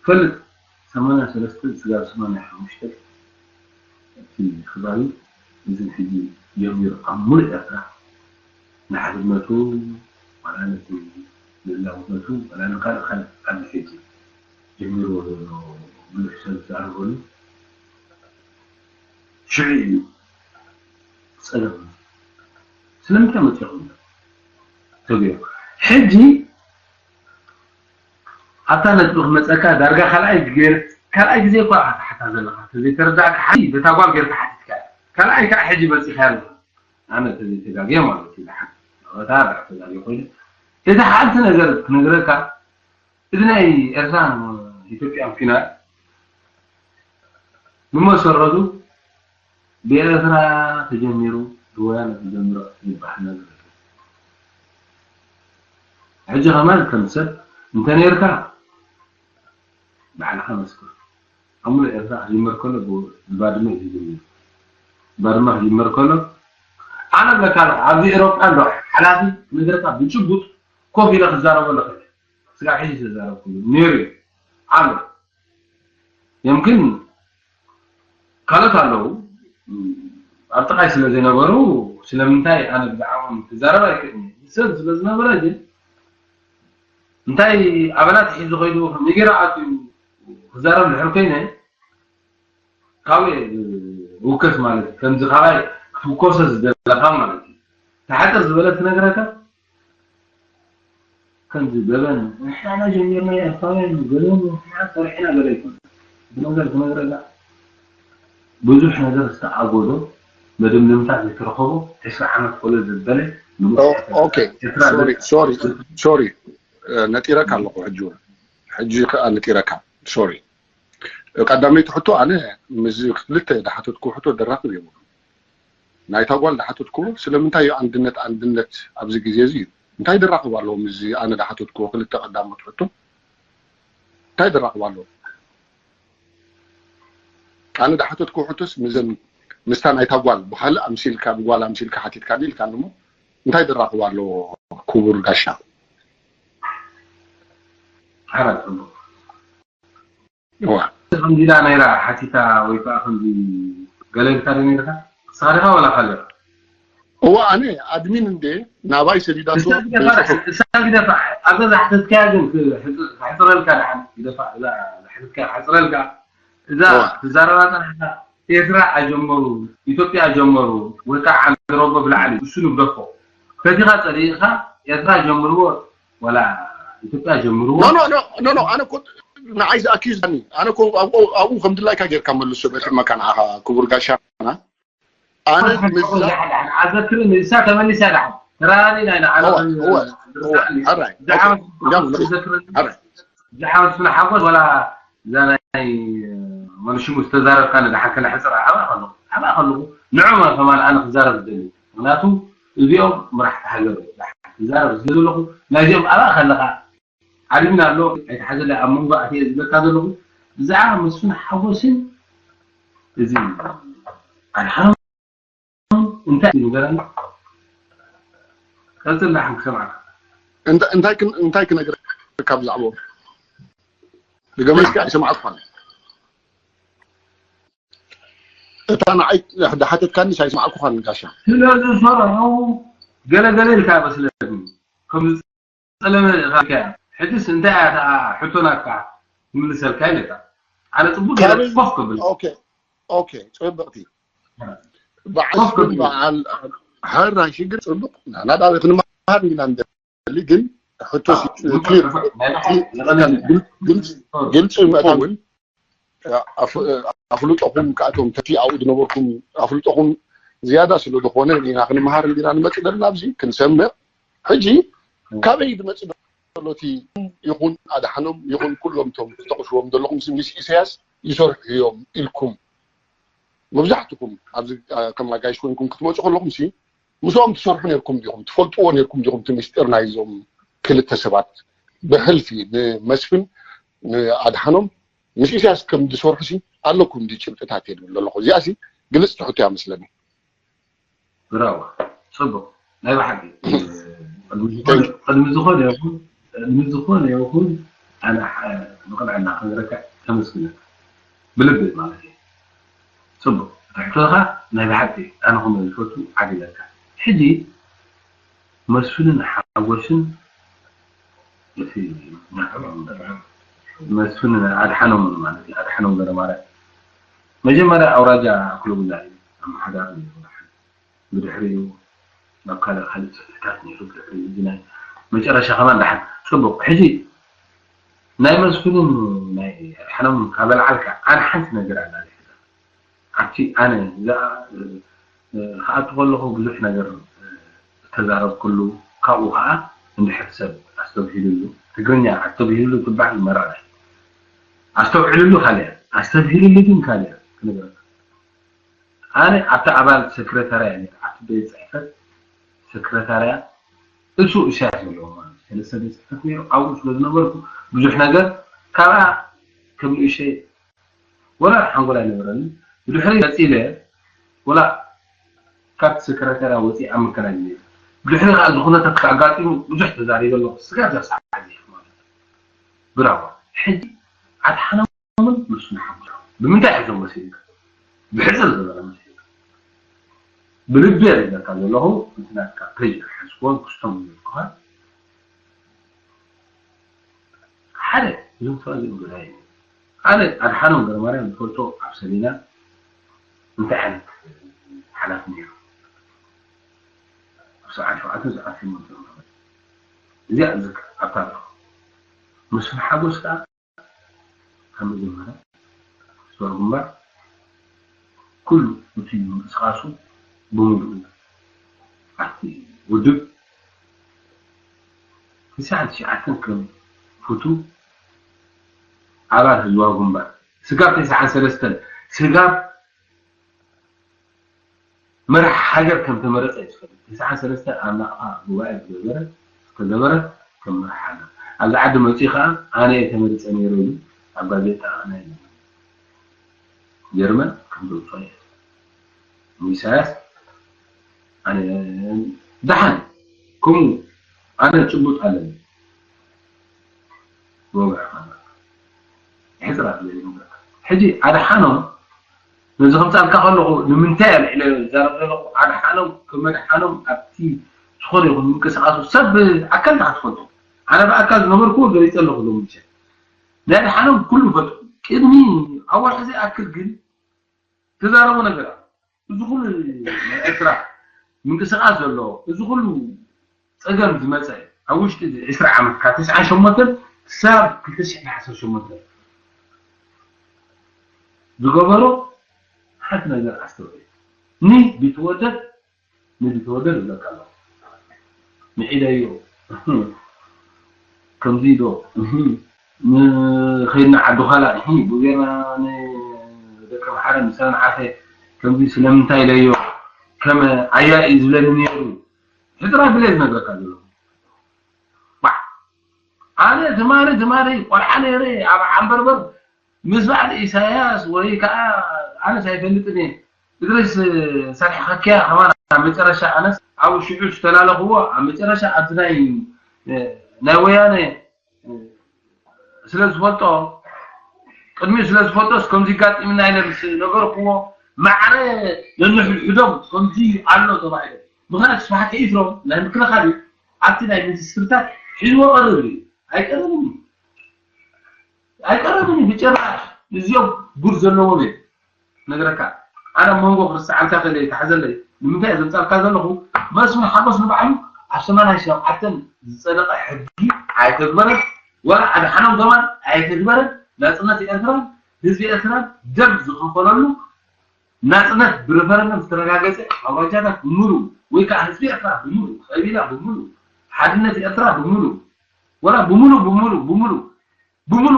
ፈልጥ ሰማንያ ሰለስተ ስጋብ ሰማንያ ሓሙሽተ እቲ ከባቢ እዚ ሕጂ ጀሚሩ ኣብ ሙሉእ ኤርትራ ንሓድነቱ ዋላ ነቲ ልእላውነቱ ዋላ ንካልእ ካልእ ኣብዚ ሕጂ ጀሚርዎ ዘሎ ብዙሕ ሰብ ዝዛረበሉ ሽዑ እዩ ጸገም ስለምንታይ መፂኹም ተገይሩ ሕጂ ኣብታ ነጥቢ ክመፀካ ዳርጋ ካልኣይ ገይር ካልኣይ ግዜ እኳ ኢኻ ትሓታ ዘለኻ ተዘይተረዳእካ ሓቲ በታ ጓል ገይርካ ሓቲትካ ካልኣይ ከዓ ሕጂ በፂኻ ኣለኻ ኣነ ተዘይተጋግየ ማለት እዩ ዝሓት ታ ተጋግየ ኮይኑ እቲ ሓንቲ ነገር ክነግረካ እዚ ናይ ኤርትራን ኢትዮጵያን ኲናት ብመሰረቱ ብኤርትራ ተጀሚሩ ብወያነ ተጀምሮ ዝበሃል ነገር የለን። ሕጂ ከማን ከም ሰብ እንተነይርካ ባዕልኻ መስክር። ኣብ ሙሉእ ኤርትራ ክጅመር ከሎ ብባድመ እዩ ተጀሚሩ። ባድመ ክጅመር ከሎ ኣነ ብለካ ኣለኹ ኣብዚ ኤሮጳ ኣሎ ሓላፊ ክነግረካ ብጭቡጥ ኮፍ ኢለ ክዛረበሉ ክእል ስጋብ ሕጂ ዝተዛረብኩሉ ነይሩ እዩ ኣሎ የምክን ካልኦት ኣለዉ ኣብ ጥቓይ ስለ ዘይነበሩ ስለምንታይ ኣነ ብዛዕባኦም ክዛረብ ኣይክእልን እየ ሰብ ስለ ዝነበረ ግን እንታይ ኣበላት ሒዙ ከይዱ ከመይ ገይሩ ኣትዩ ክዛረብ ድሕር ኮይነ ካብኡ እየ ዝውከስ ማለት እዩ ከምዚ ካባይ ክትውከሶ ዝደለኻ ማለት እዩ ተሓፅር ዝበለት ክነግረካ ከምዚ ገበን ንሕና ጀሚርና ኤርትራውያን ገበን ንሕና ሰሪሕና ገለ ይኮን እቲ ነገር ክነግረካ ብዙሕ ነገር ዝተኣጎዶ መደምደምታ ዘይተረኸቦ ዕስራ ዓመት ኮሎ ዘበለ ንጉስ ኦኬ ሶሪ ሶሪ ነጢረካ ኣለኹ ሕጂ እውን ሕጂ ከዓ ነጢረካ ሶሪ ቀዳመይቲ ሕቶ ኣነ ምስ ክልተ ዝሓተትኩ ሕቶ ደራኽብ የብሉ ናይታ ጓል ዝሓተትኩዎ ስለምንታይ እዩ ኣንድነት ኣንድነት ኣብዚ ግዜ እዚ እዩ እንታይ ድራኽብ ኣለዎ ምስዚ ኣነ ዝሓተትኩዎ ክልተ ቀዳሞት ሕቶ እንታይ ድራኽብ ኣለዎ ኣነ ዝሓተትኩዎ ሕቶስ ምዘን ምስታ ናይታ ጓል ብካልእ ኣምሲልካ ብጓል ኣምሲልካ ሓቲትካኒ ኢልካኒ እሞ እንታይ ድራኽብ ኣለዎ ክቡር ጋሻ ሓራ ፅቡቅ ከምዚ ኢላ ነይራ ሓቲታ ወይ ከዓ ከምዚ ገለ ኢልካ ዶ ነይርካ ንስኻ ዲኻ ዋላ ካልእ እዋ ኣነ ኣድሚን እንደ ናባይ ሰዲዳቶ እሳ ግደፋ ኣብዛ ዝሓተትካያ ግን ክሕፅረልካ ድሓን ግደፋ እዛ ዝሓተትካያ ክሕፅረልካ እዛ ትዛረባ ፀናሕካ ኤርትራ ኣጀመሩ ኢትዮጵያ ኣጀመሩ ወይ ከዓ ዓንድሮቦ ብላዕሊ እሱ ንግደፎ ፈቲኻ ፀሊእኻ ኤርትራ ጀምርዎ ወላ ኢትዮጵያ ጀምርዎ no no no no ኣነ እኮ ንዓይ ዝኣኪዝ ዳኒ ኣነ እኮ ኣብኡ ኣብኡ ከም ድላይካ ጌርካ መልሶ በቲ መካ ንዓኻ ክቡር ጋሻና ኣነ ምዛ ኣዘክርኒ እሳ ተመሊሳ ዳሓ ተራራኒ ናይ ንዓና እወ እወ እወ ኣራይ ዝዓመት ዝዓመት ስነ ሓጎስ ወላ እዛ ናይ መን ሽሙ ዝተዛረብካኒ ደሓን ከነሕፅር ኣብኣ ከለኹ ኣብኣ ከለኹ ንዕኦም ከማን ኣነ ክዛረብ ዝደሊ ምክንያቱ እዚኦም መራሕቲ ሃገር እዮም ደሓን ክዛረብ ዝደሊ ዘለኹ ናይዚኦም ኣብኣ ከለኻ ዓሊምና ኣሎ ኣይትሓዘለይ ኣብ መንጎ ኣትየ ዝብለካ ዘለኹ ብዛዕባ መስፍን ሓጎስን እዚ ኣድሓኖም እንታይ እዩ ንገረኒ ቀፅል ዳሓን ክሰምዓካ እንታይ ክነግረካ ብዛዕባኡ ድገመልካ ኣይሰማዕኩኻን እታ ንዓይ ዝሓተትካኒ ኣይሰማዕኩኻን ጋሻ። ስለ ዝሰርሑ ገለ ገለ ኢልካ መስለኒ ከም ዝጸለመ ኢኻ። ሕጅስ እንታይ እያ እታ ሕቶ ናትካ? ክምልሰልካ ኢለካ። ኣነ ጽቡቅ ገለ ካበይ ኮፍ ክብል። ኦኬ ኦኬ ጽብቕቲ በዓል በዓል ሕራይ ሽግር ጽቡቅ ናዳ ክንመሃር ኢና ንደሊ ግን ሕቶ ናይ ባዕሉ ግልጽ መታውን ኣፍልጦኹም ከኣቶም ተቲ ኣብኡ ዝነበርኩም ኣፍልጦኹም ዝያዳ ስለ ዝኾነ ኢና ክንመሃር እንዲና ንመጽእ ዘለና ኣብዚ ክንሰምዕ። ሕጂ ካበይ ዝመጽእ ዘሎ እቲ ይኹን ኣድሓኖም ይኹን ኩሎም እቶም ዝጠቕስዎም ዘለኹም ምስ ኢሳያስ ይሰርሑ እዮም ኢልኩም መብዛሕትኩም ኣብዚ ከም ኣጋይሽ ኮይንኩም ክትመፁ ከለኹም ሲ ምስኦም ትሰርሑ ነርኩም ዲኹም ትፈልጥዎ ነርኩም ዲኹም እቲ ምስጢር ናይዞም ክልተ ሰባት ብሕልፊ ንመስፍን ንኣድሓኖም ምስ ኢሳያስ ከም ዝሰርሑ ሲ ኣለኩም ዲ ጭብጥታት የድብል ዘለኹ እዚኣ ሲ ግልጽ ትሕቶ እያ መስለኒ ብራዋ ጽቡቅ ናይ ብሓቂ ቅድሚ ዝኾነ ይኹን ቅድሚ ዝኾነ ይኹን ኣነ ንቅንዕና ክነግረካ ተመስግነካ ብልቢ ማለት እዩ ጽቡቅ ትሕቶኻ ናይ ብሓቂ ኣነ ከም ዝፈቱ ዓጊለካ ሕጂ መስፍንን ሓጎስን እቲ መስፍን ኣድሓኖም ማለት እዩ ኣድሓኖም ገረማርያም መጀመርያ ኣውራጃ ኣክሎጉዛ እዩ ኣመሓዳሪ ነይሩ ብድሕሪኡ ናብ ካልእ ካልእ ጽፍሕታት ነይሩ ብድሕሪኡ እዚ ናይ መጨረሻ ከማን ደሓን ጽቡቅ ሕጂ ናይ መስፍንን ናይ ኣድሓኖም ካበልዓልካ ኣነ ሓንቲ ነገር ኣላ ኣብቲ ኣነ ክኣቱ ከለኹ ብዙሕ ነገር ዝተዛረብኩሉ ካብኡ ከዓ እንድሕር ሰብ ኣስተብሂሉሉ ትግርኛ ኣስተብሂሉሉ ትበሃል መራዳ ኣስተውዕልሉ ካልያ ኣስተብሂሉሉ ግን ካልያ ክነግረካ ኣነ ኣብቲ ኣባል ሰክረታርያ ነይረ ኣብቲ ቤት ፅሕፈት ሰክረታርያ እሱ እሻ ዘለዎ ማለት ሰለስተ ቤት ፅሕፈት ነይሩ ኣብኡ ስለ ዝነበርኩ ብዙሕ ነገር ካብኣ ከም ንእሸ ወላ ሓንጎል ኣይነበረኒ ብድሕሪ ቀፂለ ወላ ካብቲ ሰክረታርያ ወፂ ኣብ መከላጅ ነይሩ ብድሕሪ ከዓ እዚ ኩነታት ኣጋጢሙ ብዙሕ ተዛሪበ ኣለኩ ስጋብ እዛ ሰዓት እዚ ማለት ብራዋ ሕጂ ኣድሓኖምን መስፍን ሓጎስ ብምንታይ ሕዞም መሲልካ ብሕፅር ዝበለ መሲልካ ብልቢ እየ ዝብለካ ዘለኹ እቲ ናትካ ፔጅ ዝሓዝክዎን ክስቶም ዝብልኩኻ ሓደ እዞም ሰባት እዚኦም ገዳይ እዮም ኣነ ኣድሓኖም ገረማርያም ዝፈልጦ ኣብ ሰሊና እንታይ ዓይነት ሓላፊ ነይሩ ኣብ ሰዓት ሸውዓተ ሰዓት ሸሞንተ እዚኣ ዝዝክር ኣብታ ኣለኹ መስፍን ሓጎስ ከዓ ካብ መጀመርያ ስዋ ግንባር ኩሉ እቲ ምንቅስቃሱ ብምሉኡ ኣብቲ ውድብ ተስዓን ትሽዓተን ከም ፍቱ ኣባል ህዝባዊ ግንባር ስጋብ ተስዓን ሰለስተን ስጋብ መራሕ ሃገር ከም ተመረፀ እዩ ዝፈልጥ። ተስዓን ሰለስተ ኣብ ናቕፋ ጉባኤ ዝገበረ ዝተገበረ ከም መራሕ ሃገር ኣብዚ ዓዲ መፂኡ ከዓ ኣነ እየ ተመሪፀ ነይረ ኢሉ ኣብ ጋዜጣ ናይ ጀርመን ከም ዘውፅኦ እዩ። ንኢሳያስ ኣነ ደሓን ከምኡ ኣነ ጭቡጥ ኣለኒ ወግዕኻ ሕፅራት ዘይነግረካ ሕጂ ኣድሓኖም ነዚ ከምፃልካ ከለኹ ንምንታይ ኣልዒለ ዝዛረብ ዘለኹ ኣድሓኖም ከመድሓኖም ኣብቲ ዝኾነ ይኹን ምንቅስቃሱ ሰብ ኣካል ዳ ክትፈልጡ ኣነ ብኣካል ዝነበርኩዎ ገሊፀ ኣለኹ ሎሚ ምሸት ናይ ኣድሓኖም ኩሉ ፈልጡ ቅድሚ ኣብ ወርሒ ዘይኣክል ግን ተዛረቦ ነገር ኣሎ እዚ ኩሉ ናይ ኤርትራ ምንቅስቃስ ዘሎ እዚ ኩሉ ፀገም ዝመፀ ኣብ ውሽጢ እዚ ዕስራ ዓመት ካብ ተስዓን ሸሞንተን ክሳብ ክልተ ሽሕን ዓሰርተ ሸሞንተን ዝገበሮ ሓንቲ ነገር ኣስተውዕል ንቢትወደድ ንቢትወደድ ይብለካ ኣለኹ ንዒደዮ ከምዚ ዶ ንኸይድና ዓዲ ዃላ ብጌርና ንደቂ ኣምሓረ ንሰበን ዓፈ ከምዚ ስለምንታይ ኢለዮ ከም ዓያ እዩ ዝብለኒ ነይሩ ሕፅራ ብለ ዝነግረካ ዘለኹ ኣነ ትማሊ ትማሊ ቆልዓ ነይረ ኣብ ዓንበርበር ምስ በዓል ኢሳያስ ወይ ከዓ ኣነስ ኣይፈልጥን እየ እድሪስ ሰሪሕካያ ከማን ኣብ መጨረሻ ኣነስ ኣብ ሽዑ ዝተላለኽዎ ኣብ መጨረሻ ኣብዚ ናይ ናይ ወያነ ስለ ዝፈልጦ ቅድሚኡ ስለ ዝፈልጦስ ከምዚ ይጋጥምና ኢለ ምስ ነገርክዎ ማዕረ ነንሕድሕዶም ከምዚ ኣሎ ተባሂሎም። ምኽንያቱ ስብሓት ኤርትራዊ ናይ ምክልኻል እዩ። ኣብቲ ናይ ሚኒስትርታት ሒዝዎ ቀርብ እዩ። ኣይቀርብን እዩ። ኣይቀርብን እዩ ብጭራሽ። እዚኦም ጉድ ዘለዎም እዮም። ነግረካ ኣነ መንጎ ክርስዓልካ ከለ ይተሓዘለይ ንምንታይ እየ ዘምፃልካ ዘለኹ? መስፍን ሓጎስ ንባዕሉ ኣብ ሰማንያ ሸውዓተን ዝፀደቐ ሕጊ ኣይተግበረን። ወላ ኣድሓኖም ከማን ኣይተግበረን። ናፅነት ኤርትራን ህዝቢ ኤርትራን ደም ዝኸፈለሉ ናፅነት ብረፈረንደም ዝተረጋገፀ ኣውራጃታት ብምሉ ወይ ከዓ ህዝቢ ኤርትራ ብምሉ ቀቢላ ብምሉ ሓድነት ኤርትራ ብምሉ ወላ ብምሉ ብምሉ ብምሉ ብምሉ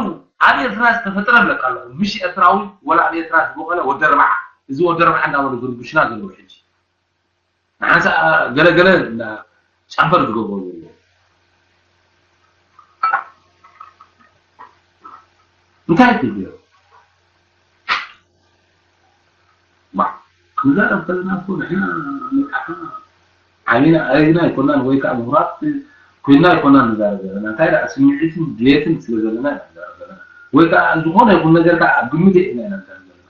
ኣብ ኤርትራ ዝተፈጠረ ብለካ ኣለኹ ምሽ ኤርትራዊ ወላ ኣብ ኤርትራ ዝበቐለ ወደርባዓ እዚ ወደርባዓ እንዳበሉ ዝርብሽና ዘለዉ ሕጂ ንሓንሳ ገለገለ ጫፈር ዝገብሩ ዘለዉ እንታይ ትብዮ ክንዛረብ ከለና እኮ ንሕና መፅሓፍና ዓቢና ኣረግና ኣይኮናን ወይ ከዓ ምሁራት ኮይና ኣይኮናን ንዛረብ ዘለና እንታይ ደኣ ስምዒትን ድሌትን ስለ ዘለና ኢና ንዛረብ ዘለና ወይ ከዓ ዝኾነ ይኹን ነገር ከዓ ኣብ ግምት ኢና ኢና ንዛረብ ዘለና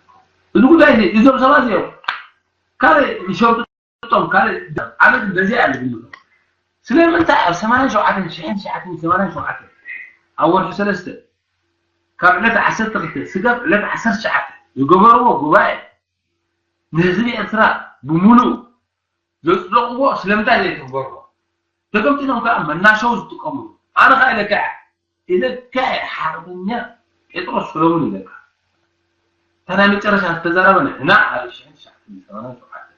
እዚ ጉዳይ እዚ እዞም ሰባት እዚኦም ካልእ ይሸርጡ ቶም ካልእ ዓመት በዚኣ እያ ዝግምቶም ስለምንታይ ኣብ ሰማንያን ሸውዓተን ሽሕን ትሽዓትን ሰማንያን ሸውዓተን ኣብ ወርሒ ሰለስተ ካብ ዕለት ዓሰርተ ክልተ ስጋብ ዕለት ዓሰርተ ትሽዓተ ዝገበርዎ ጉባኤ ንህዝቢ ኤርትራ ብምሉእ ዘፅደቕዎ ስለምንታይ ዘይትግበርዎ ተገምጢሎም ከዓ መናሸው ዝጥቀምሉ ኣነ ከዓ ኢለካ ኢለካ ሓርበኛ ጴጥሮስ ሰሎሙን ኢለካ እታ ናይ መጨረሻ ዝተዛረበ ንሕና ኣብ ሽሕን ትሽዓተን ሰማንያን ሸውዓተን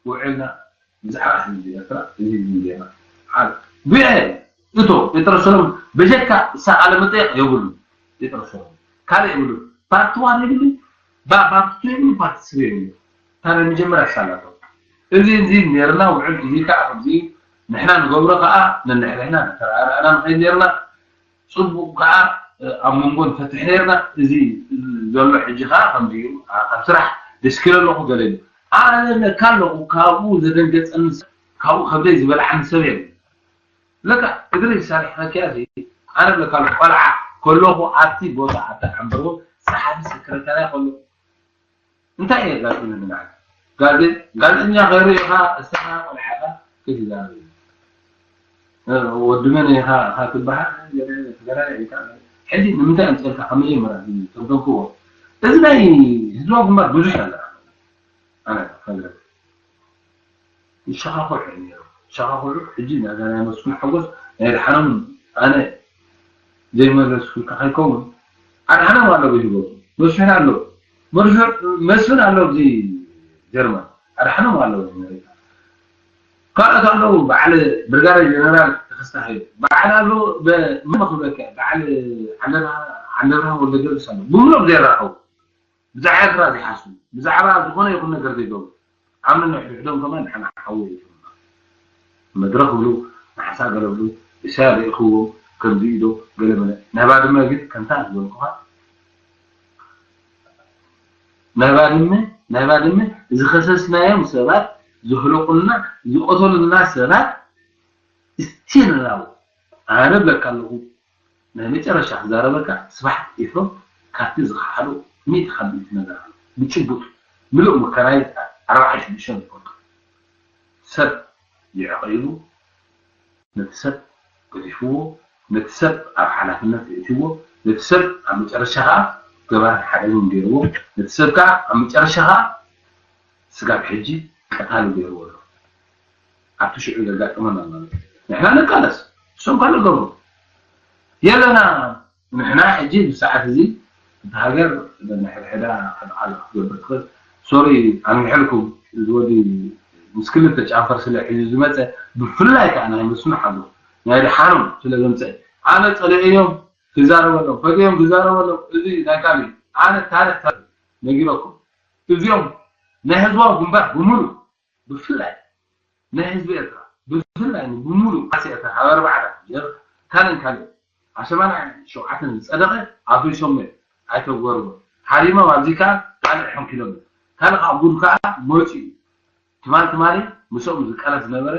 ውዕልና ብዛዕባ ህዝቢ ኤርትራ እዚ ህዝቢ ጌርና ሓደ ብዐ እቶ ጴጥሮስ ሰሎሙን በጀካ እሳ ቃለ መጠየቅ የብሉ ጴጥሮስ ሰሎሙን ካልእ የብሉ ፓርቲ ዋን የብሉ ፓርቲ ቱ የብሉ ፓርቲ ስሪ የብሉ እታ ናይ መጀመርያ ሳላቶ እዚ እዚ ኔርና ውዕል እዚ ከዓ ከምዚ ንሕና ንገብሮ ከዓ ነንሕድሕና ንተረኣረኣና ንኸይድ ኔርና ፅቡቅ ከዓ ኣብ መንጎ ንፈትሕ ኔርና እዚ ዘሎ ሕጂ ከዓ ከምዚ እዩ ኣብ ስራሕ ደስኪረ ኣለኹ ገለ እዩ ኣነ ለካ ኣለኹ ካብኡ ዘደንገፀኒ ካብኡ ከብደይ ዝበልዓኒ ሰብ የለ ለካ እግሪ ሳሪሕናኪያ እዚ ኣነ ለካ ቆልዓ ከለኹ ኣብቲ ቦታ ኣብቲ ዓንበርቦ ፀሓፊ ሰክረታርያ ከለኹ እንታይ እየ ጋዜጠኛ ንዓይ? ጋዜጠኛ ከርኢ ኢኻ እስኻ ቆልዓ ኢኻ ክትዛረብ ወዲ መን ኢኻ ኢኻ ትበሃል ገለ ትገራይ ኢኻ ሕጂ ንምንታይ ኣምፅእልካ ካብ መጀመርያ ተንተንክዎ እዚ ናይ ህዝባዊ ግንባር ብዙሕ ኣለ ኣነ ከብለካ ይሸኻኾዕ እዩ ነይሩ። ሸኻኾዑ ሕጂ ናዛ ናይ መስፍን ሓጎስ ናይ ድሓኖም ኣነ ዘይመለስኩልካ ከይከውን ኣድሓኖም ኣሎ ብሂቦ መስፍን ኣሎ መስፍን ኣሎ ኣብዚ ጀርመን ኣድሓኖም ኣሎ ኣሜሪካ ካልኦት ኣለዉ በዓል ብርጋዴር ጀነራል ተኸስተ ሃይሉ በዓል ኣሎ ምን ክብለካ በዓል ዓንደብርሃ ወልደገርግስ ኣሎ ብምሎም ዘይራኸቡ ብዛዕባ ኤርትራ ዘይሓስቡ ብዛዕባ ዝኾነ ይኹን ነገር ዘይገብሩ ኣብ ነንሕድሕዶም ከማን ንሕና ሓዊ ይእትውና መድረኽ ብሉ ንሓሳ ገለ ብሉ ኢሳያ ልኢኽዎም ከምዚ ኢዶ ገለ መለ ናይ ባድመ ግን ከምታ ዝበልኩኻ ናይ ባድመ ናይ ባድመ ዝኸሰስናዮም ሰባት ዝህለቁልና ዝቀተሉልና ሰባት እስቲል ናው ኣነ ብለካ ኣለኹ ናይ መጨረሻ ክዛረበካ ስብሓት ኤፍረም ካብቲ ዝኸሓዶ ሚእቲ ካብ ሚእቲ ነገር ኣሎ ብጭቡጥ ምሉእ መከራይ ኣርባዓ ሽዱሽተ ዝፈልጦ ሰብ የዕቂቡ ነቲ ሰብ ገዲፍዎ ነቲ ሰብ ኣብ ሓላፍነት የእትዎ ነቲ ሰብ ኣብ መጨረሻ ከዓ ገባርን ሓደግን ገይርዎ ነቲ ሰብ ከዓ ኣብ መጨረሻ ከዓ ስጋብ ሕጂ ቀታሊ ገይርዎ ኣሎ ኣብቲ ሽዑ ዘጋጠመና ማለት ንሕና ንቃለስ እሶም ካልእ ገብሩ የለና ንሕና ሕጂ ብሰዓት እዚ እታ ሃገር ነንሕድሕዳ ክትዓል ክትገብር ትኽእል ሶሪ ኣንግሐልኩም እዚ ወዲ ምስ ክልተ ጫንፈር ስለ ሒዙ ዝመፀ ብፍላይ ከዓ ናይ መስፍን ሓጎስ ናይ ድሓኖም ስለ ዘምፀ ኣነ ፀሊኤዮም ክዛረበሎም ፈትዮም ክዛረበሎም እዚ ናይ ካሊ ኣነ ታሪክ ነጊረኩም እዚኦም ናይ ህዝባዊ ግንባር ብምሉ ብፍላይ ናይ ህዝቢ ኤርትራ ብፍላይ ብሙሉ ዓሲ ኤርትራ ካብ ኣርባዕተ ካልእን ካልእ ኣብ ሰማንያ ሸውዓተን ዝፀደቐ ኣፍሪሶም እዮም ኣይተጎርቦ ሓሪሞም ኣብዚ ከዓ ካልእ ሕንኪሎም እዮም ካልእ ከዓ ጉድ ከዓ መፂኡ ትማል ትማሊ ምስኦም ዝቃለስ ዝነበረ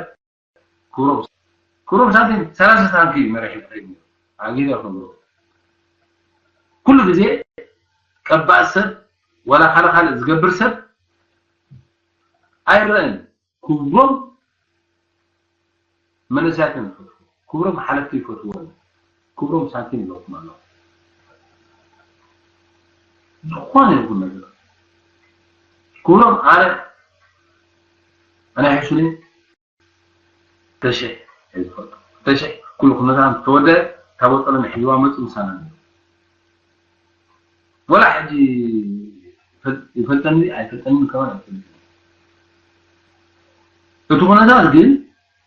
ክብሮም ክብሮም ሳንቲም ሰላሳ ሳንቲም መሪሑ ይኸይድ ነይሩ ኣጊደ ክነግሮ ኩሉ ግዜ ቀባእ ሰብ ወላ ካልእ ካልእ ዝገብር ሰብ ኣይረአን። ክብሮም መንእሰያትን ይፈትዎ፣ ክብሮም ሓለፍቲ ይፈትዎ፣ ክብሮም ሳንቲም ይለኩም ኣለዉ። ዝኾነ ይኹን ነገር ክብሮም ኣነ ኣነ ሕሱኒ ተሸ ዝፈልጦ ተሸ ኩሉ ኩነታት ተወደ ካብ ወጠለን ሒዝዋ መፁ ምሳና ነይሩ። ወላ ሕጂ ይፈልጠኒ ኣይፈልጠኒ ከማን ኣይፈልጥን። እቲ ኩነታት ግን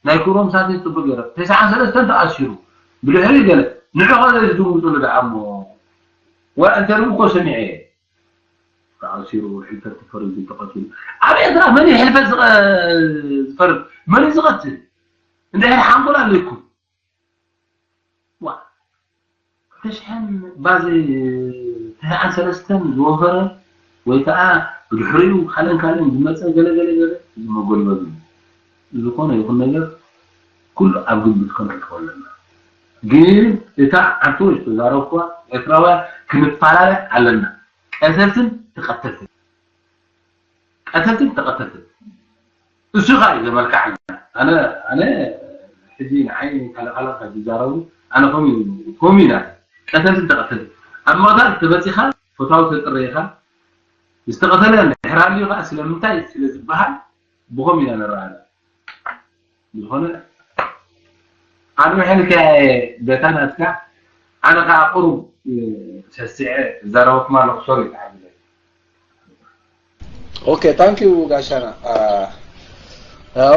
ናይ ክብሮም ሳንቲም ጽቡቅ ገይረ። ተስዓን ሰለስተን ተኣሲሩ። ብድሕሪ ገለ ንዑ ኸ ዝድምፅሉ ደኣ እሞ ወላ እንተርም እኮ ሰሚዐ እየ። ተኣሲሩ፣ ሕልፈት ተፈሪዱ፣ ተቐቲሉ። ኣብ ኤርትራ መን እዩ ሕልፈት ዝቐ- ዝፈርድ? መን እዩ ዝቐትል? እንድሕር ሓንጎል ኣለኩም። ዋ ተሽሐን ባዚ ተስዓን ሰለስተን ዝወፈረ ወይ ከዓ ብድሕሪኡ ካልእን ካልእን ዝመፀ ገለ ገለ ገለ እዚ መጎልበቢ እዩ። ዝኾነ ይኹን ነገር ኩሉ ኣብ ግምት ከነእትዎ ኣለና። ግን እታ ዓንተወይ ዝተዛረብኩዋ ኤርትራውያን ክንፈላለ ኣለና። ቀተልትን ተቐተልትን ቀተልትን ተቐተልትን እሱ ኸዓ እዩ ዘመልክዓና። ኣነ ኣነ ሕጂ ንዓይ ካልእ ካልእ ካብ ዝዛረቡ ኣነ ከምኡ ከምኡ ኢና ቀተልትን ተቐተልትን ኣብ ምቕታል ተበፂኻ ፈታዊ ተጥረይኻ ዝተቐተለ እንድሕር ሃልዩ ኸዓ ስለምንታይ ስለ ዝበሃል ብኸምኡ ኢና ንረኣና። ዝኾነ ኣንውሐልካ በታ ናትካ ኣነ ከዓ ቁሩብ ሰሲዐ እዛረበኩም ኣለኹ ሶሪ ተሓቢለ Okay thank you ጋሻና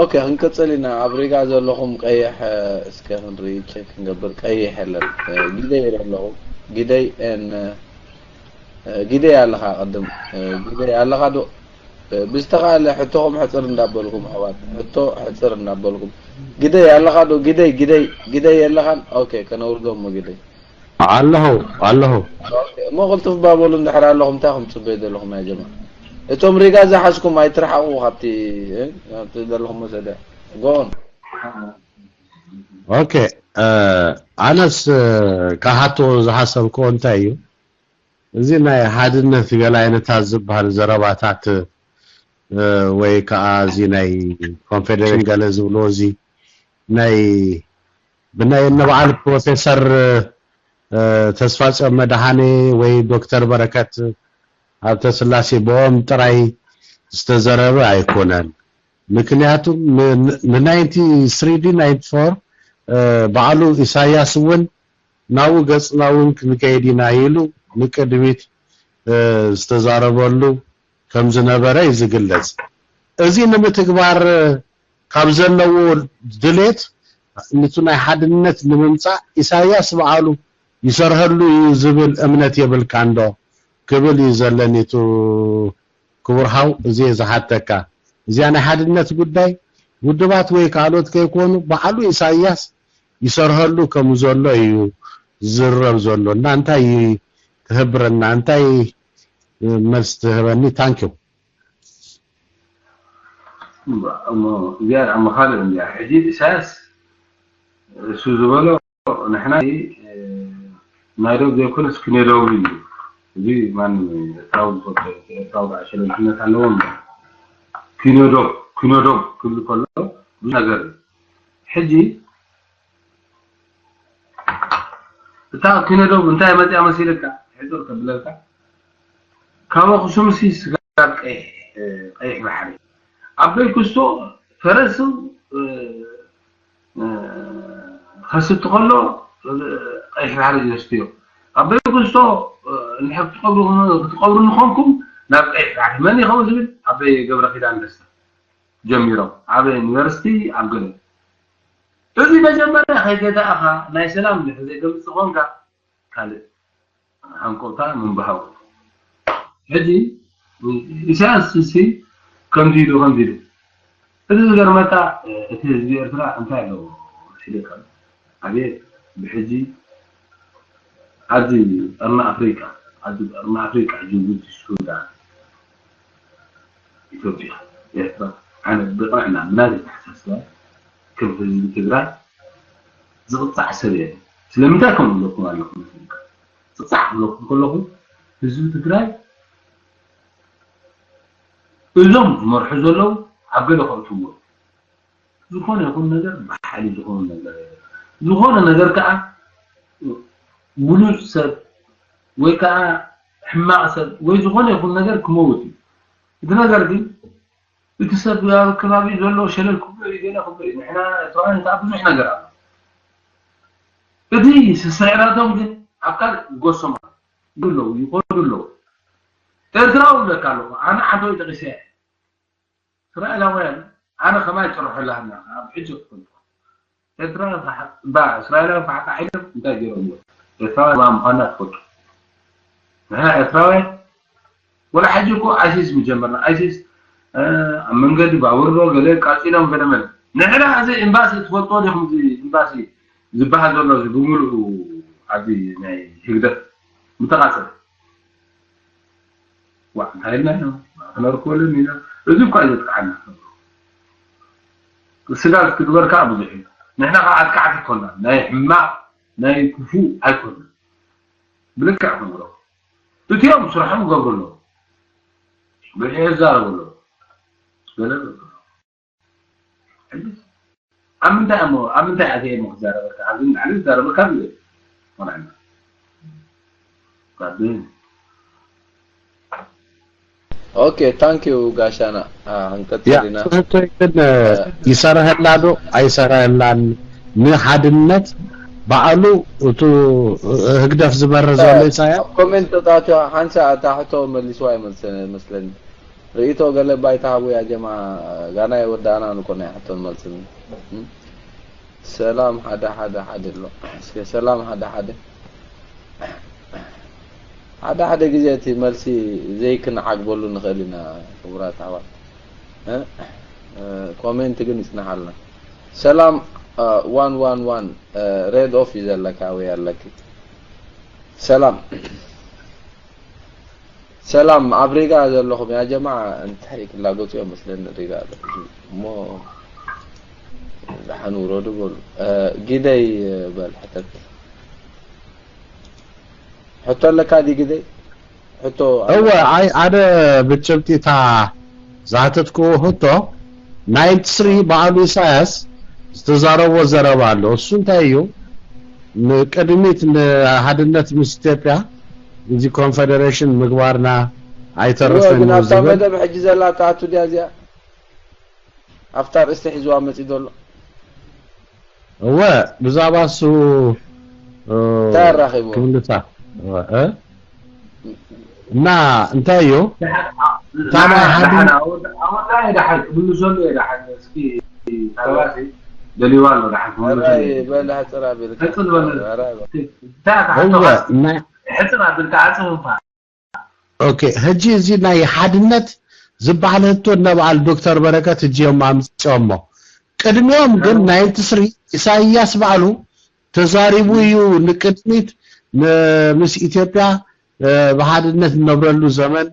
okay ክንቅፅል ኢና ኣብ ሪጋ ዘለኹም ቀይሕ እስከ ክንርኢ ቸክ ክንገብር ቀይሕ የለን ጊደይ ኣለኹ ጊደይ ን ጊደይ ኣለኻ ቅድም ጊደይ ኣለኻ ዶ ብዝተኻለ ሕቶኹም ሕፅር እንዳበልኩም ኣሕዋት ሕቶ ሕፅር እንዳበልኩም ግደይ ኣለኻ ዶ ግደይ ግደይ ግደይ የለኻን okay ከነውርዶ እሞ ግደይ ኣለኹ ኣለኹ እሞ ቅልጥፍ ባበሉ እንድሕር ኣለኹም እንታይ ከም ትፅበዩ ዘለኹም ያ ጀማ እቶም ሪጋ ዝሓዝኩም ኣይትርሓቑ ካብቲ ዘለኹም መሰደ ጎን okay ኣነስ ካሓቶ ዝሓሰብክዎ እንታይ እዩ እዚ ናይ ሓድነት ገለ ዓይነታት ዝበሃል ዘረባታት ወይ ከዓ እዚ ናይ ኮንፌዴሬሽን ገለ ዝብልዎ እዚ ናይ ብናይ እነ በዓል ፕሮፌሰር ተስፋፅዮን መድሃኔ ወይ ዶክተር በረከት ሃብተስላሴ ብኦም ጥራይ ዝተዘረበ ኣይኮነን። ምክንያቱ ን ninety three ዲ ninety four በዓሉ ኢሳያስ እውን ናብኡ ገፅና እውን ክንከይድ ኢና ኢሉ ንቅድሚት ዝተዛረበሉ ከም ዝነበረ እዩ ዝግለፅ። እዚ ንምትግባር ካብ ዘለዎ ድሌት ንቱ ናይ ሓድነት ንምምፃእ ኢሳያስ በዓሉ ይሰርሐሉ እዩ ዝብል እምነት የብልካን ዶ ክብል እዩ ዘለኒ እቱ ክቡር ሓው እዚ እየ ዝሓተካ። እዚኣ ናይ ሓድነት ጉዳይ ውድባት ወይ ካልኦት ከይኮኑ በዓሉ ኢሳያስ ይሰርሐሉ ከም ዘሎ እዩ ዝዝረብ ዘሎ እና እንታይ ትህብረና እንታይ መልሲ ትህበኒ thank you እሞ እዚኣ ደኣ ካልእ እንድያ ሕጂ ኢሳያስ እሱ ዝበሎ ንሕና ናይ ዶብ ዘይኮነስ ክነዶብ እዩ እዚ ማንም ኤርትራዊ ዝፈልጦ ኤርትራዊ ከዓ ሸለልትነት ኣለዎም ክነዶብ ክነዶብ ክብል ከሎ ብዙ ነገር እዩ ሕጂ እታ ክነዶብ እንታይ መፅያ መሲልካ ሕፅር ከብለልካ ካብ ኣክሱምሲ ስጋብ ቀይሕ ባሕሪ ዓበይ ክስቶ ፈረስ ከስቲ ከሎ ቀይሕ ባሕሪ ዘስትዮ ዓበይ ክስቶ ክትቀብሩ ንኾንኩም ናብ ቀይሕ ባሕሪ መን ይኸውን ዝብል ዓበይ ገብረ ኪዳን ደስታ ጀሚሮም ዓበይ ዩኒቨርሲቲ ኣብ ገለ እዚ መጀመርያ ከይገዛእኻ ናይ ሰላም ድሕሪ ዘይተምፅእ ኾንካ ካልእ ሃንቀውታ ምንባሃው ሕጂ ኢሳያስ እሲ ከምዚ ኢሉ ከምዚ ኢሉ እቲ ዝገርመካ እቲ ህዝቢ ኤርትራ እንታይ ኣለዎ ሲልካ ኣቤት ብሕጂ ኣብዚ ቀርኒ ኣፍሪቃ ኣብዚ ቀርኒ ኣፍሪቃ ጅቡቲ ሱዳን ኢትዮጵያ ኤርትራ ኣነ ብቕንዕና ብናይ ኣተሓሳስባ ከም ህዝቢ ትግራይ ዝቕፃዕ ሰብ የለን ስለምንታይ ከምኡ ኢለኩም ኣለኹ ዝቕፃዕ ክብለኩም ከለኹ ህዝቢ ትግራይ እዞም ዝመርሑ ዘለዉ ኣብ ገለ ከእትዎ። ዝኾነ ይኹን ነገር ብሓይሊ ዝኾነ ነገር የለን። ዝኾነ ነገር ከዓ ብሉፅ ሰብ ወይ ከዓ ሕማቕ ሰብ ወይ ዝኾነ ይኹን ነገር ክመውት እዩ። እቲ ነገር ግን እቲ ሰብ ኣብ ከባቢ ዘሎ ሸለል ክብሎ እዩ፣ ገለ ክብሎ እዩ። ንሕና ኤርትራውያን ከዓ ብዙሕ ነገር ኣሎ። እቲ ስስዕራቶም ግን ኣብ ካልእ ጎሶም ኣለዉ፣ ይኸዱ ኣለዉ። ኤርትራዊ ይብለካ ኣለኹ። ኣነ ዓንተወይ ጠቒሰ እየ። እስራኤላውያን ኣነ ከማይ ጭርሖ ላህና ኣብ ሕጂ ክፈልጡ። ኤርትራ ባ እስራኤላውያን ብሓቂ ሓይሎም እንታይ ገይሮም እዮም? ኤርትራውያን ባ ምዃንና ትፈልጡ። ንሕና ኤርትራውያን ወላ ሕጂ እኮ ኣይሲስ ምጀመርና። ኣይሲስ፣ እ፣ ኣብ መንገዲ ባቡር ዶ ገለ ቃጺሎም ገለ መለ። ንሕና እዚ ኤምባሲ ትፈልጥዎ ዲኹም? እዚ ኤምባሲ ዝበሃል ዘሎ እዚ ብምሉኡ ኣብዚ ናይ ህግደፍ ምተቓጸለ። ዋ፣ እንታይ ኢልና ኢና? ክነርክበሉ ኢና። እዚ እኳ እዩ ዘጥቅዓና። ስጋብ ክትግበር ከዓ ብዙሕ እዩ። ንሕና ከዓ ኣጥቃዕቲ ኣይኮናን። ናይ ሕማቕ፣ ናይ ክፉእ ኣይኮናን። ብልክዕ ክንብሎ። እቲኦም ስርሖም ይገብሩ ኣለዉ። ብልሒ ይዛረቡ ኣለዉ። ገለ ይገብሩ ኣለዉ። ሕጂ ኣብ ምንታይ እሞ፣ ኣብ ምንታይ ኣትየ እሞ ክዛረበካ? ኣብዚ ንላዕሊ ዝዛረበካ ኣሎ። ቆልዕና። ካብ ኦኬ፣ ታንክ ዩ ጋሻና። አ፣ ክንቀጽል ያ፣ ኢና። ትክክል። ግን፣ እ፣ ይሰርሐላ ዶ ኣይሰርሐላን? ንሓድነት ባዕሉ እቱ ህግደፍ ዝበረ ዘሎ ኢሳያስ ኣብ ኮሜንት ተጣትዮ ሓንሳ እታ ሕቶ መሊስዋ ይመስለኒ። ርእይቶ ገለ ባይታ ሃቡ ያ ጀማ፣ ጋና የወዳእና ንኮ ናይ ሕቶን መልስን። እም? ሰላም ሓደ ሓደ ሓደ ኣሎ። እስከ ሰላም ሓደ ሓደ። ሓደ ሓደ ግዜ እቲ መልሲ ዘይክንዓግበሉ ንኽእል ኢና ክቡራት ኣሕዋት። እ? እ፣ ኮሜንት ግን ይጽናሓልና። ሰላም፣ እ፣ ዋን ዋን ዋን፣ እ፣ ሬድ ኦፍ እዩ ዘለካ ወይ ኣለኪ። ሰላም። ሰላም፣ ኣብ ሪጋ ዘለኹም ያ ጀማዓ እንታይ ክላገጹ እዮም መስለኒ ሪጋ ዘለኹም። እሞ ደሓን ውረዱ በሉ። እ፣ ጊደይ በል ሕተት። ሕቶ ኣለካ ዲ ጊደይ? ሕቶ እወ፣ ኣይ፣ ኣደ ብጭብጢ እታ ዝሃተትክዎ ሕቶ፣ ናይንቲ ስሪ በዓሉ ኢሳያስ ዝተዛረቦ ዘረባ ኣሎ። እሱ እንታይ እዩ? ንቅድሚት ንሓድነት ምስ ኢትዮጵያ እዚ ኮንፌደሬሽን ምግባርና እወ፣ ኣይተርፍን ግን እዩ ኣብታ ዝብል። መደብ ሕጂ ዘላ ትኣቱ ድያ እዚኣ? ኣብታ ርእስቲ ሒዝዋ መጺኡ ዘሎ። እወ፣ ብዛዕባ እሱ፣ እ፣ እንታይ ኣራኺብዎ? ክምልሳ። እወ፣ እ? እና እንታይ እዩ? ደሓን፣ እታ ናይ ደሓን፣ ሓድነት ደሓን፣ ኣወዳ-፣ ኣወዳይ ደሓን፣ ክምልሰሉ እየ ደሓን። እስኪ፣ ተባሲ፣ ደሊዋ ኣሎ፣ ደሓን፣ ክምልሰሉ ኣራይ እየ። በል፣ ሕጽር ኣቢልካ። ሕጽር በል። ኣራይ በል። እንታይ እታ ሕቶ እወ፣ ኻስ? ናይ ሕጽር ኣቢልካ፣ ዓጽፍ እባ። ኦኬ፣ ሕጂ እዚ ናይ ሓድነት ዝበሃል ሕቶ እነ በዓል ዶክተር በረከት ሕጂ እዮም ኣምጺኦሞ። ቅድሚኦም ግን ናይ ትስሪ ኢሳይያስ ባዕሉ ተዛሪቡ እዩ፣ ንቅድሚት ን-፣ ምስ ኢትዮጵያ፣ እ፣ ብሓድነት እንነብረሉ ዘመን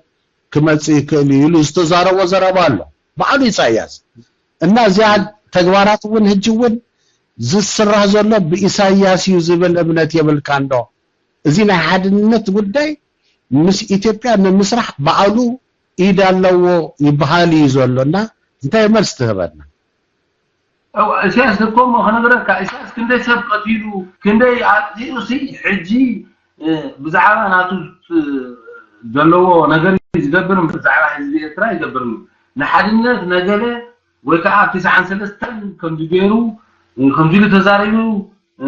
ክመጽእ ይክእል እዩ ኢሉ ዝተዛረቦ ዘረባ ኣሎ። ባዕሉ ኢሳይያስ። እና እዚኣ ተግባራት እውን ሕጂ እውን ዝስራሕ ዘሎ ብኢሳይያስ እዩ ዝብል እምነት የብልካን ዶ? እዚ ናይ ሓድነት ጉዳይ ምስ ኢትዮጵያ ንምስራሕ ባዕሉ ኢድ ኣለዎ ይበሃል እዩ ዘሎ። እና እንታይ መልሲ ትህበና? እው፣ ኢሳያስ እኮ እሞ ክነግረካ፣ ኢሳያስ ክንደይ ሰብ ቀቲሉ፣ ክንደይ ኣጥፊኡ ሲ፣ ሕጂ፣ እ፣ ብዛዕባ ናቱ፣ እ፣ ዘለዎ ነገር እዩ ዝገብር፣ ብዛዕባ ህዝቢ ኤርትራ ይገብር። ንሓድነት ነገለ ወይ ከዓ ኣብ ትስዓን ሰለስተን ከምዚ ገይሩ፣ እ፣ ከምዚ ኢሉ ተዛሪቡ፣ እ፣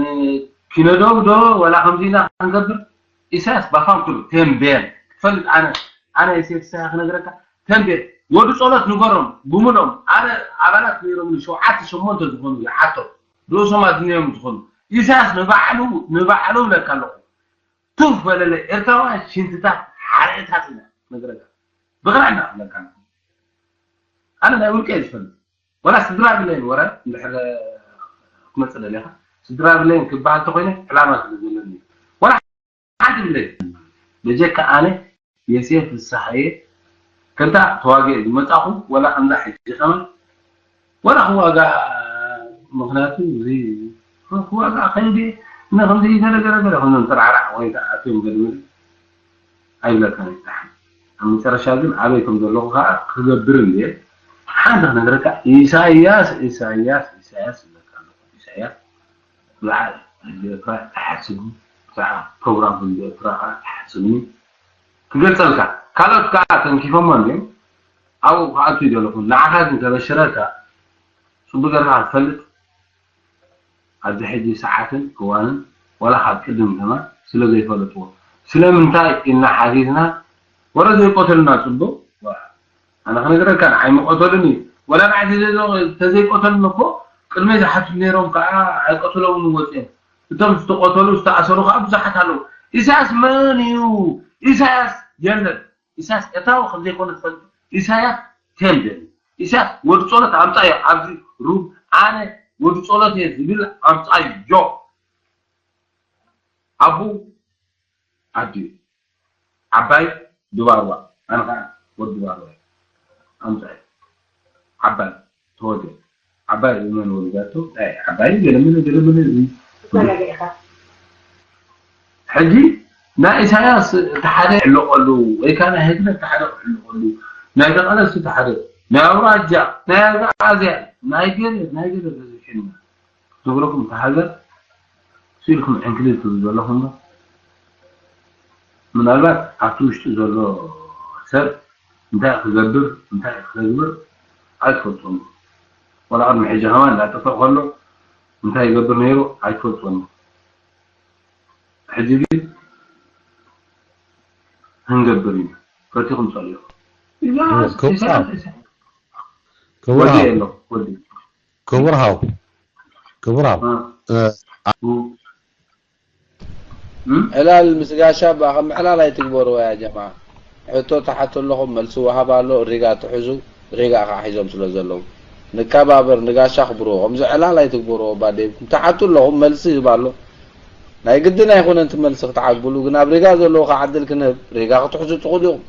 ኪነዶው ዶ፣ ወላ ከምዚ ኢና ክንገብር? ኢሳያስ ባፋን ኩሉ ተንቤን። ትፈልጥ፣ ኣነ፣ ኣነ ኢሳያስ ክነግረካ፣ ተንቤን። ወዲ ጸሎት ንገሮም፣ ግምሎም። ኣነ ኣባላት ነይሮም ሸውዓተ ሸሞንተ ዝኾኑ ይሓቶም። ርእሶም ኣድንዮም ዝኾኑ። ኢሳያስ ንባዕሉ፣ ንባዕሉ እብለካ ኣለኹ። ቱፍ በለለይ፣ ኤርትራውያን ሽንትታት ሓረእታት ኢና ክነግረካ። ብቕንዕና እብለካ ኣለኹ። ኣነ ናይ ውልቀ እየ ዝፈልጥ። ወላ ስድራ ብለይን ወረ እንድሕር ክመጽእ ደሊኻ፣ ስድራ ብለይን ክበሃል ተኾይነ ዕላማ ስለ ዘለኒ እዩ። ወላ ሓንቲ ብለይን። በጀካ ኣነ የሴፍ ፍስሓየ ከምታ ተዋጊኤ ዝመጻኹ፣ ወላ ከምዛ ሕጂ ከማን፣ ወላ ክዋጋእ፣ ምኽንያቱ እዚ ክዋጋእ ከይደ፣ እና ከምዚ ገለ ገለ ገለ፣ ከምዞም ጥራዕራዕ ወይ ከዓ ኣትዮም ገለ ገለ ኣይብለካን እዩ። ኣብ መጨረሻ ግን ኣበይ ከም ዘለኹ ከዓ ክገብር እንድየ። ኣንተ ክነግረካ ኢሳያስ ኢሳያስ ኢሳያስ ዝብለካ ኣለኹ። ኢሳያስ ብዓል ህዝቢ ኤርትራ ኣይሓስብን፣ ብዛዕባ ፕሮግራም ህዝቢ ኤርትራ ኣይሓስብን። ክገልጸልካ ካልኦት ከዓ ተንኪፎሞ እንዲዮም። ኣብኡ ክኣቱ ይደለኹ። ንዓኻ ግን ከበሽረካ፣ ጽቡቅ ጌርካ ክትፈልጥ፣ ኣብዚ ሕጂ ሰዓትን እዋንን ዋላ ካብ ቅድም ከማን ስለ ዘይፈለጥዎ፣ ስለምንታይ ኢልና ሓቲትና፣ ወረ ዘይቆተሉና ጽቡቅ። ኣነ ክነግረካ፣ ንዓይ ምቆተሉኒ፣ ወላ ንዓይ ተዘይ-፣ ተዘይቆተሉኒ እኮ ቅድመይ ዝሓቱ ነይሮም ከዓ ኣይቀተሎምን ወፅኦም። እቶም ዝተቆተሉ ዝተኣሰሩ ከዓ ብዙሓት ኣለዉ። ኢሳያስ መን እዩ? ኢሳያስ የለን። ኢሳያስ ኤርትራዊ ከም ዘይኮነ ትፈልጡ? ኢሳያስ ቴምቤን። ኢሳያስ ወዲ ጸሎት ኣምጻዮ። ኣብዚ ሩም ኣነ ወዲ ጸሎት እየ ዝብል ኣምጻዮ። ኣቡ ኣዲኡ ዓባይ ድባርዋ፣ ኣነ ከዓ ወዲ ድባርዋ እየ። ኣምጻዮ። ዓባይ ተወልደ። ዓባይ መን ወሊዳቶ? ኣይ፣ ዓባይ ገለመለ ገለመለ እዚ። ሕጂ ናይ ኢሳያስ እቲ ሓደ ክሕለቐሉ ወይ ከዓ ናይ ህግደፍ እቲ ሓደ ክሕለቐሉ፣ ናይ ደቐለስ እቲ ሓደ፣ ናይ ኣውራጃ፣ ናይ ኣግኣዝያን፣ ናይ ገለ ናይ ገለ በዚሕና። ዝብለኩም እታ ሃገር ስኢልኩም ዕንክሊል ትብሉ ዘለኹም ዶ? ምናልባት ኣብቲ ውሽጢ ዘሎ ሰብ እንታይ ክገብር እንታይ ክተግብር ኣይትፈልጦም። ዋላ ቅድሚ ሕጂ ከማን እንዳጠፍእ ከሎ እንታይ ይገብር ነይሩ ኣይትፈልጦም። ሕጂ ግን ክንገብር ኢና። ፈቲኹም ጸሊኹም። ክቡር ወዲ ኣሎ ወዲ ክቡር ሃው ክቡር ሃው ዕላል ምስ ጋሻ እባ ከም ዕላል ኣይትግበርዎ ያ ጀማዓ። ሕቶ ትሓቱ ኣለኹም መልሲ ወሃብ ኣሎ ሪጋ ትሕዙ ሪጋ ከዓ ሒዞም ስለ ዘለዉ ንከባበር ንጋሻ ኣኽብርዎ ከምዚ ዕላል ኣይትግበርዎ እባ ዴብ ትሓቱ ኣለኹም መልሲ ይህብ ኣሎ ናይ ግድን ኣይኮነን እቲ መልሲ ክትዓግብሉ ግን ኣብ ሪጋ ዘለዉ ከዓ ዕድል ክንህብ ሪጋ ክትሕዙ ትኽእሉ ኢኹም